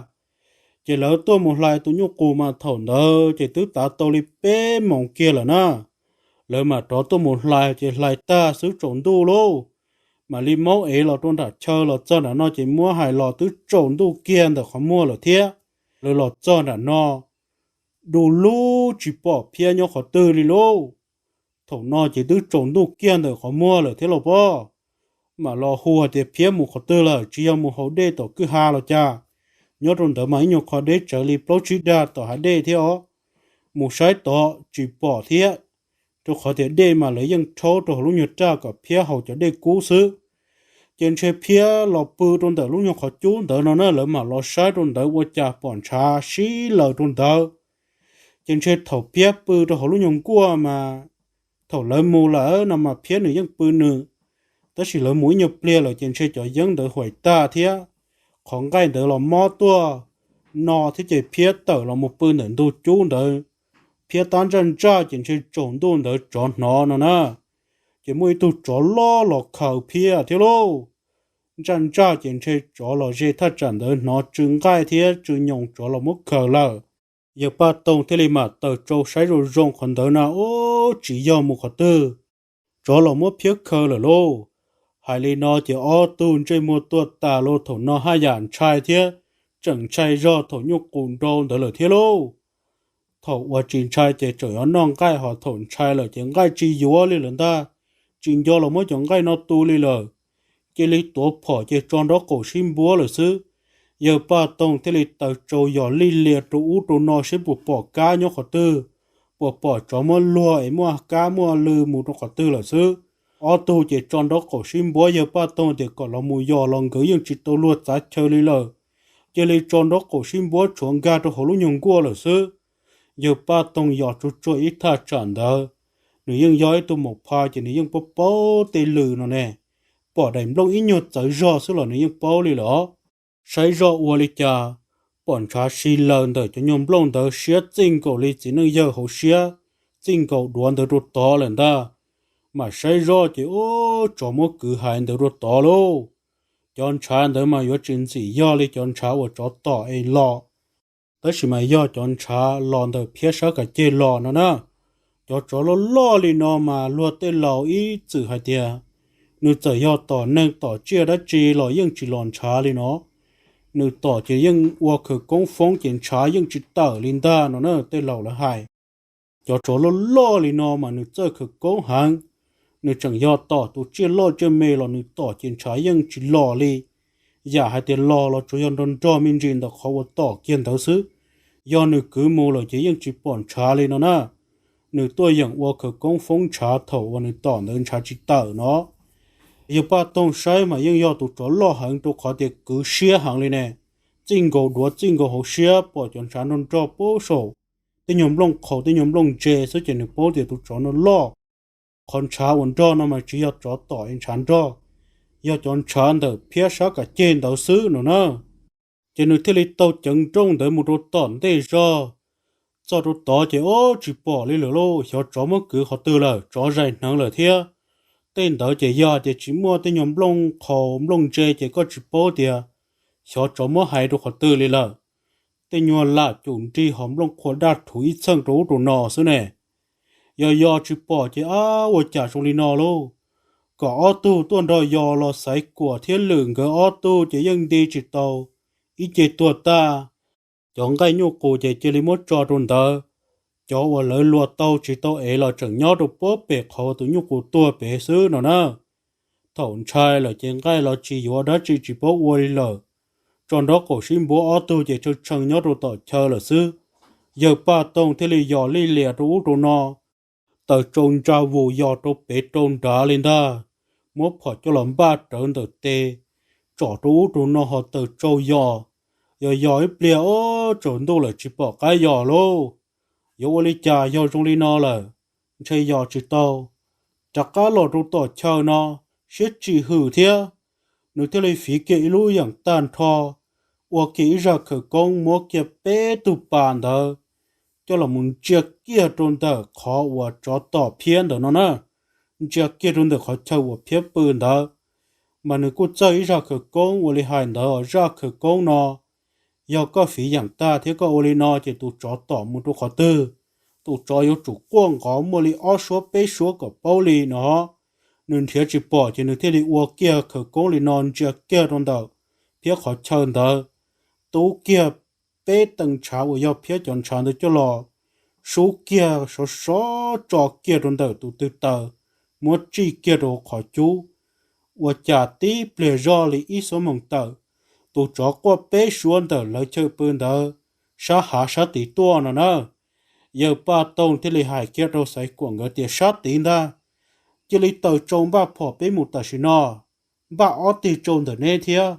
Ces lawv tuaj mus hlais tus nyuj qus mas thaum ntawd ces twb tav tau li peb moos kiag lawm na. Lawv mam rov tuaj mus hlais ces hlais tag xwb tsaus ntuj lauj, mam li maub ev los rau nram chaw los txog nram no ces muab hais los twb tsaus ntuj kiag ntawm qhov muag lawm thiab. Lawv los txog nram no, du lug tsis pom phiab nyob qhov twg li lauj. Thaum no ces twb tsaus ntuj kiag ntawm qhov muag lawm thiab los pob. Mam los hu hais tias phiab mus qhov twg lawm, tsis yog mus haus dej tom kwj ha los cas? Nyob rau ntawd mas ib nyuag qho deb tsawv li plaub tsib dag tom hav dej thiab os. Mus saib tod tsis pom thiab, rau qhov tias dej mas lawv yeej rhaub rau hauv lub nyuag raj kom phiab haus cov dej kub xwb. Ces ntshe phiab los pw rau ntawm lub nyuag qhov cub ntawd no na, lawv mam los saib rau ntawd ua cas pom ntshav sib laws rau ntawd. Ces ntshe thaum phiab pw rau hauv lub nyuag nkuaj mas thaum lawv mus lawm no mas phiab nws yeej pw nws, tab sis lawv mus ib nyuag pliag lawm ces ntshe cov yeeb ntawd huaim tag thiab, qhov nqaij ntawd los mob tuaj no thiab ces phiab tawm los mus pw ntawm ntug cub ntawd. Phiab tab ntsaj ntsaj ces ntshe tsaus ntuj ntawd tsov hnov no na, ces muaj ib tug tsov loj los khaws phiab thiab lauj. Ntsaj ntsaj ces ntshe tsov los ze thaj tsam ntawd hnov tsw nqaij thiab tsw nyoos tsov los muab khaws lawm. Yawg Paj Toog thiaj li mam taws tsau saib zoo zoo qhov ntawd na, ub, tsis yog mus qhov twg, tsov los muab phiab khaws lawm lauj. Hais li no ces ob tug ntsej muag tuaj tas los thaum no haj yam ntshai thiab, tseem ntshai zog thaum nyuj qus nrau ntawd lawm thiab lauj. Thaum uas tsis ntshai ces tseem yuav noj nqaij, ho thaum ntshai lawm ces nqaij tsis yuav li lawm ntag, tsis nco los muab cov nqaij no tu li lawm. Cia li tuav phom ces tso nraub qaum sib npuab lawm xwb. Yawg Paj Toog thiaj li taws tsau yos lij lias rau ub rau no seb puas pom kab nyob qhov twg, puas pom tsov muab luag es muaj kab muaj lw mus rau qhov twg lawm xwb. Ob tug ces tso nraub qaum sib npuab, yawg Paj Toog tias kom los mus yos los nkawd yeej tsis tau luag txav chaw li lawm. Cia li tso nraub qaum sib npuab tshuav nkag rau hauv lub nyuag nkuaj lawm xwb. Yawg Paj Toog yos tsuag tsuag ib thaj tsam ntawd, nws yeej yog ib tug maum pha ces nws yeej paub paub tej lwm no ne. Pom daim nplooj ib nyuag txawv zog xwb los nws yeej paub li lawm. Saib zoj ua li cas, pom ntshav si laws ntawm cov nyuag nplooj ntawd siab txij nkaus li txiv neej yawg hauv siab, txij nkaus duav ntawd rau tod lawm ntag. Mas saib zoj ces ub, tsov muab kwv haiv ntawd rau tod lauj. Cov ntshav ntawd mas yuav tsis ntxim yog li cov ntshav uas tsov tom es los, tab sis mas yog cov ntshav los ntawm phiab sab kav ceg los no na. Cov tsov loj loj li no mas luag tej laus ib txwm hais tias nws txawm yog tom neeg tom tsiaj dab tsi los yeej tsis los ntshav li no. Nws tom ces yeej ua khawv koob foob ces ntshav yeej tsis tawm li ntag no na, tej laus lawv hais. Cov tsov loj loj li no mas nws txawj khawv koob heev, nws tseem yog tom tus tsiaj loj tsiaj me los nws tom ces ntshav yeej tsis los li. Yam hais tias los los tsuas yog nrog nrog me ntsis ntawm qhov uas tom kiag ntawd xwb. Yog nws kwv mus lawm ces yeej tsis pom ntshav li no na. Nws tuaj yeem ua khawv koob foob ntshav thaum uas nws tom ntawd ntshav tsis tawm no. Yawg Paj Toog saib mas yeej yog tus tsov loj heev rau qhov tias kwv siab heev li ne. Txij nkaus duav txij nkaus hauv siab pom cov ntshav nrog nrog pab saum tej nyuag nplooj qhaus tej nyuag nplooj ntse xwb ces nws paub tias tus tsov no loj. Qhov ntshav uas nrog no mas tsis yog tsov tom es ntshav nrog, yog cov ntshav ntawm phiab sab kav ceg ntawd xwb no na. Ces nws thiaj li taug ceev nrooj ntawd mus rau tom ntej zog. Txog rau tod ces ub, tsis pom li lawm lauj, xyov tsov muab kwv qhov twg lawm, tsov zais hneev lawm thiab. Tej ntawd ces yog tias tsis muaj tej nyuag nplooj qhaus nplooj ntse ces koj tsis paub tias xyov tsov muab haiv rau qhov twg li lawm. Tej nyuag lam cum nrig ho nplooj qhuav daj rhuv ib txheej rau ub rau no xwb ne. Yog yog tsis pom ces ab, ua cas zoo li no lauj. Kom ob tug tuaj nrog yos los xaiv kuam thiab lwm nkawd ob tug ces yeej nti tsis tau, ib ce tuag tag. Cov nqaij nyuj qus ces cia li muab tso rau ntawd. Cov uas lawv luas tau tsis tau ev los tseem nyob rau puag pem qhov tus nyuj qus tuag pem xwb no na. Thaum ntshai lawm ces nqaij los tsis yuav dab tsi tsis paub ua li lawm. Tso nraub qaum sib npuab ob tug ces tshee tshee nyob rau tom chaw lawm xwb. Yawg Paj Toog thiaj li yos lij lias rau ub rau no. taws tsau ntsa vus yos rau pem rau nrad li ntag, muab phom coj los npaj rawv ntawm tes, tsom rau ub rau no ho taws tsau yos, yos yos ib pliag ob tsaus ntuj lawm tsis pom qab yos lauj. Yuav ua li cas yog zoo li no lawm, ntshe yos tsis tau. Rov qab los rau tom chaw no, siab tsis hwm thiab, nws thiaj li fiv kiag ib lub yeem tag nrho, ua kiag ib zaj khawv koob muab kiag peb tug pas ntawd coj los mus ntsia kiag rau ntawm qhov uas tsov tom phiab ntawm no na, ntsia kiag rau ntawm qhov chaw uas phiab pw ntawd. Mas nws kuj txawj ib zaj khawv koob ua li hais ntawd, zaj khawv koob no yog koj fiv yeem tag thiab koj ua li no ces tus tsov tom mus rau qhov twg, tus tsov yuav tsum quaj nqov muaj li ob suab peb suab kom paub li no. Nws nrhiav tsis pom ces nws thiaj li ua kiag khawv koob li no ntsia kiag rau ntawm phiab qhov chaw ntawd, tub kiag peb tee ntshav uas yog phiab cov ntshav ntawd coj los, sub kiag sov sov tso kiag rau ntawm tus tw taws, muab tsij kiag rau qhov cub. Ua cas tib pliag zoj li ib xuab moos tawm, tus tsov quaj peb suab ntawm lawv chaw pw ntawd, sab hav sab tid tuaj no na. Yawg Paj Toog thiaj li hais kiag rau Xaiv Kuam nkawd tias, Sab tid ntag, cia li taws tsau npaj phom peb mus tam sim no, npaj ob tig tsau ntawm neb thiab.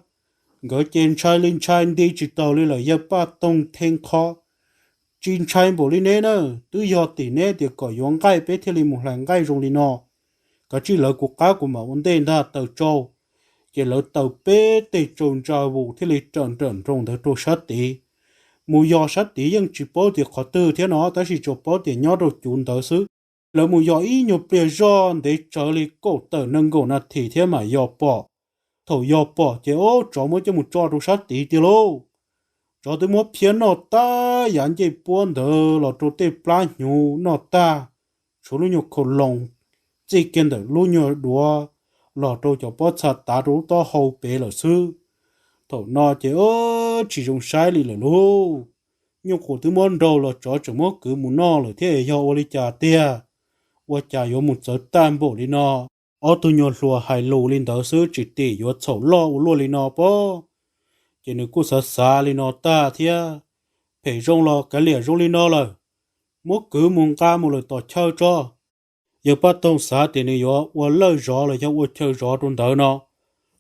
Nkawd ces ntshai li ntshai nti tsis taus li lawm, yawg Paj Toog the nqho, Tsis ntshai npaum li neb na, twb yog tim neb tias kom yuav nqaij peb thiaj li mus hlais nqaij zoo li no. Kav tsij lawv kuv qab kuv mam ua ntej ntag, taws tsau. Ces lawv taws peb teg tsau ntsa vus thiaj li raws nrawm nroos ntawd rau sab tid. Mus yos sab tid yeej tsis paub tias qhov twg thiab no, tab sis tsuas paub tias nyob rau cuv ntawd xwb. Lawv mus yos ib nyuag pliag zoj ntev tsawv li kaum tawm nees nkaum nas this thiab mam yos pom. Thaum yos pom ces ob tsov muab coj mus tso rau sab tid tiag lauj. Tsov twb muab phiab noj tag yav ncej puab ntawd los rau tej plab hnyuv noj tag, tshuav lub nyuag khau loos txij kiag ntawm lub nyuag duav los rau cov pob txha tav rau lub taub hau pem lawm xwb. Thaum no ces tsis zoo saib li lawm lauj. Nyuj qus twb muab nraug los tsov tseem muab kwv mus noj lawm thiab, yog ua li cas tiag? Ua cas yuav mus txawv tag npaum li no? Ob tug nyuag hluas hais lus li ntawd xwb tsis tim yuav txhaum loj ua luaj li no pob. Ces nws kuj xav xav li no tag thiab, phem zoo los kav liam zoo li no lawm, muab kwv mus nqa mus lawm tom chaw tso. Yawg Paj Toog xav tias nws yuav ua lawj zov los yog ua chaw zov rau ntawd no,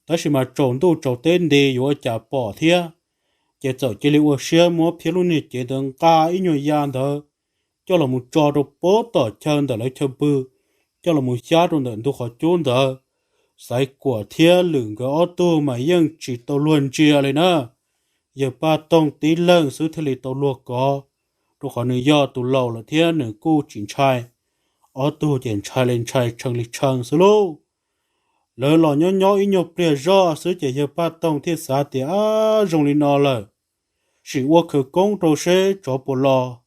tab sis mas tsaus ntuj tsaus teb nti yuav ua cas pom thiab. Ces txawm cia li ua siab muab phiab lub niag cev ntawd nqa ib nyuag ya ntawd coj los mus tso rau puag tom chaw ntawm lawv chaw pw, coj los mus xyab rau ntawm ntug qhov cub ntawd. Xaiv Kuam thiab Lwm nkawd ob tug mas yeej tsis tau luag ntsia li na. Yawg Paj Toog tib leeg xwb thiaj li tau luag kov, rau qhov nws yog tus laus lawm thiab nws kuj tsis ntshai. Ob tug ces ntshai li ntshai tshee li tshee xwb lauj. Lawv los nyob nyob ib nyuag pliag zoj xwb ces yawg Paj Toog thiaj xav tias, Ab, zoo li no lawm, sim ua khawv koob rau seb tsov puas los,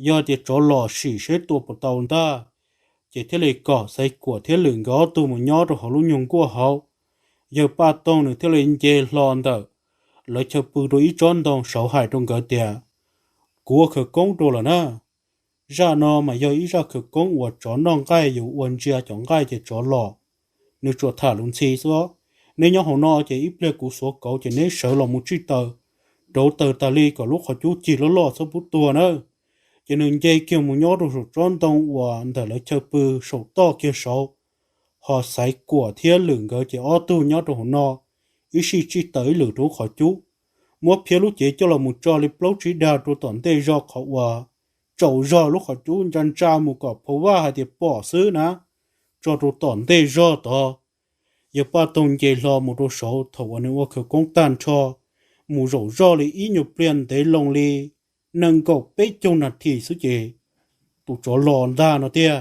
yog tias tsov los sim seb tua puas tau ntag. Ces thiaj li kom Xaiv Kuam thiab Lwm nkawd ob tug mus nyob rau hauv lub nyuag nkuaj hauv. Yawg Paj Toog nws thiaj li nce hlo ntawm lawv chaw pw rau ib tsob ntoo saud hais rau nkawd tias, Kuv ua khawv koob rau lawm na. Zaj no mas yog ib zaj khawv koob uas tsov noj nqaij, yus ua ntsia cov nqaij ces tsov los, nws tsuas tham lus ntxhi xwb. Neb nyob hauv no ces ib pliag kuv xuav kauv ces neb sawv los mus tsij taws, rauv taws tas li kom lub qhov cub cig loj loj txhob pub tuag nawb. Ces nws nce kiag mus nyob rau saum tsob ntoo uas ntawm lawv chaw pw saum toj kiag saud, ho Xaiv Kuam thiab Lwm nkawd ces ob tug nyob rau hauv no, ib sij tsij taws ib lwm rau lub qhov cub, muab phiab lub cev coj los mus tso li plaub tsib dag rau tom ntej zog qhov uas tsaus zog lub qhov cub ntsa ntsa mus kom phau vaj hais tias pom xwb na, tso rau tom ntej zog tod. Yawg Paj Toog nce hlo mus rau saud, thaum uas nws ua khawv koob tag nrho, mus zaum zoj li ib nyuag pliag ntev loo li nees nkaum peb caug nas this xwb ces tus tsov los ntag no tiag.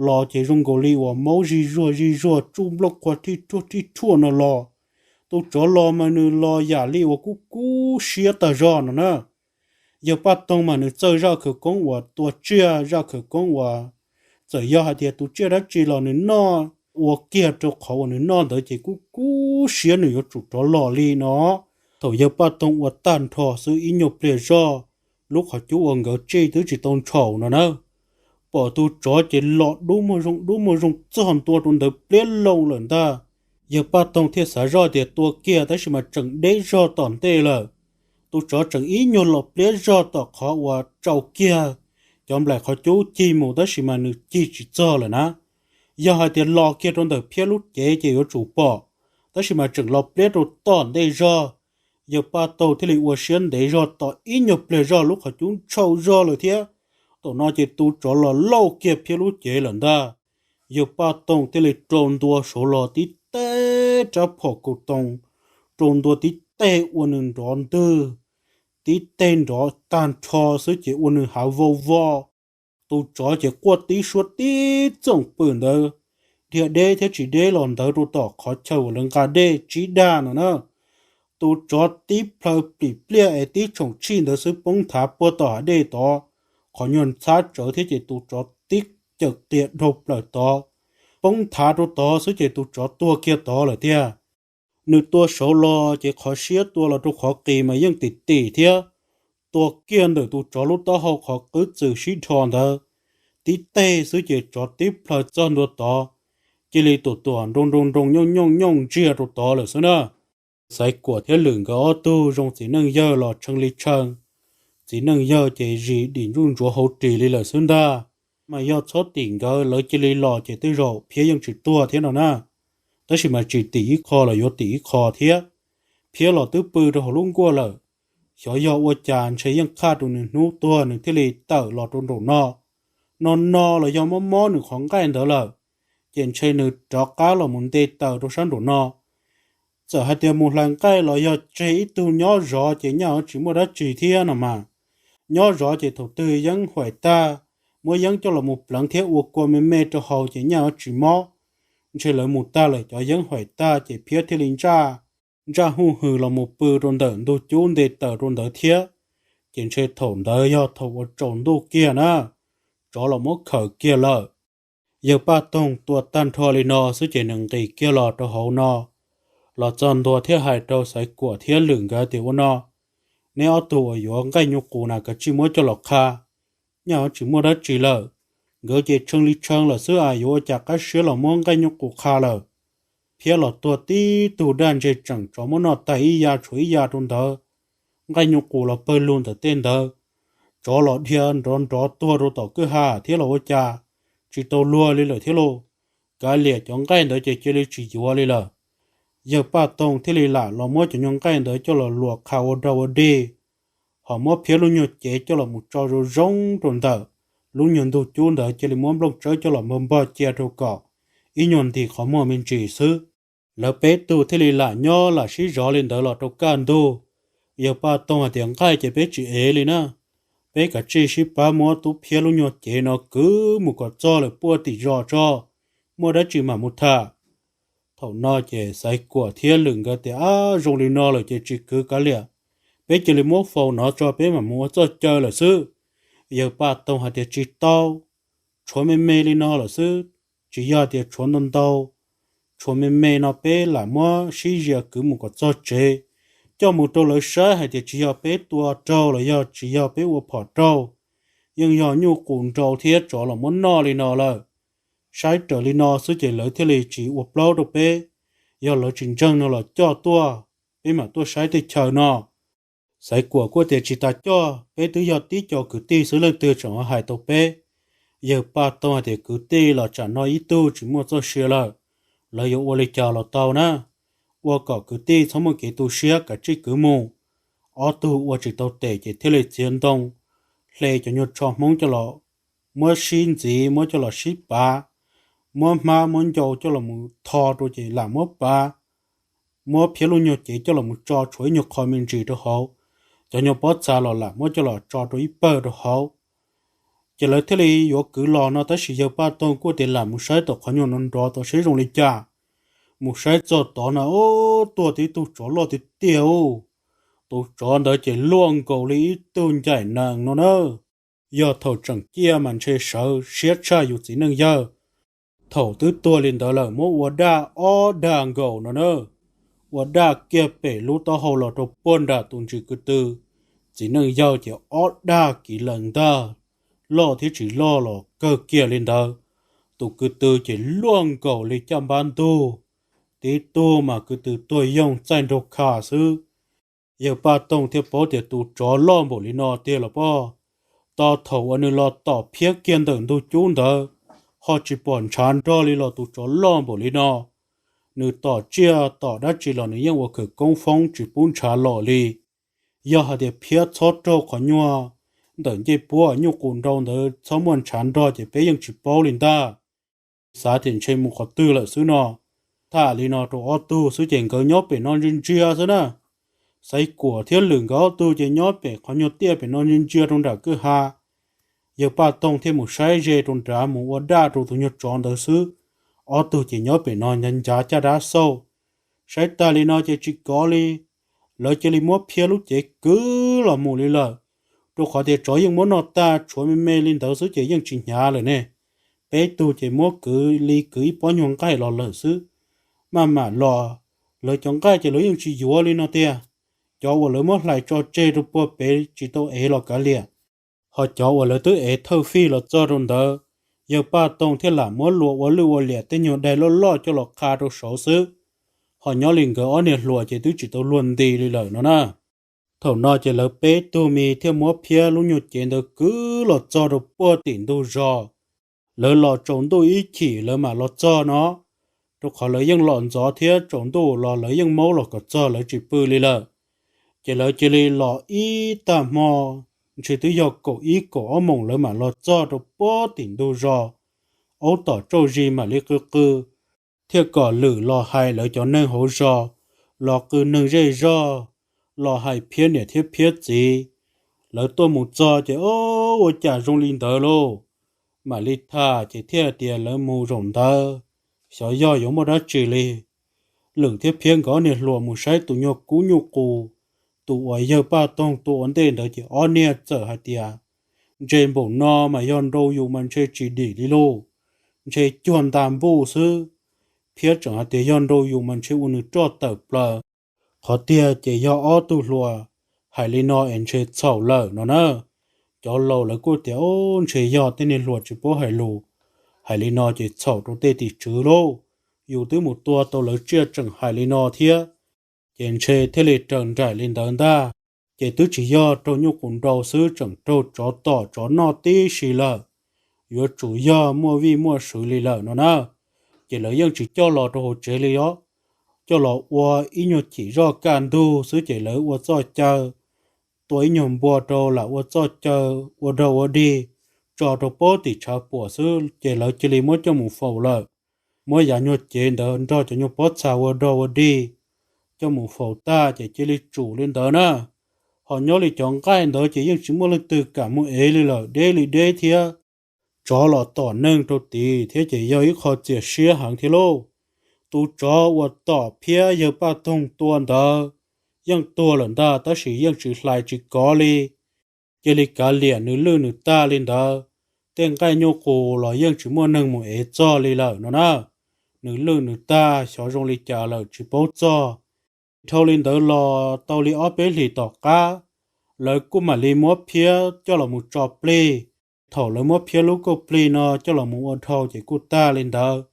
Los ces zoo nkaus li uas maub zij zuag zij zuag tsuj nplooj qhuav rhij rhuaj rhij rhuaj no los. Tus tsov los mas nws los yam li uas kub kub siab tag zog no na. Yawg Paj Toog mas nws txawj zaj khawv koob uas tua tsiaj, zaj khawv koob uas txawm yog hais tias tus tsiaj dab tsi los nws noj ua kiag rau qhov uas nws noj ntawd ces kub kub siab nws yuav tsum rov los li no. Thaum Yawg Paj Toog ua tag nrho xwb ib nyuag pliag zoj, lub qhov cub uas nkawd tsij twb tsis tau ntshaum no na, pom tus tsov ces los dub muag zoo dub muag zoo txog ntua rau ntawd pliab loo lawm ntag. Yawg Paj Toog thiaj xav zoj tias tua kiag, tab sis mas tseem deb zog tom ntej lawm. Tus tsov tseem ib nyuag los pliab zog tom qhov uas tsau kiag cov nplaim qhov cub cig mus tab sis mas nws cig tsis txog lawm na. Yog hais tias los kiag rau ntawm Phiab lub cev ces yuav tsum pom, tab sis mas tseem los pliab rau tom ntej zog. Yawg Paj Toog thiaj li ua siab ntev zog tos ib nyuag pliag zog lub qhov cub ntshau zog lawm thiab. Thaum no ces tus tsov los lauj kiag Phiab lub cev lawm ntag. Yawg Paj Toog thiaj li rau ntua saud los tib teg rab phom kaus toos, rau ntua tib teg ua nws nrov ntwg, tib teg nrov tag nrho xwb ces ua nws hav vau vo. Tus tsov ces quaj tib suab tib txoom pwm ntawd, dhia deb thiab tsis deb los ntawd rau tom qhov chaw uas lawv nqa dej tsib dag no na. Tus tsov tib plhaw plim pliaj es tib tshoom tshij ntawd xwb poob nthav puag tom hav dej tod, qhov nyuag ntxhab tsawv thiab ces tus tsov tib cawm qias dhau plaws tod, poob nthav rau tod xwb ces tus tsov tuag kiag tod lawm tiag. Nws tua saud los ces qhov siab tua los rau qhov qis mas yeej tim tim thiab, tua kiag ntawm tus tsov lub taub hau qhov qwb txwm sib dhos ntawd, tib teg xwb ces tsov tib plhaw txog ntua tod, cia li tuam tuam nroo nroo nroo nyooj nyooj nyooj ntsiag rau tod lawm xwb na. Xaiv Kuam thiab Lwm nkawd ob tug zoo txiv neej yawg los tshee li tshee. Txiv neej yawg ces zis dim ntsuj ntsuav hauv ris li lawm xwb ntag. Mas yog txhob tim nkawd lawv cia li los ces tej zaum Phiab yeej tsis tuag thiab no na. Tab sis mas tsis tim ib qho los yuav tim ib qho thiab. Phiab los twb pw rau hauv lub nkuaj lawm, xyov yog ua cas ntshe yeej qhaj rau nws hnub tuag nws thiaj li tawm los rau nraum no. No no los yog mob mob nws qhov nqaij ntawd lawm, ces ntshe nws rov qab los mus nte taws rau sab nraum no. Txawm hais tias mus hlais nqaij los yog tseg ib tug nyob zov ces nyaj yuav tsis muaj dab tsi thiab no mas. Nyob zov ces thaum twg yeeb huaim tag, muab yeeb coj los mus pleev thiab ua kua me me rau haus ces nyaj yuav tsis mob. Ntshe lawv mus tag lawm cov yeeb huaim tag ces Phiab thiaj li ntsaj, ntsaj huj hwm los mus pw rau ntawm ntug cub nte taws rau ntawd thiab. Ces ntshe thaum ntawd yog thaum uas tsaus ntuj kiag na, tsov los muab khaws kiag lawm. Yawg Paj Toog tua tag nrho li no xwb ces nws nqis kiag los rau hauv no, los txog ntua thiab hais rau Xaiv Kuam thiab Lwm nkawd tias ua no, neb ob tug uas yuav nqaij nyuj qus na kav tsij muab coj los qha, nyaj yuav tsis muaj dab tsi lawm. Nkawd ces tshee li tshee lawm xwb as yuav ua cas qab siab los muab nqaij nyuj qus qha lawm. Phiab los tuag tib tug daj ntseg tseem tsov muab noj tag ib ya tshuav ib ya rau ntawd. Nqaij nyuj qus los pawg lug ntawm tej ntawd, tsov los dhia nrov nrov tuag rau tom kwj ha thiab los ua cas tsis tau luag li lawm thiab lauj. Kav liam cov nqaij ntawd ces cia li tsis yuav li lawm. Yawg Paj Toog thiaj li lam los muab cov nyuag nqaij ntawd coj los luam qha ua dog ua dig, ho muab Phiab lub nyuag cev coj los mus tso zoo zoo rau ntawm lub nyuag ntug cub ntawd cia li muab nplooj tsawb coj los npog npog cia rau kom ib nyuag ntim qhov muag me ntsis xwb. Lawv peb tug thiaj li lam nyob lam sib zov li ntawd los rau kaj ntug. Yawg Paj Toog hais tias nqaij ces peb tsis ev li na, peb kav tsij sib pab muab tub Phiab lub nyuag cev no kwv mus kom txog lawm puag tim zos tso, muaj dab tsi mam mus tham. Thaum no ces Xaiv Kuam thiab Lwm nkawd tias ab zoo li no lawm ces tsis kwv kav liam, peb cia li muab faus no tso peb mam mus ua txoj caw lawm xwb. Yawg Paj Toog hais tias tsis tau, tshuav me me li no lawm xwb, tsis yog tias tshuav ntau ntau, tshuav me me no peb lam muab sib zia kwv mus kom txog tsev, coj mus rau lawv saib hais tias tsis yog peb tua raug los yog tsis yog peb ua phom raug, yeej yog nyuj qus nrau thiab tsov los muab noj li no lawm. Saib raws li no xwb ces lawv thiaj li tsis ua plaub rau peb, yog lawv tsis ntseeg no los coj tuaj, peb mam tuaj saib teb chaws no. Xaiv Kuam kuj tias tsis tas coj, peb twb yog tib co kwv tij xwb leej twg tseem hais tau peb. Yawg Paj Toog hais tias kwv tij los tsam no ib tug tsis muaj txoj sia lawm, lawv yuav ua li cas los tau na. Ua kom kwv tij txhob muaj kev tu siab kav tsij kwv mus. Ob tug ua tsis tau tes ces thiaj li txiav ntoo, hle cov nyuag tsho Hmoob coj los muab sib ntxiv, muab coj los sib pav, muab hmab muab ncau coj los mus tho rau ces lam muab pav, muab Phiab lub nyuag cev coj los mus tso tshuav ib nyuag qho me ntsis rau hauv, cov nyuag pob txha los lam muab coj los tso rau ib pawg rau hauv. Ces lawv thiaj li yuav kwv los no tab sis Yawg Paj Toog kuj tias lam mus saib tom qhov nyuag nrov nrov tod seb zoo li cas. Mus saib txog tod na, ub, tuag tib tug tsov loj tiag tiag ub. Tus tsov ntawd ces luaj nkaus li ib tug ncaim nees no na. Yog thaum tseem ciaj mas ntshe sawv siab tshaj yus txiv neej yawg. Thaum twb tuag li ntawd lawm muab ua daj ob daj nkaus no na, ua daj kiag pem lub taub hau los rau puag nram tus ntsis ko tw. Txiv neej yawg ces ob daj kiv lees ntag, loj thiab tsis loj los kawg kiag li ntawd. Tus ko tw ces luaj nkaus li caj npab ntug, tib tug mas ko tw tuag yoog txaij nraug kha xwb. Yawg Paj Toog thiaj paub tias tus tsov loj npaum li no tiag los pob. Tos thaum uas nws los tom phiab kiag ntawm ntug cub ntawd, ho tsis pom ntshav nrog li los tus tsov loj npaum li no. Nws tom tsiaj tom dab tsi los nws yeej ua khawv koob foob tsis pub ntshav los li. Yog hais tias phiab txhob raug qhov nyuag ntawm ncej puab nyuj qus nrau ntawd txhob muaj ntshav nrog ces peb yeej tsis paub li ntag. Xav tias ntshe mus qhov twg lawm xwb no. Tham li no rau ob tug xwb ces nkawd nyob pem no ntsia ntsia xwb na. Xaiv Kuam thiab Lwm nkawd ob tug ces nyob pem qhov nyuag tiaj pem no ntsia ntsia rau nram kwj ha. Yawg Paj Toog thiaj mus saib ze rau nrad mus ua daj rau tus nyuag tsov ntawd xwb. Ob tug ces nyob pem no ncav ncav caj dab xauj. Saib tas li no ces tsis kov li, lawv cia li muab phiab lub cev kwv los mus li lawm. Rau qhov tias tsov yeej muab noj tag, tshuav me me li ntawd xwb ces yeej tsis hnyav lawm ne. Peb tug ces muab kwv li kwv ib pob nyuag nqaij los lawm xwb. Maj mam los, lawv cov nqaij ces lawv yeej tsis yuav li no tiag. Cov uas lawv muab hlais tso tseg rau puag pem tsis tau ev los kav liam. Ho cov uas lawv twb ev thawj fij los txog rau ntawd, yawg Paj Toog thiaj lam muab luas ua lwj ua liam tej nyuag daim loj loj coj los qha rau saud xwb. Ho nyob li nkawd ob niag hluas ces twb tsis tau luag nti li lawm no na. Thaum no ces lawv peb tug me thiaj muab phiab lub nyuag cev ntawd kwv los txog rau puag tim ntug zos. Lawv los tsaus ntuj ib chim lawv mam los txog no, rau qhov lawv yeej los ntxov thiab tsaus ntuj los lawv yeej maub los kom txog lawv tsis pw li lawm. Ces lawv cia li los ib tag hmo, ntshe twb yog kaum ib kaum ob moos lawv mam los txog rau puag tim ntug zos. Aub tom tsauj zis mam li qw qw, thiaj kom Lwm los hais lawv cov neeg hauv zos, los qw neeg zej zog, los hais phiab niam thiab phiab txiv. Lawv tuaj mus txog ces o, ua cas zoo li ntawd lauj. Mam li tham ces thiaj tias lawv mus zaum ntawd, xyov yog yuav muaj dab tsi li. Lwm thiab phiab nkawd ob niag hluas mus saib tus nyuag kub nyuj qus, tus uas yawg Paj Toog tua ua ntej ntawd ces ob niag txawm hais tias, ntshe npaum no mas yog nrau yus mas ntshe tsis dim li lauj, ntshe cuag nta npuj xwb. Phiab tseem hais tias yog nrau yus mas ntshe ua nws roj tawm plaws. Qhov tiag ces yog ob tug hluas hais li no es ntshe txhaum lawm no na. Cov laus lawv kuj tias, o, ntshe yog tej niag hluas tsis paub hais lus, hais li no ces txhaum rau tej tim tswv lauj. Yus twb mus tua tau lawv tsiaj tseem hais li no thiab, ces ntshe thiaj li raws nraim li ntawd ntag. Ces twb tsis yog raug nyuj qus nrau xwb, tseem raug tsov tom tsov noj tib si lawm. Yuav tsum yog muaj vij muaj sw li lawm no na. Ces lawv yeej tsis coj los rau hauv tsev li os, coj los ua ib nyuag chim zoj kaj ntug xwb ces lawv ua txoj caw, tua ib nyuag npua rau lam ua txoj caw ua dog ua dig, tso rau puag tim tshav puam xwb ces lawv cia li muab coj mus faus lawm. Muab yav nyuag cev ntawd nrog cov nyuag pob txha ua dog ua dig coj mus faus tag ces cia li tsum li ntawd na. Ho nyob li cov nqaij ntawd ces yeej tsis muaj leej twg kam mus ev li lawm, deb li deb thiab. Tsov los tom neeg rau tid thiab ces yog ib qho txias siab heev thiab lauj. Tus tsov uas tom phiab yawg Paj Toog tua ntawd yeej tuag lawm ntag tab sis yeej tsis hlais tsis kov li. Cia li kav liam nws lwj nws tag li ntawd. Tej nqaij nyuj qus los yeej tsis muaj neeg mus ev txog li lawm no na. Nws lwj nws tag xyov zoo li cas lawm tsis paub txog. Dhau li ntawd los tau li ob peb hlis tom qab, lawv kuj mam li muab phiab coj los mus tso plig. Thaum lawv muab phiab lub kauj plig no coj los mus ua dhau ces kuj tag li ntawd.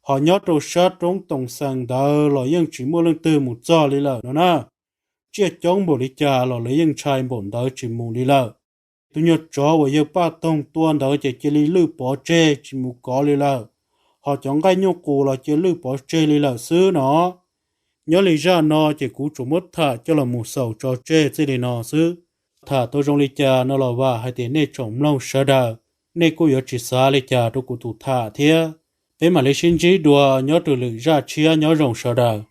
Ho nyob rau sab roob Toos Xees ntawd los yeej tsis muaj leej twg mus txog li lawm no na. Tsiaj coob npaum li cas los lawv yeej ntshai npaum ntawd tsis mus li lawm. Tus nyuag tsov uas yawg Paj Toog tua ntawd ces cia li lwj pov tseg tsis mus kov li lawm. Ho cov nqaij nyuj qus los cia lwj pov tseg li lawm xwb no. Nyob li zaj no ces kuv tsuas muab tham coj los mus xaus tso tseg txij li no xwb. Tham tau zoo li cas no los vam hais tias nej tsoom mloog sawv daws, nej kuj yuav tsis xav li cas rau kuv tus tham thiab. Peb mam li sib ntsib dua nyob rau lwm zaj tshiab, nyob zoo sawv daws.